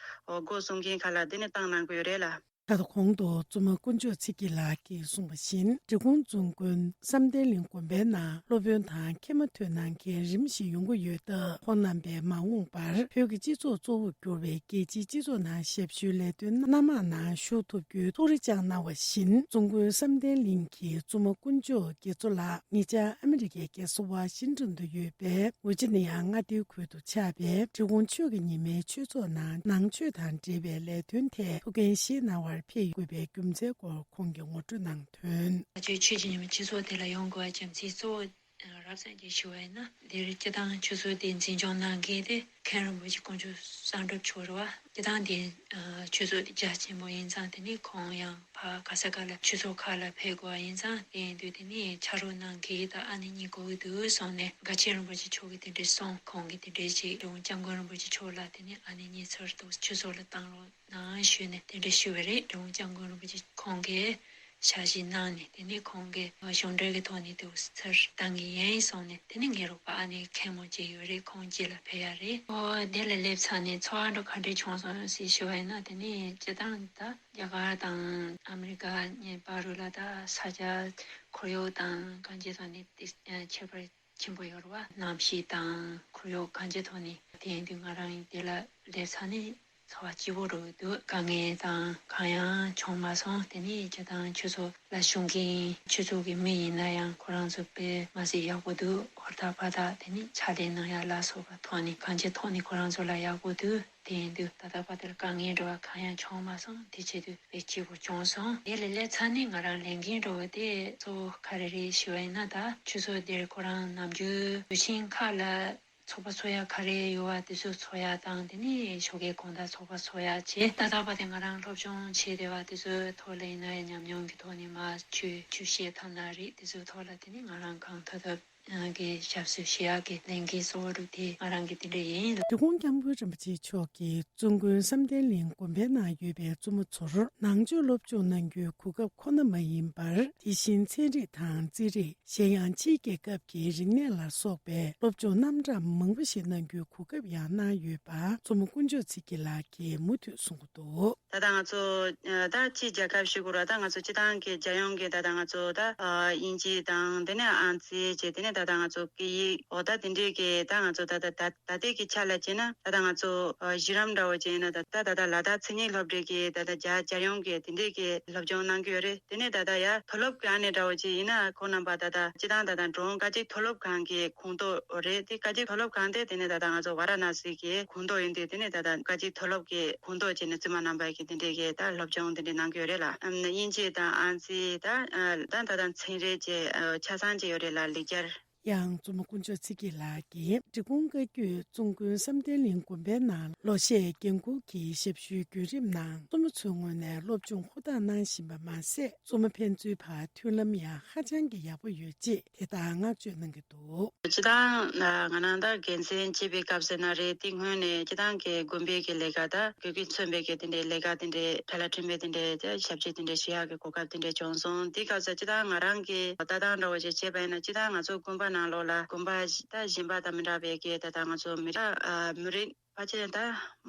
འོ་སྒོ་སྲུང་མཁན་ཁག་ལ་དེ་ནས་བཏང་གནང་གི་ཡོད་རེད་ལ། ད་ལྟ་གོང་དུ་བཙུན་མ་དཀོན་མཆོག་ཚེ་སྐྱིད་ལགས་ཀྱིས་གསུངས་པ་བཞིན། འབྲི་གུང་བཙུན་དགོན་བསམ་གཏན་གླིང་དགོན་པའི་ནང་སློབ་དཔོན་དང་མཁན་མ་ཐོན་གནང་མཁན་རིམ་བཞིན་ཡོང་གི་ཡོད་སྟབས། ཁོང་རྣམ་པས་མ་འོངས་པར་བོད་ཀྱི་སྤྱི་ཚོགས་གཙོ་བོར་གྱུར་བའི་རྒྱལ་སྤྱིའི་སྤྱི་ཚོགས་ནང་ཞབས་ཞུའི་ལས་དོན་སྣ་མང་ནང་ཞུགས་ཐུབ་རྒྱུའི་ཐུགས་རེ་བཅངས་གནང་བ་བཞིན། བཙུན་དགོན་བསམ་གཏན་གླིང་གི་བཙུན་མ་དཀོན་མཆོག་དགེ་མཚོ་ལགས་ཉེ་ཆར་ཨ་མི་རི་ཀའི་རྒྱལ་ས་ཝ་ཤིང་ཏོན་དུ་ཡོད་པའི་ཝི་ཇི་ནི་ཡ་མངའ་སྡེའི་ཁུལ་དུ་ཆགས་པའི་འབྲི་གུང་ཆོས་ཀྱི་ཉི་མའི་ཆོས་ཚོགས་ནང་ནང་ཆོས་དང་འབྲེལ་བའི་ལས་དོན་ཐད་ཐུགས་འགན་བཞེས་གནང་བར་ཕེབས་དགོས་པའི་རྒྱུ་མཚན་སྐོར་ཁོང་གིས་ངོ་སྤྲོད་གནང་དོན། ང་ཚོའི་ཆོས་ཀྱི་ཉི་མའི་ཆོས་ཚོགས་དེ་ལ་ཡོང་དགོས་པའི་རྒྱུ་མཚན་གཙོ་བོ་རབ་གསལ་གྱིས་ཞུ་བ་ཡིན་ན། འདིར་སྤྱི་བཏང་ཆོས་ཚོགས་དེ་འཛིན་སྐྱོང་གནང་མཁན་དེ་མཁན་རིན་པོ་ཆེ་དཀོན་མཆོག་གསང་སྒྲུབ་མཆོག་རེད་བ། སྤྱི་བཏང་དེ་ཆོས་ཚོགས་དེ་རྒྱ་ཆེན་པོ་ཡིན་ཙང་། དེ་ནས་ཁོང་ཡང་ཕར་ག་ས་ག་ལ་ཆོས་ཚོགས་ཁག་ལ་ཕེབས་དགོས་པ་ཡིན་ཙང་། དེ་ཡིན་དུས་དེ་ནས་ཕྱག་རོགས་གནང་མཁན་ད་ཨ་ནེ་གཉིས་དགོས་ཀྱི་འདུག་གསུངས་ནས། དགའ་ཆེན་རིན་པོ་ཆེ་མཆོག་གིས་དེ་འདྲས་གསུངས། ཁོང་གིས་དེ་འདྲས་བྱས། འབྲི་གུང་སྐྱབས་མགོན་རིན་པོ་ཆེ་མཆོག་ལ་དེ་ནས་ཨ་ནེ་གཉིས་ཚུར་དུ་ཆོས་ཚོགས་ལ་བཏང་རོགས་གནང་ཞུས་ནས་དེ་འདྲས་ཞུས་པ་རེད། འབྲི་གུང་སྐྱབས་མགོན་རིན་པོ་ཆེ་ཁོང་གིས་ཞལ་བཞེས་གནང་ནས། དེ་ནས་ཁོང་གིས་གཞུང་འབྲེལ་གྱི་ཐོག་ནས་དུ་ཚུར་བཏང་གི་ཡིན་གསུངས་ནས། དེ་ནས་ངའི་རོགས་པ་ཨ་ནེ་མཁན་མོ་ཅིག་ཡོད་རེད། ཁོང་རྗེས་ལ་ཕེབས་ཡ་རེད། ཨོ་དེ་ལ་སླེབས་ཚར་ནས་ཚོར་བ་འདྲ་ག་འདྲས་བྱུང་སོང་ཟེར་ཞུ་བ་ཡིན་ན། དེ་ནས་སྤྱི་བཏང་ད་རྒྱ་གར་དང་ཨ་མི་རི་ཀ་གཉིས་བར་རུ་ལ་ད་ས་ཆ་ཁོར་ཡུག་དང་གང་ཅིའི་ཐོག་ནས་ཏིས་ཁྱད་པར་ཆེན་པོ་ཡོད་རེད་བ། གནམ་གཤིས་དང་ཁོར་ཡུག་གང་ཅིའི་ཐོག་ནས། དེ་ཡིན་དུས་ང་རང་དེ་ལ་སླེབས་ཚར་ནས་ཚོར་བ་སྐྱིད་པོ་རུ་འདུག། དཀའ་ངལ་དང་གང་ཡང་བྱུང་མ་སོང་། དེ་ནས་སྤྱི་བཏང་ཆོས་ཚོགས་ལ་ཞུགས་མཁན་ཆོས་ཚོགས་ཀྱི་མི་ཡིན་ན་ཡང་ཁོ་རང་ཚོ་དཔེ་མ་སྲིད་ཡག་པོ་འདུག། ཧུར་ཐག་འབད་ཐག་དེ་ནས་ཕྱག་ལས་གནང་ཡ་ལ་སོགས་པ་ཐོག་ནས་གང་ཅིའི་ཐོག་ནས་ཁོ་རང་ཚོ་ལ་ཡག་པོ་འདུག། དེ་ཡིན་དུས་ད་ལྟ་བར་དུ་དཀའ་ངལ་འདྲ་བ་གང་ཡང་བྱུང་མ་སོང་། དེ་བྱེད་དུས་དཔེ་སྐྱིད་པོ་བྱུང་སོང་། དེ་ལས་སླེབས་ཚར་ནས་ང་རང་ལས་འགན་འདྲ་བོ་དེ་གཙོ་བོ་ག་རེ་རེད་ཞུ་བ་ཡིན་ན། ད་ཆུ་ཚོད་འདིར་ཁོ་རང་ནམ་རྒྱུན་དུས་ཆེན་ཁག་ལ་ཚོགས་པ་ཚོགས་ཡ་ག་རེ་ཡོད་པ་དེ་ཚོ་ཚོགས་ཡ་དང་། དེ་ནས་ཞོགས་ཀའི་དགོང་དག་ཚོགས་པ་ཚོགས་ཡ་བྱས། ད་ལྟ་བར་དུ་ང་རང་སློབ་སྦྱོང་བྱས་བསྡད་པ་དེ་ཚོའི་ཐོག་ལ་ཡིན་ན་ཡང་ཉམས་མྱོང་གི་ཐོག་ནས་མར་ཆོས་ཆོས་བཤད་ཐབས་ན་རེད། དེ་ཚོའི་ཐོག་ལ་དེ་ནས་ང་རང་གང་ཐུབ་ཐུབ་གི་ཞབས་ཞུ་བྱེད་ཡག་གི་ལས་འགན་གཙོ་བོ་དེ་ང་རང་གི་དེ་འདྲ་ཡིན། འབྲི་གུང་སྐྱབས་མགོན་རིན་པོ་ཆེ་མཆོག་གིས་བཙུན་དགོན་བསམ་གཏན་གླིང་དགོན་པའི་ནང་ཡོད་པའི་བཙུན་མོ་ཚོར་ནང་ཆོས་སློབ་སྦྱོང་གནང་རྒྱུའི་གོ་སྐབས་ཁོ་ན་མ་ཡིན་པར། དེ་བཞིན་ཚན་རིག་དང་རྩིས་རིག་གཞན་ཡང་ཕྱིའི་རྒྱལ་ཁབ་ཀྱི་རིག་གནས་ལ་སོགས་པའི་སློབ་སྦྱོང་རྣམ་གྲངས་མང་པོ་ཞིག་གནང་རྒྱུའི་གོ་སྐབས་ཡང་གནང་ཡོད་པ་བཙུན་མོ་དཀོན་མཆོག་ཚེ་སྐྱིད་ལགས་ཀྱིས་མུ་མཐུད་གསུང་གི་འདུག། ད་ལྟ་ང་ཚོ་ད་ཕྱི་རྒྱལ་ཁབ་ཞུ་དགོས་ར། ད་ང་ཚོ་སྤྱི་བཏང་གི་རྒྱལ་ཡོངས་ཀྱི་ད་ལྟ་ང་ཚོ་ད་དབྱིན་ཇི་དང་། དེ་ནས་ཨང་རྩིས་བྱས། དེ་ནས་ད་ལྟ་ང་ཚོ་སྐད་ཡིག་འོ་ད་དེ་འདྲས་ཀྱི་ད་ང་ཚོ་ད་ལྟ་ད་ད་ལྟའི་གི་ཆ་ལ་བྱས་ན། ད་ལྟ་ང་ཚོ་གཞི་རིམ་འདྲ་བོ་བྱས་ན་ད་ད་ད་ལྟ་ལ་དྭགས་མཚན་ཉིད་སློབ་གྲྭའི་གི་ད་ལྟ་རྒྱ་རྒྱལ་ཡོངས་ཀྱི་དེ་འདྲས་ཀྱི་སློབ་སྦྱོང་གནང་གི་ཡོད་རེད། དེ་ནས་ད་ལྟ་ཡ་མཐོ་སློབ་གི་ཨ་ནེ་འདྲ་བོ་ཅིག་ཡིན་ན། ཁོང་རྣམ་པ་ད་ལྟ་སྤྱི་བཏང་ད་ལྟ་འབྲི་གུང་སྐད་ཡིག་མཐོ་སློབ་ཁང་གི་ཁོངས་གཏོགས་རེད། དེ་སྐད་ཡིག་མཐོ་སློབ་ཁང་དེ་དེ་ནས་ད་ལྟ་ང་ཚོ་ཝཱ་ར་ཎ་སི་གི་ཁོངས་གཏོགས་ཡིན་དུས། དེ་ནས་ད་ལྟ་སྐད་ཡིག་མཐོ་སློབ་ཀྱི་ཁོངས་གཏོགས་བྱས་ནས་བཙུན་མ་རྣམ་པ་གི་དེ་འདྲས་ཀྱི་ད་སློབ་སྦྱོང་དེ་འདྲས་གནང་གི་ཡོད་རེད་ལ། ཨམ་དབྱིན་ཇི་དང་ཨང་རྩིས་ད་ད་ད་ད་ཚན་རིག་བཅས་ཆ་ཚང་བཅས་ཡོད་རེད་ལ། ལེགས་སྦྱར། ཡང་བཙུན་མོ་དཀོན་མཆོག་ཚེ་སྐྱིད་ལགས་ཀྱིས་འབྲི་གུང་བཀའ་བརྒྱུད་བཙུན་དགོན་བསམ་གཏན་གླིང་དགོན་པའི་ནང་ལོ་ཤས་འགན་འཁུར་གྱི་ཞབས་ཞུའི་བརྒྱུད་རིམ་ནང་བཙུན་མོ་ཚོའི་ངོས་ནས་སློབ་སྦྱོང་ཧུར་ཐག་གནང་བཞིན་པ་མ་ཟད། བཙུན་མ་ཕན་ཚུན་བར་མཐུན་ལམ་ཡང་ཧ་ཅང་གི་ཡག་པོ་ཡོད་ཅེས་དེ་ལྟར་བསྔགས་བརྗོད་གནང་གི་འདུག། སྤྱི་བཏང་ང་རང་ད་འགན་འཛིན་བྱེད་པའི་སྐབས་ཟེར་ན་རེད། དེ་སྔོན་ནས་སྤྱི་བཏང་གི་དགོན་པའི་གི་ལས་ཀ་ད་དགེ་རྒན་མཚོན་པའི་གི་དེ་འདྲའི་ལས་ཀ་དེ་འདྲའི་གྲལ་ལ་འཁྲིམས་པའི་དེ་འདྲའི་ཞབས་ཕྱི་དེ་འདྲའི་ཞུ་ཡག་གི་གོ་སྐབས་དེ་འདྲའི་བྱུང་སོང་། དེའི་སྐབས་སུ་སྤྱི་བཏང་ང་རང་གི་ལྟ་སྟངས་འདྲ་བོ་ཞིག་བྱས་པ་ཡིན་ན། སྤྱི་བཏང་ང་ཚོ་དགོན་པ་ནང་ལོགས་ལ་དགོན་པ་ད་གཞན་པ་དང་མི་འདྲ་བའི་གི་ད་ལྟ་ང་ཚོ་མི་ར་ཨ་མི་རིགས་ ཕལ་ཆེར་ད་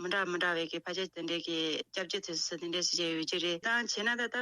མི་འདྲ་མི་འདྲ་བའི་གི་ཕལ་ཆེར་དེ་འདྲའི་གི་སྐྱབས་རྗེ་དེ་ཚོ་དེ་འདྲའི་ཞིག་ཡོད་ཀྱི་རེད། ད་བྱས་ན་ད་ད་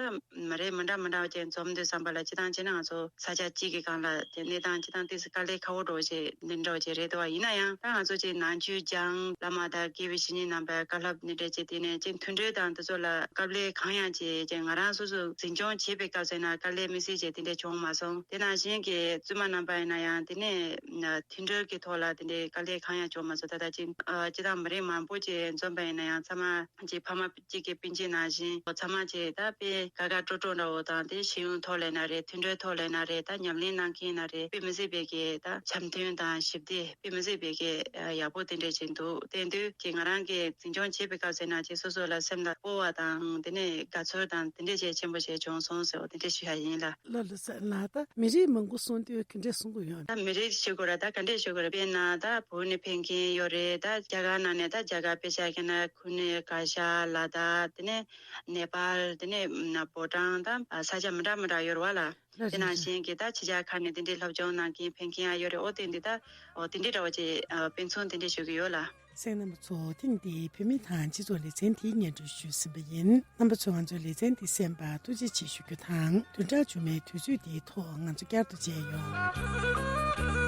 མ་རེད། མི་འདྲ་མི་འདྲ་བ་ཅན་འཛོམས་དུས་ཙམ་པ་ལ་སྤྱིར་བཏང་བྱས་ན་ང་ཚོ་ས་ཆ་གཅིག་གི་སྒང་ལ་དེ་གནས་སྟངས་སྤྱིར་བཏང་དེ་ཚོ་དཀའ་ལས་ཁག་པོ་འདྲ་བོ་ཅིག་འདི་འདྲ་བོ་ཅིག་རེད་འདུག་བ། ཡིན་ན་ཡང་ད་ང་ཚོ་ཅིག་ནང་ཆོས་སྦྱང་བླ་མ་དང་དགེ་བའི་བཤེས་གཉེན་རྣམ་པའི་བཀའ་སློབ་འདི་འདྲ་ཅིག་དེ་ནས་ཅིག་མཐུན་སྒྲིལ་དང་དེ་ཚོ་ལ་དཀའ་ལས་གང་ཡང་བྱས་ཅིག་ང་རང་སོ་སོ་འཛིན་སྐྱོང་བྱེད་པའི་སྐབས་སུ་ཡིན་ན་དཀའ་ལས་མི་སྲིད་ཅིག་དེ་འདྲ་བྱུང་མ་སོང་། དེ་ནང་བཞིན་གྱི་བཙུན་མ་རྣམ་པ་ཡིན་ན་ཡང་དེ་ནས་མཐུན་སྒྲིལ་གྱི་ཐོག་ལ་དེ་འདྲའི་དཀའ་ལས་གང་ཡང་བྱུང་མ་སོང་། ད་ལྟ་ཅིག་སྤྱིར་བཏང་མི་རིགས་མང་པོ་ཅིག་འཛོམས་པ་ཡིན་ན་ཡང་ཚང་མ་ཅིག་ཕ་མ་གཅིག་གི་སྤུན་མཆེད་ནང་བཞིན་ཚང་མ་ཅིག་ད་དཔེ་དགའ་དགའ་སྤྲོ་སྤྲོ་འདྲ་བོ་དང་དེ་ཤེས་ཡོན་ཐོག་ལ་ཡིན་ན་རེད། མཐུན་སྒྲིལ་ཐོག་ལ་ཡིན་ན་རེད། ད་ཉམས་ལེན་གནང་མཁན་ཡིན་ན་རེད། དཔེ་མི་སྲིད་པའི་གི་ད་འཆམ་མཐུན་དང་ཞི་བདེ་དཔེ་མི་སྲིད་པའི་གི་ཡག་པོ་དེ་འདྲ་ཅིག་འདུག། དེ་དུས་ཀྱི་ང་རང་གི་འཛིན་སྐྱོང་བྱེད་པའི་སྐབས་ཟེར་ན་ཅིག་སོ་སོ་ལ་སེམས་ལ་སྤོབས་པ་དང་དེ་ནས་དགའ་ཚོར་དང་དེ་འདྲ་ཅིག་ཆེན་པོ་ཞིག་བྱུང་སོང་ཟེར་བ་དེ་འདྲ་ཞུ་ཡ་ཡིན་ལ། ལ་ལ་ས་ལ་ད་མི་རིགས་མང་པོ་གསུང་དུས་ག་འདྲས་གསུང་གི་ཡོད། ད་མི་རིགས་ཞུ་དགོས་ར། ད་ག་འདྲས་ཞུ་དགོས་ར། དཔེར་ན་ད་བོད་ནས་ཕེབས་མཁན་ཡོད་རེད། ད་རྒྱ་གར་ནང་ནས་ད་རྒྱ་གར་དཔེ་ཆ་མཁན་ན་ཁུ་ནུ་གྷ་ཤ་ལ་དྭགས་དེ་ནས་ནེ་པཱལ་དེ་ནས་བོ་ཊང་ད་ས་ཆ་མི་འདྲ་མི་འདྲ་ཡོད་རེད་བ་ལ། ལ་དེ་ནང་བཞིན་གྱི་ད་ཕྱི་རྒྱལ་ཁག་ནས་དེ་འདྲའི་སློབ་སྦྱོང་གནང་མཁན་ཕེབས་མཁན་ཡང་ཡོད་རེད། ཨོ་དེ་འདི་ད་ཨོ་དེ་འདྲའི་འདྲ་བ་ཅིག་དཔེ་མཚོན་དེ་འདྲ་ཞུ་གི་ཡོད་ལ། གསན་རྣམ་པ་ཚོ་ཐེངས་འདིའི་བོད་མི་དང་སྤྱི་ཚོགས་ལེ་ཚན་དེའི་སྙན་སྒྲོན་ཞུས་ཟིན་པ་ཡིན། རྣམ་པ་ཚོས་ང་ཚོའི་ལེ་ཚན་འདི་གསན་པར་ཐུགས་རྗེ་ཆེ་ཞུ་རྒྱུ་དང་། བདུན་ཕྲག་མཇུག་མའི་དུས་ཚོད་འདིའི་ཐོག་ང་ཚོ་བསྐྱར་དུ་མཇལ་ཡོང་།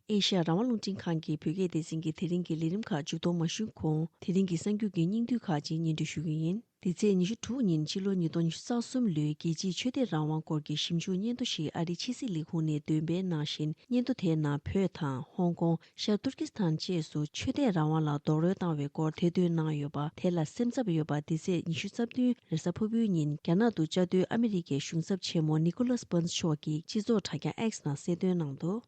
ཨེ་ཤ་ཡ་རང་དབང་རླུང་འཕྲིན་ཁང་གི་བོད་སྐད་སྡེ་ཚན་གྱི་དེ་རིང་གི་ལས་རིམ་ཁག་མཇུག་སྡོམ་མ་ཞུས་གོང་། དེ་རིང་གི་གསར་འགྱུར་གྱི་སྙིང་བསྡུས་ཁག་ཅིག་སྙན་སྒྲོན་ཞུ་གི་ཡིན། འདི་ཚེས་ཉི་ཤུ་དྲུག་ཉིན་ཕྱི་ལོ་ཉིས་སྟོང་ཉི་ཤུ་རྩ་གསུམ་ལོའི་རྒྱལ་སྤྱིའི་ཆོས་དད་རང་དབང་སྐོར་གྱི་ཞིབ་འཇུག་སྙན་ཐོ་ཞིག་ཨ་རིའི་ཕྱི་སྲིད་ལས་ཁུངས་ནས་འདོན་སྤེལ་གནང་བཞིན། སྙན་ཐོ་དེའི་ནང་བོད་དང་ཧོང་ཀོང་། ཤར་ཏུར་ཀི་སི་ཐན་བཅས་སུ་ཆོས་དད་རང་དབང་ལ་རྡོག་རོལ་བཏང་བའི་སྐོར་ཐེར་འདོན་གནང་ཡོད་པ་དེ་ལ་སེམས་འཚབ་ཡོད་པ། འདི་ཚེས་ཉི་ཤུ་རྩ་བདུན་རེས་གཟའ་ཕུར་བུའི་ཉིན་རྒྱ་ནག་ཏུ་བཅའ་སྡོད་ཨ་མི་རི་ཀའི་གཞུང་ཚབ་ཆེན་མོ་ནི་ཀོ་ལཱས་སྦན་སི་མཆོག་གིས་སྤྱི་ཚོགས་དྲ་རྒྱ་X་ནང་གསལ་སྟོན་གནང་འདུག།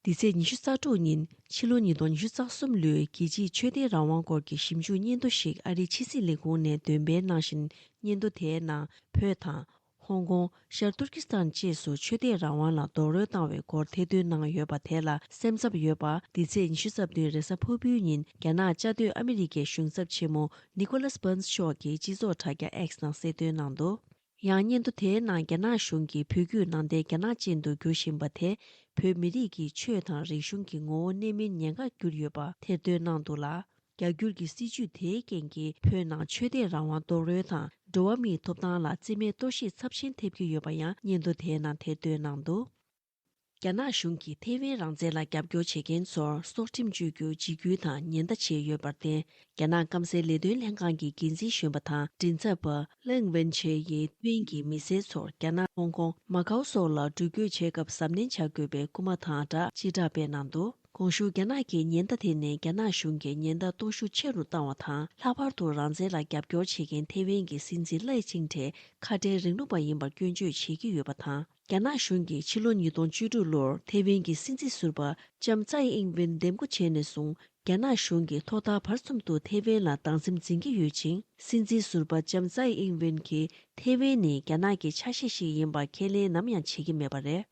འདི་ཚེས་ཉི་ཤུ་རྩ་དྲུག་ཉིན་ཕྱི་ལོ་ཉིས་སྟོང་ཉི་ཤུ་རྩ་གསུམ་ལོའི་རྒྱལ་སྤྱིའི་ཆོས་དད་རང་དབང་སྐོར་གྱི་ཞིབ་འཇུག་སྙན་ཐོ་ཞིག་ཨ་རིའི་ཕྱི་སྲིད་ལས་ཁུངས་ནས་འདོན་སྤེལ་གནང་བཞིན། སྙན་ཐོ་དེའི་ནང་བོད་དང་། ཧོང་ཀོང་། ཤར་ཏུར་ཀི་སི་ཐན་བཅས་སུ་ཆོས་དད་རང་དབང་ལ་རྡོག་རོལ་བཏང་བའི་སྐོར་ཐེར་འདོན་གནང་ཡོད་པ་དེ་ལ་སེམས་འཚབ་ཡོད་པ། འདི་ཚེས་ཉི་ཤུ་རྩ་བདུན་རེས་གཟའ་ཕུར་བུའི་ཉིན་རྒྱ་ནག་བཅའ་སྡོད་ཨ་མི་རི་ཀའི་གཞུང་ཚབ་ཆེན་མོ་ནི་ཀོ་ལཱས་སྦན་སི་མཆོག་གིས་སྤྱི་ཚོགས་དྲ་རྒྱ་X་ནང་གསལ་སྟོན་གནང་འདུག། ཡང་སྙན་ཐོ་དེའི་ནང་རྒྱ་ནག་གཞུང་གིས་བོད་བརྒྱུད་ནང་བསྟན་རྒྱ་ནག་ཅན་དུ་བསྒྱུར་བཞིན་པ་དེ་བོད་མི་རིགས་ཀྱི་ཆོས་དང་རིག་གཞུང་གི་ངོ་བོ་གནས་མིན་ཉེན་ཁར་གྱུར་ཡོད་པ་ཐེར་འདོན་གནང་འདུག་ལ། རྒྱ་བསྒྱུར་གྱི་སྲིད་ཇུས་དེའི་རྐྱེན་གྱིས་བོད་ནང་ཆོས་དད་རང་དབང་རྡོག་རོལ་དང་འགྲོ་བ་མིའི་ཐོབ་ཐང་ལ་བརྩི་མེད་གཏོར་བཤིག་ཚབས་ཆེན་ཐེབས་ཀྱི་ཡོད་པ་ཡང་སྙན་ཐོ་དེའི་ནང་ཐེར་འདོན་གནང་འདུག། རྒྱ་ནག་གཞུང་གིས་ཐེ་ཝན་རང་བཙན་ལ་རྒྱབ་སྐྱོར་བྱེད་མཁན་ཚོར་སྲོག་ཁྲིམས་གཅོད་རྒྱུ་འཇིགས་སྐུལ་དང་ཉེན་བརྡ་བྱས་ཡོད་པར་བརྟེན། རྒྱ་ནག་སྐམ་སའི་ལས་དོན་ལྷན་ཁང་གི་འགན་འཛིན་གཞོན་པ་དང་མགྲིན་ཚབ་པ་ལེང་ཝེན་ཆེ་ཡིས་ཐེ་ཝན་གྱི་མི་སེར་ཚོར་རྒྱ་ནག་ཧོང་ཀོང་། མ་ཀའོ་སོགས་ལ་འགྲུལ་སྐྱོད་བྱེད་སྐབས་གཟབ་ནན་བྱ་དགོས་པའི་སྐུལ་མ་དང་སྦྲགས་སྤྱི་བསྒྲགས་སྤེལ་གནང་འདུག། གོང་ཞུས་རྒྱ་ནག་གི་ཉེན་བརྡ་དེ་ནི་རྒྱ་ནག་གཞུང་གིས་ཉེན་བརྡ་གཏོང་ཤུགས་ཆེ་རུ་བཏང་བ་དང་། ལྷག་པར་དུ་རང་བཙན་ལ་རྒྱབ་སྐྱོར་བྱེད་མཁན་ཐེ་ཝན་གྱི་སྲིད་འཛིན་ལའེ་ཆིང་ཏེ་ཁ་བྲལ་རིང་ལུགས་པ་ཡིན་པར་སྐྱོན་བརྗོད་བྱེད་ཀྱི་ཡོད་པ་དང་། རྒྱ་ནག་གཞུང་གིས་ཕྱི་ལོ་ཉིས་སྟོང་བཅུ་དྲུག་ལོར་ཐེ་ཝན་གྱི་སྲིད་འཛིན་ཟུར་པ་ལྕམ་ཙའེ་ཨིང་ཝེན་འདེམས་བསྐོ་བྱས་ནས་བཟུང་། རྒྱ་ནག་གཞུང་གིས་ཐོག་མཐའ་བར་གསུམ་དུ་ཐེ་ཝན་ལ་སྡང་སེམས་འཛིན་གྱི་ཡོད་ཅིང་། སྲིད་འཛིན་ཟུར་པ་ལྕམ་ཙའེ་ཨིང་ཝེན་གྱིས་ཐེ་ཝན་ནི་རྒྱ་ནག་གི་ཆ་ཤས་ཤིག་ཡིན་པ་ཁས་ལེན་ནམ་ཡང་བྱེད་ཀྱི་མེད་པ་རེད།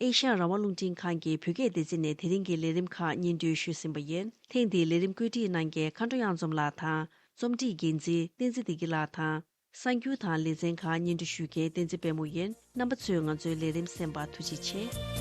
ཨེ་ཤ་ཡ་རང་དབང་རླུང་འཕྲིན་ཁང་གི་བོད་སྐད་སྡེ་ཚན་ནས་དེ་རིང་གི་ལས་རིམ་ཁག་སྙན་སྒྲོན་ཞུས་ཟིན་པ་ཡིན། ཐེངས་འདིའི་ལས་རིམ་བཀོད་སྒྲིག་གནང་མཁན་མཁའ་འགྲོ་གཡང་འཛོམས་ལགས་དང་། རྩོམ་སྒྲིག་འགན་འཛིན་བསྟན་འཛིན་བདེ་སྐྱིད་ལགས་དང་། གསར་འགྱུར་དང་ལེ་ཚན་ཁག་སྙན་སྒྲོན་ཞུ་མཁན་བསྟན་འཛིན་དཔལ་མོ་ཡིན། རྣམ་པ་ཚོས་ང་ཚོའི་ལས་རིམ་གསན་པར་ཐུགས་རྗེ་ཆེ།